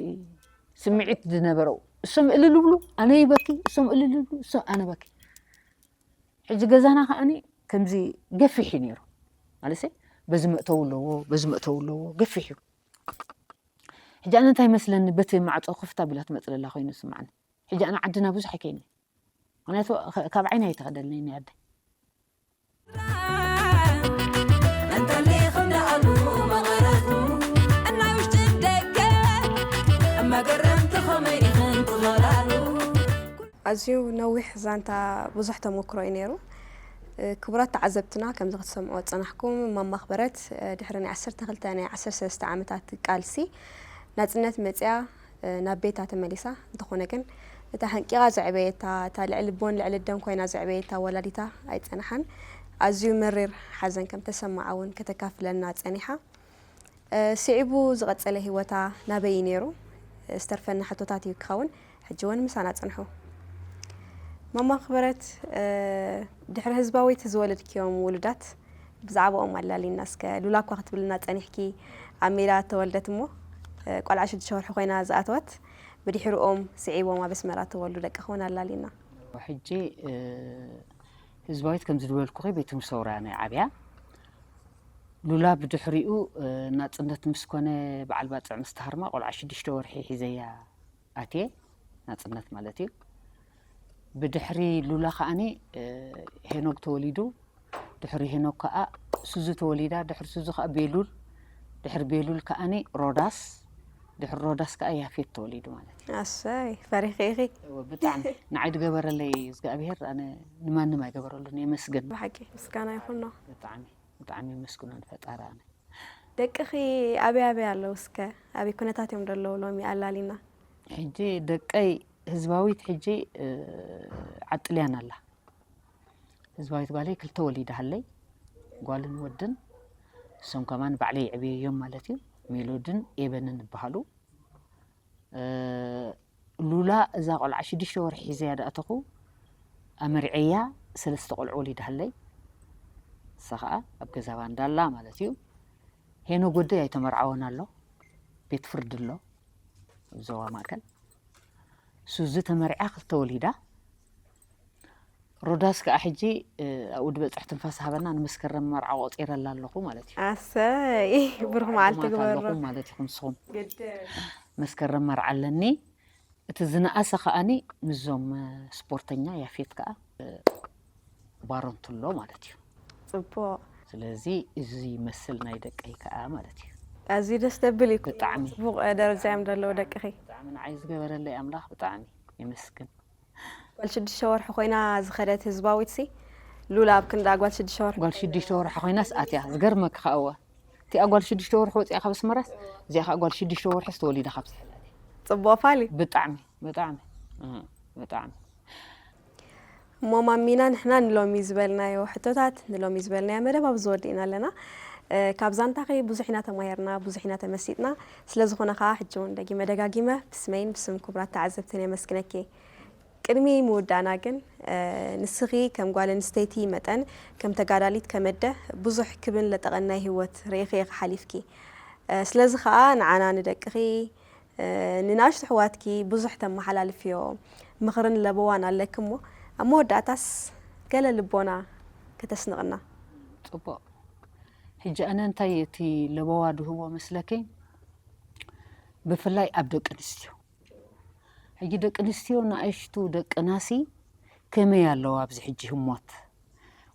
ስምዒት ዝነበረው እሶም እልል ይብሉ፣ ኣነ ይበኪ፣ እሶም እልል ይብሉ፣ እሶም ኣነ በኪ። ሕጂ ገዛና ከኣኒ ከምዚ ገፊሕ እዩ ነይሩ። ማለትሲ በዚ መእተዊ ኣለዎ፣ በዚ መእተዊ ኣለዎ፣ ገፊሕ እዩ። ሕጂ ኣነ እንታይ ይመስለኒ፣ በቲ ማዕጾ ክፍት ኣቢላ ትመጽእ ዘላ ኮይኑ ዝስምዓኒ። ሕጂ ኣነ ዓድና ብዙሕ ኣይከይድን። ምኽንያቱ ከ-፣ ካብ ዓይኒ ኣይተኸደልን'ዩ ኣደይ። እንተሊኽም ደኣሉ መቐረቱ፣ እናይ ውሽጥን ደገ፣ መገረምቲ ኸመይ ኢኽን ትኸላሉ። ኣዝዩ ነዊሕ ዛንታ፣ ብዙሕ ተመክሮ እዩ ነይሩ። እ፣ ክቡራት ተዓዘብትና፣ ከምዚ ክትሰምዕዎ ዝጸናሕኩም፣ ማማ ኣኽበረት፣ እ፣ ድሕሪ ናይ ዓሰርተ ክልተ ናይ ዓሰርተ ሰለስተ ዓመታት ቃልሲ ናጽነት መጽያ፣ እ፣ ናብ ቤታ ተመሊሳ። እንተኾነ ግን፣ እታ ሓንቂቓ ዘዕበየታ፣ እታ ልዕሊ ቦን ልዕሊ ደን ኮይና ዘዕበየታ ወላዲታ ኣይጸንሓን። ኣዝዩ መሪር ሓዘን ከም ተሰምዓ እውን ከተካፍለና ጸኒሓ። እ፣ ስዒቡ ዝቐጸለ ህይወታ ናበይ እዩ ነይሩ? ዝተርፈና ሕቶታት እዩ ክኸውን። ሕጂ እውን ምሳና ጽንሑ። ማማ ክብረት፣ ድሕሪ ህዝባዊት ዝወለድክዮም ውሉዳት ብዛዕባኦም ኣላሊና እስከ። ሉላ እኳ ክትብልና ጸኒሕኪ ኣብ ሜዳ ተወልደት እሞ፣ ቆልዓ ሽዱሽተ ወርሒ ኮይና ዝኣተወት፣ ብድሕርኦም ስዒቦም ኣብ ኣስመራ ተወልዱ ደቂ ኸውን ኣላሊና። ሕጂ ህዝባዊት ከም ዝበልኩኺ ቤት ትምህርቲ ሰውራ ናይ ዓብያ። ሉላ ብድሕሪኡ ናጽነት ምስ ኮነ፣ በዓል ባጽዕ ምስ ተሃርማ፣ ቆልዓ ሽዱሽተ ወርሒ ሒዘያ ኣትየ፣ ናጽነት ማለት እዩ። ብድሕሪ ሉላ ከዓኒ ሄኖግ ተወሊዱ። ድሕሪ ሄኖግ ከኣ ሱዙ ተወሊዳ። ድሕሪ ሱዙ ከኣ ቤሉል። ድሕሪ ቤሉል ከዓኒ ሮዳስ። ድሕሪ ሮዳስ ከኣ ያፌት ተወሊዱ ማለት እዩ። ኣሰይ፣ ፈሪኺ ኢኺ። ብጣዕሚ ንዓይ ዝገበረለይ እግዚኣብሄር ኣነ ንማንም ኣይገበረሉን፣ የመስግን። ብሓቂ ምስጋና ይኹኖ። ብጣዕሚ ብጣዕሚ የመስግኖ ንፈጣሪ ኣነ። ደቅኺ ኣበይ ኣበይ ኣለዉ እስከ? ኣበይ ኩነታት እዮም ዘለዉ ሎሚ ኣላሊና? ሕጂ ደቀይ ህዝባዊት ሕጂ ዓጥልያን ኣላ። ህዝባዊት ጓለይ ክልተ ወሊዳ ሃለይ፣ ጓልን ወድን። እሶም ከማን ባዕለይ ይዕብየዮም ማለት እዩ። ሜሎድን ኤበንን ይበሃሉ። ሉላ እዛ ቆልዓ ሽዱሽተ ወርሒ ሒዘያ ዳእተኹ ኣመርዐያ ሰለስተ ቆልዑ ወሊዳ ሃለይ። እሳ ኸዓ ኣብ ገዛ ባንዳ ኣላ ማለት እዩ። ሄኖግ ወደይ ኣይተመርዓወን ኣሎ፣ ቤት ፍርዲ ኣሎ ኣብ ዞባ ማእከል። ሱዚ ተመርዕያ ክልተ ወሊዳ። ሮዳስ ከዓ ሕጂ ኣብኡ ድበፅሕ ትንፋስ ሃበና፣ ንመስከረም መርዓ ቆፂረላ ኣለኹ ማለት እዩ። ኣሰይ፣ ብሩኽ መዓልቲ ዓድማት ግበሮ። ኣለኹም ማለት ኢኹም ንስኹም። ግድን። መስከረም መርዓ ኣለኒ። እቲ ዝነኣሰ ከዓኒ ምስዞም ስፖርተኛ ያፌት ከዓ ባሮንቱ ኣሎ ማለት እዩ። ጽቡቕ። ስለዚ እዚ ይመስል ናይ ደቀይ ከዓ ማለት እዩ። ኣዝዩ ደስ ደብል እዩ። ብጣዕሚ። ጽቡቕ ደረጃ እዮም ዘለዉ ደቅኺ። ብጣዕሚ ንዓይ ዝገበረለይ ኣምላኽ ብጣዕሚ የመስግን። ጓል ሽዱሽተ ወርሒ ኮይና ዝኸደት ህዝባዊት ሲ ሉላ ኣብ ክንዳ ጓል ሽዱሽተ ወርሒ ጓል ሽዱሽተ ወርሒ ኮይናስ ኣትያ ዝገርመካ ከዓ እዋ እቲኣ ጓል ሽዱሽተ ወርሒ ወፂኣ ካብ ኣስመራስ እዚኣ ከዓ ጓል ሽዱሽተ ወርሒ ዝተወሊዳ ካብ ዝሕላል ጽቡቕ ፋሊ። ብጣዕሚ ብጣዕሚ እ፣ ብጣዕሚ እሞ ማሚና ንሕና ንሎሚ ዝበልናዮ ሕቶታት ንሎሚ ዝበልናዮ መደብ ኣብዚ ወዲእና ኣለና። እ፣ ካብ ዛንታኺ ብዙሕ ኢና ተማሂርና፣ ብዙሕ ኢና ተመሲጥና። ስለ ዝኾነ ከዓ ሕጂ እውን ደጊመ ደጋጊመ ብስመይን ብስም ክቡራት ተዓዘብትን የመስግነኪ። ቅድሚ ምውዳእና ግን እ፣ ንስኺ ከም ጓል ኣንስተይቲ መጠን ከም ተጋዳሊት ከመደ ብዙሕ ክብን ለጠቐን ናይ ህይወት ርኢኺ ኢኺ ሓሊፍኪ። እ፣ ስለዚ ከዓ ንዓና ንደቅኺ እ፣ ንናሽቱ ኣሕዋትኪ ብዙሕ ተመሓላልፍዮ ምኽርን ለበዋን ኣለኪ እሞ ኣብ መወዳእታስ ገለ ልቦና ከተስንቕና። ፅቡቕ። ሕጂ ኣነ እንታይ እቲ ለበዋ ድህቦ መስለኪ? ብፍላይ ኣብ ደቂ ኣንስትዮ። ሕጂ ደቂ ኣንስትዮ ንኣሽቱ ደቅናሲ ከመይ ኣለዋ ኣብዚ ሕጂ ህሞት?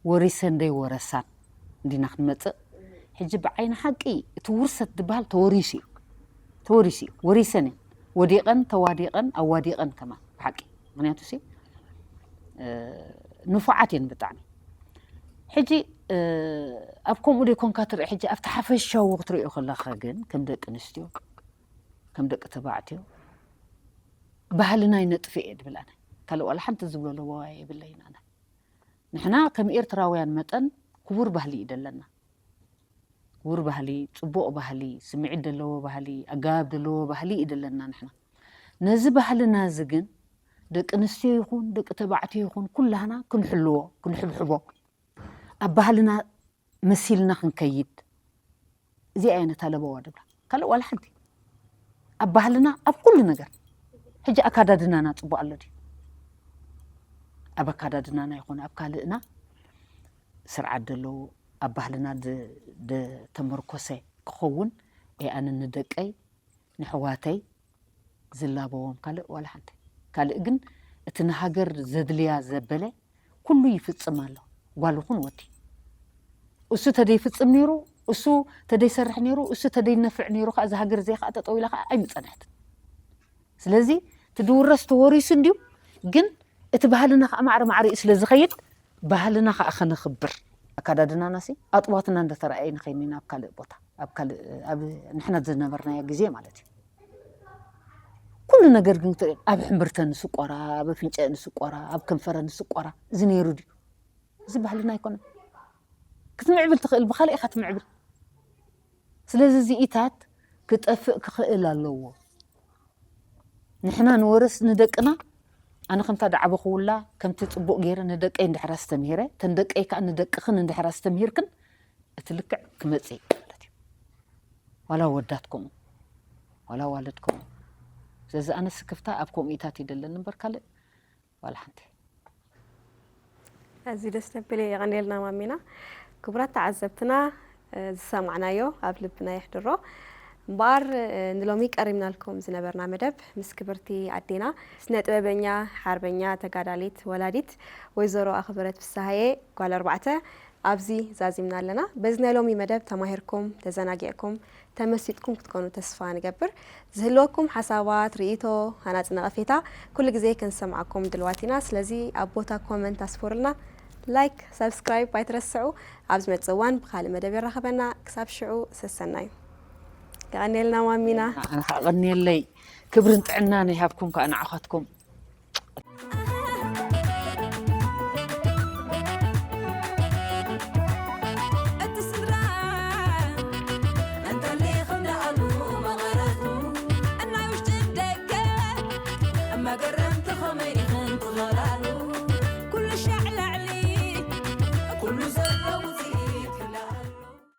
ወሪሰን ደይ ወረሳን እንዲና ክንመጽእ። ሕጂ ብዓይኒ ሓቂ እቲ ውርሰት ዝበሃል ተወሪሱ እዩ። ተወሪሱ እዩ። ወሪሰን እየን። ወዲቐን፣ ተዋዲቐን፣ ኣዋዲቐን ከማን ብሓቂ። ምኽንያቱ ሲ፣ እ፣ ንፉዓት እየን ብጣዕሚ። ሕጂ፣ እ፣ ኣብ ከምኡ ደይ ኮንካ ትርኢ፣ ሕጂ ኣብቲ ሓፈሻዊ ክትሪኦ ከለኻ ግን ከም ደቂ ኣንስትዮ፣ ከም ደቂ ተባዕትዮ፣ ባህልና ይነጥፍ እየ ድብል ኣነ። ካልእ ዋላ ሓንቲ ዝብሎ ለበዋ የብለይን ኣነ። ንሕና ከም ኤርትራውያን መጠን ክቡር ባህሊ እዩ ደለና። ክቡር ባህሊ፣ ጽቡቕ ባህሊ፣ ስምዒት ደለዎ ባህሊ፣ ኣገባብ ደለዎ ባህሊ እዩ ደለና ንሕና። ነዚ ባህልና እዚ ግን ደቂ ኣንስትዮ ይኹን ደቂ ተባዕትዮ ይኹን ኩላህና ክንሕልዎ፣ ክንሕብሕቦ፣ ኣብ ባህልና መሲልና ክንከይድ። እዚኣ እያ ነታ ለበዋ ድብላ። ካልእ ዋላ ሓንቲ። ኣብ ባህልና ኣብ ኩሉ ነገር። ሕጂ ኣካዳድናና ጽቡቕ ኣሎ ድዩ? ኣብ ኣካዳድናና ይኹን ኣብ ካልእና ስርዓት ደለዎ ኣብ ባህልና ድ-፣ ድ-፣ ተመርኮሰ ክኸውን እየ ኣነ ንደቀይ ንሕዋተይ ዝላበዎም ካልእ ዋላ ሓንቲ። ካልእ ግን እቲ ንሃገር ዘድልያ ዘበለ ኩሉ ይፍጽም ኣሎ። ጓል ይኹን ወዲ። እሱ ተደይፍጽም ነይሩ፣ እሱ ተደይሰርሕ ነይሩ፣ እሱ ተደይነፍዕ ነይሩ ከዓ እዛ ሃገር እዚኣ ከዓ ጠጠው ኢላ ከዓ ኣይምጸንሐትን። ስለዚ እቲ ድውረስ ተወሪሱ እንድዩ፣ ግን እቲ ባህልና ከዓ ማዕረ ማዕሪኡ ስለ ዝኸይድ ባህልና ከዓ ከነኽብር ኣካዳድናና ሲ ኣጥዋትና እንዳተረኣየ ንኸይኒ ናብ ካልእ ቦታ ኣብ ካልእ ኣብ ንሕና ዝነበርናዮ ግዜ ማለት እዩ። ኩሉ ነገር ግን ትርኢ፣ ኣብ ሕምብርተን ስቆራ፣ ኣብ ኣፍንጨአን ስቆራ፣ ኣብ ከንፈረን ስቆራ፣ እዚ ነይሩ ድዩ? እዚ ባህልና ኣይኮነን። ክትምዕብል ትኽእል፣ ብኻልእ ኢኻ ትምዕብል። ስለዚ እዚኢታት ክጠፍእ ክኽእል ኣለዎ። ንሕና ንወርስ ንደቅና ኣነ ከምታ ዳዕበኹውላ ከምቲ ጽቡቕ ገይረ ንደቀይ እንድሕር ኣስተምሂረ፣ ተን ደቀይ ከኣ ንደቅኽን እንድሕር ኣስተምሂርክን፣ እቲ ልክዕ ክመጽእ እዩ ማለት እዩ። ዋላ ወዳት ከምኡ፣ ዋላ ዋለድ ከምኡ። ስለዚ ኣነ ስክፍታ ኣብ ከምኡታት ይደለኒ እምበር ካልእ ዋላ ሓንቲ። ኣዝዩ ደስ ዘብል እዩ። የቐንየልና ማሚና። ክቡራት ተዓዘብትና፣ ዝሰማዕናዮ ኣብ ልብና የሕድሮ። እምበኣር ንሎሚ ቀሪብናልኩም ዝነበርና መደብ ምስ ክብርቲ ኣዴና ስነ ጥበበኛ፣ ሓርበኛ፣ ተጋዳሊት፣ ወላዲት ወይዘሮ ኣኽብረት ፍስሃየ ጓል ኣርባዕተ ኣብዚ ዛዚምና ኣለና። በዚ ናይ ሎሚ መደብ ተማሂርኩም፣ ተዘናጊዕኩም፣ ተመሲጥኩም ክትኮኑ ተስፋ ንገብር። ዝህልወኩም ሓሳባት፣ ርእይቶ፣ ሃናጺ ነቐፌታ ኩሉ ግዜ ክንሰምዓኩም ድልዋት ኢና። ስለዚ ኣብ ቦታ ኮመንት ኣስፍሩልና። ላይክ፣ ሳብስክራይብ ኣይትረስዑ። ኣብ ዝመጽእ እዋን ብኻልእ መደብ የራኸበና። ክሳብ ሽዑ ሰሰናዩ። የቐንየልና ማሚና። ኣነ ከኣ ቀንየለይ። ክብርን ጥዕናን ይሃብኩም ከኣ ንዓኻትኩም። እቲ ስድራ እንተሊኹም ደኣሉ መቐረቱ እናይ ውሽጢ ደገ መገረ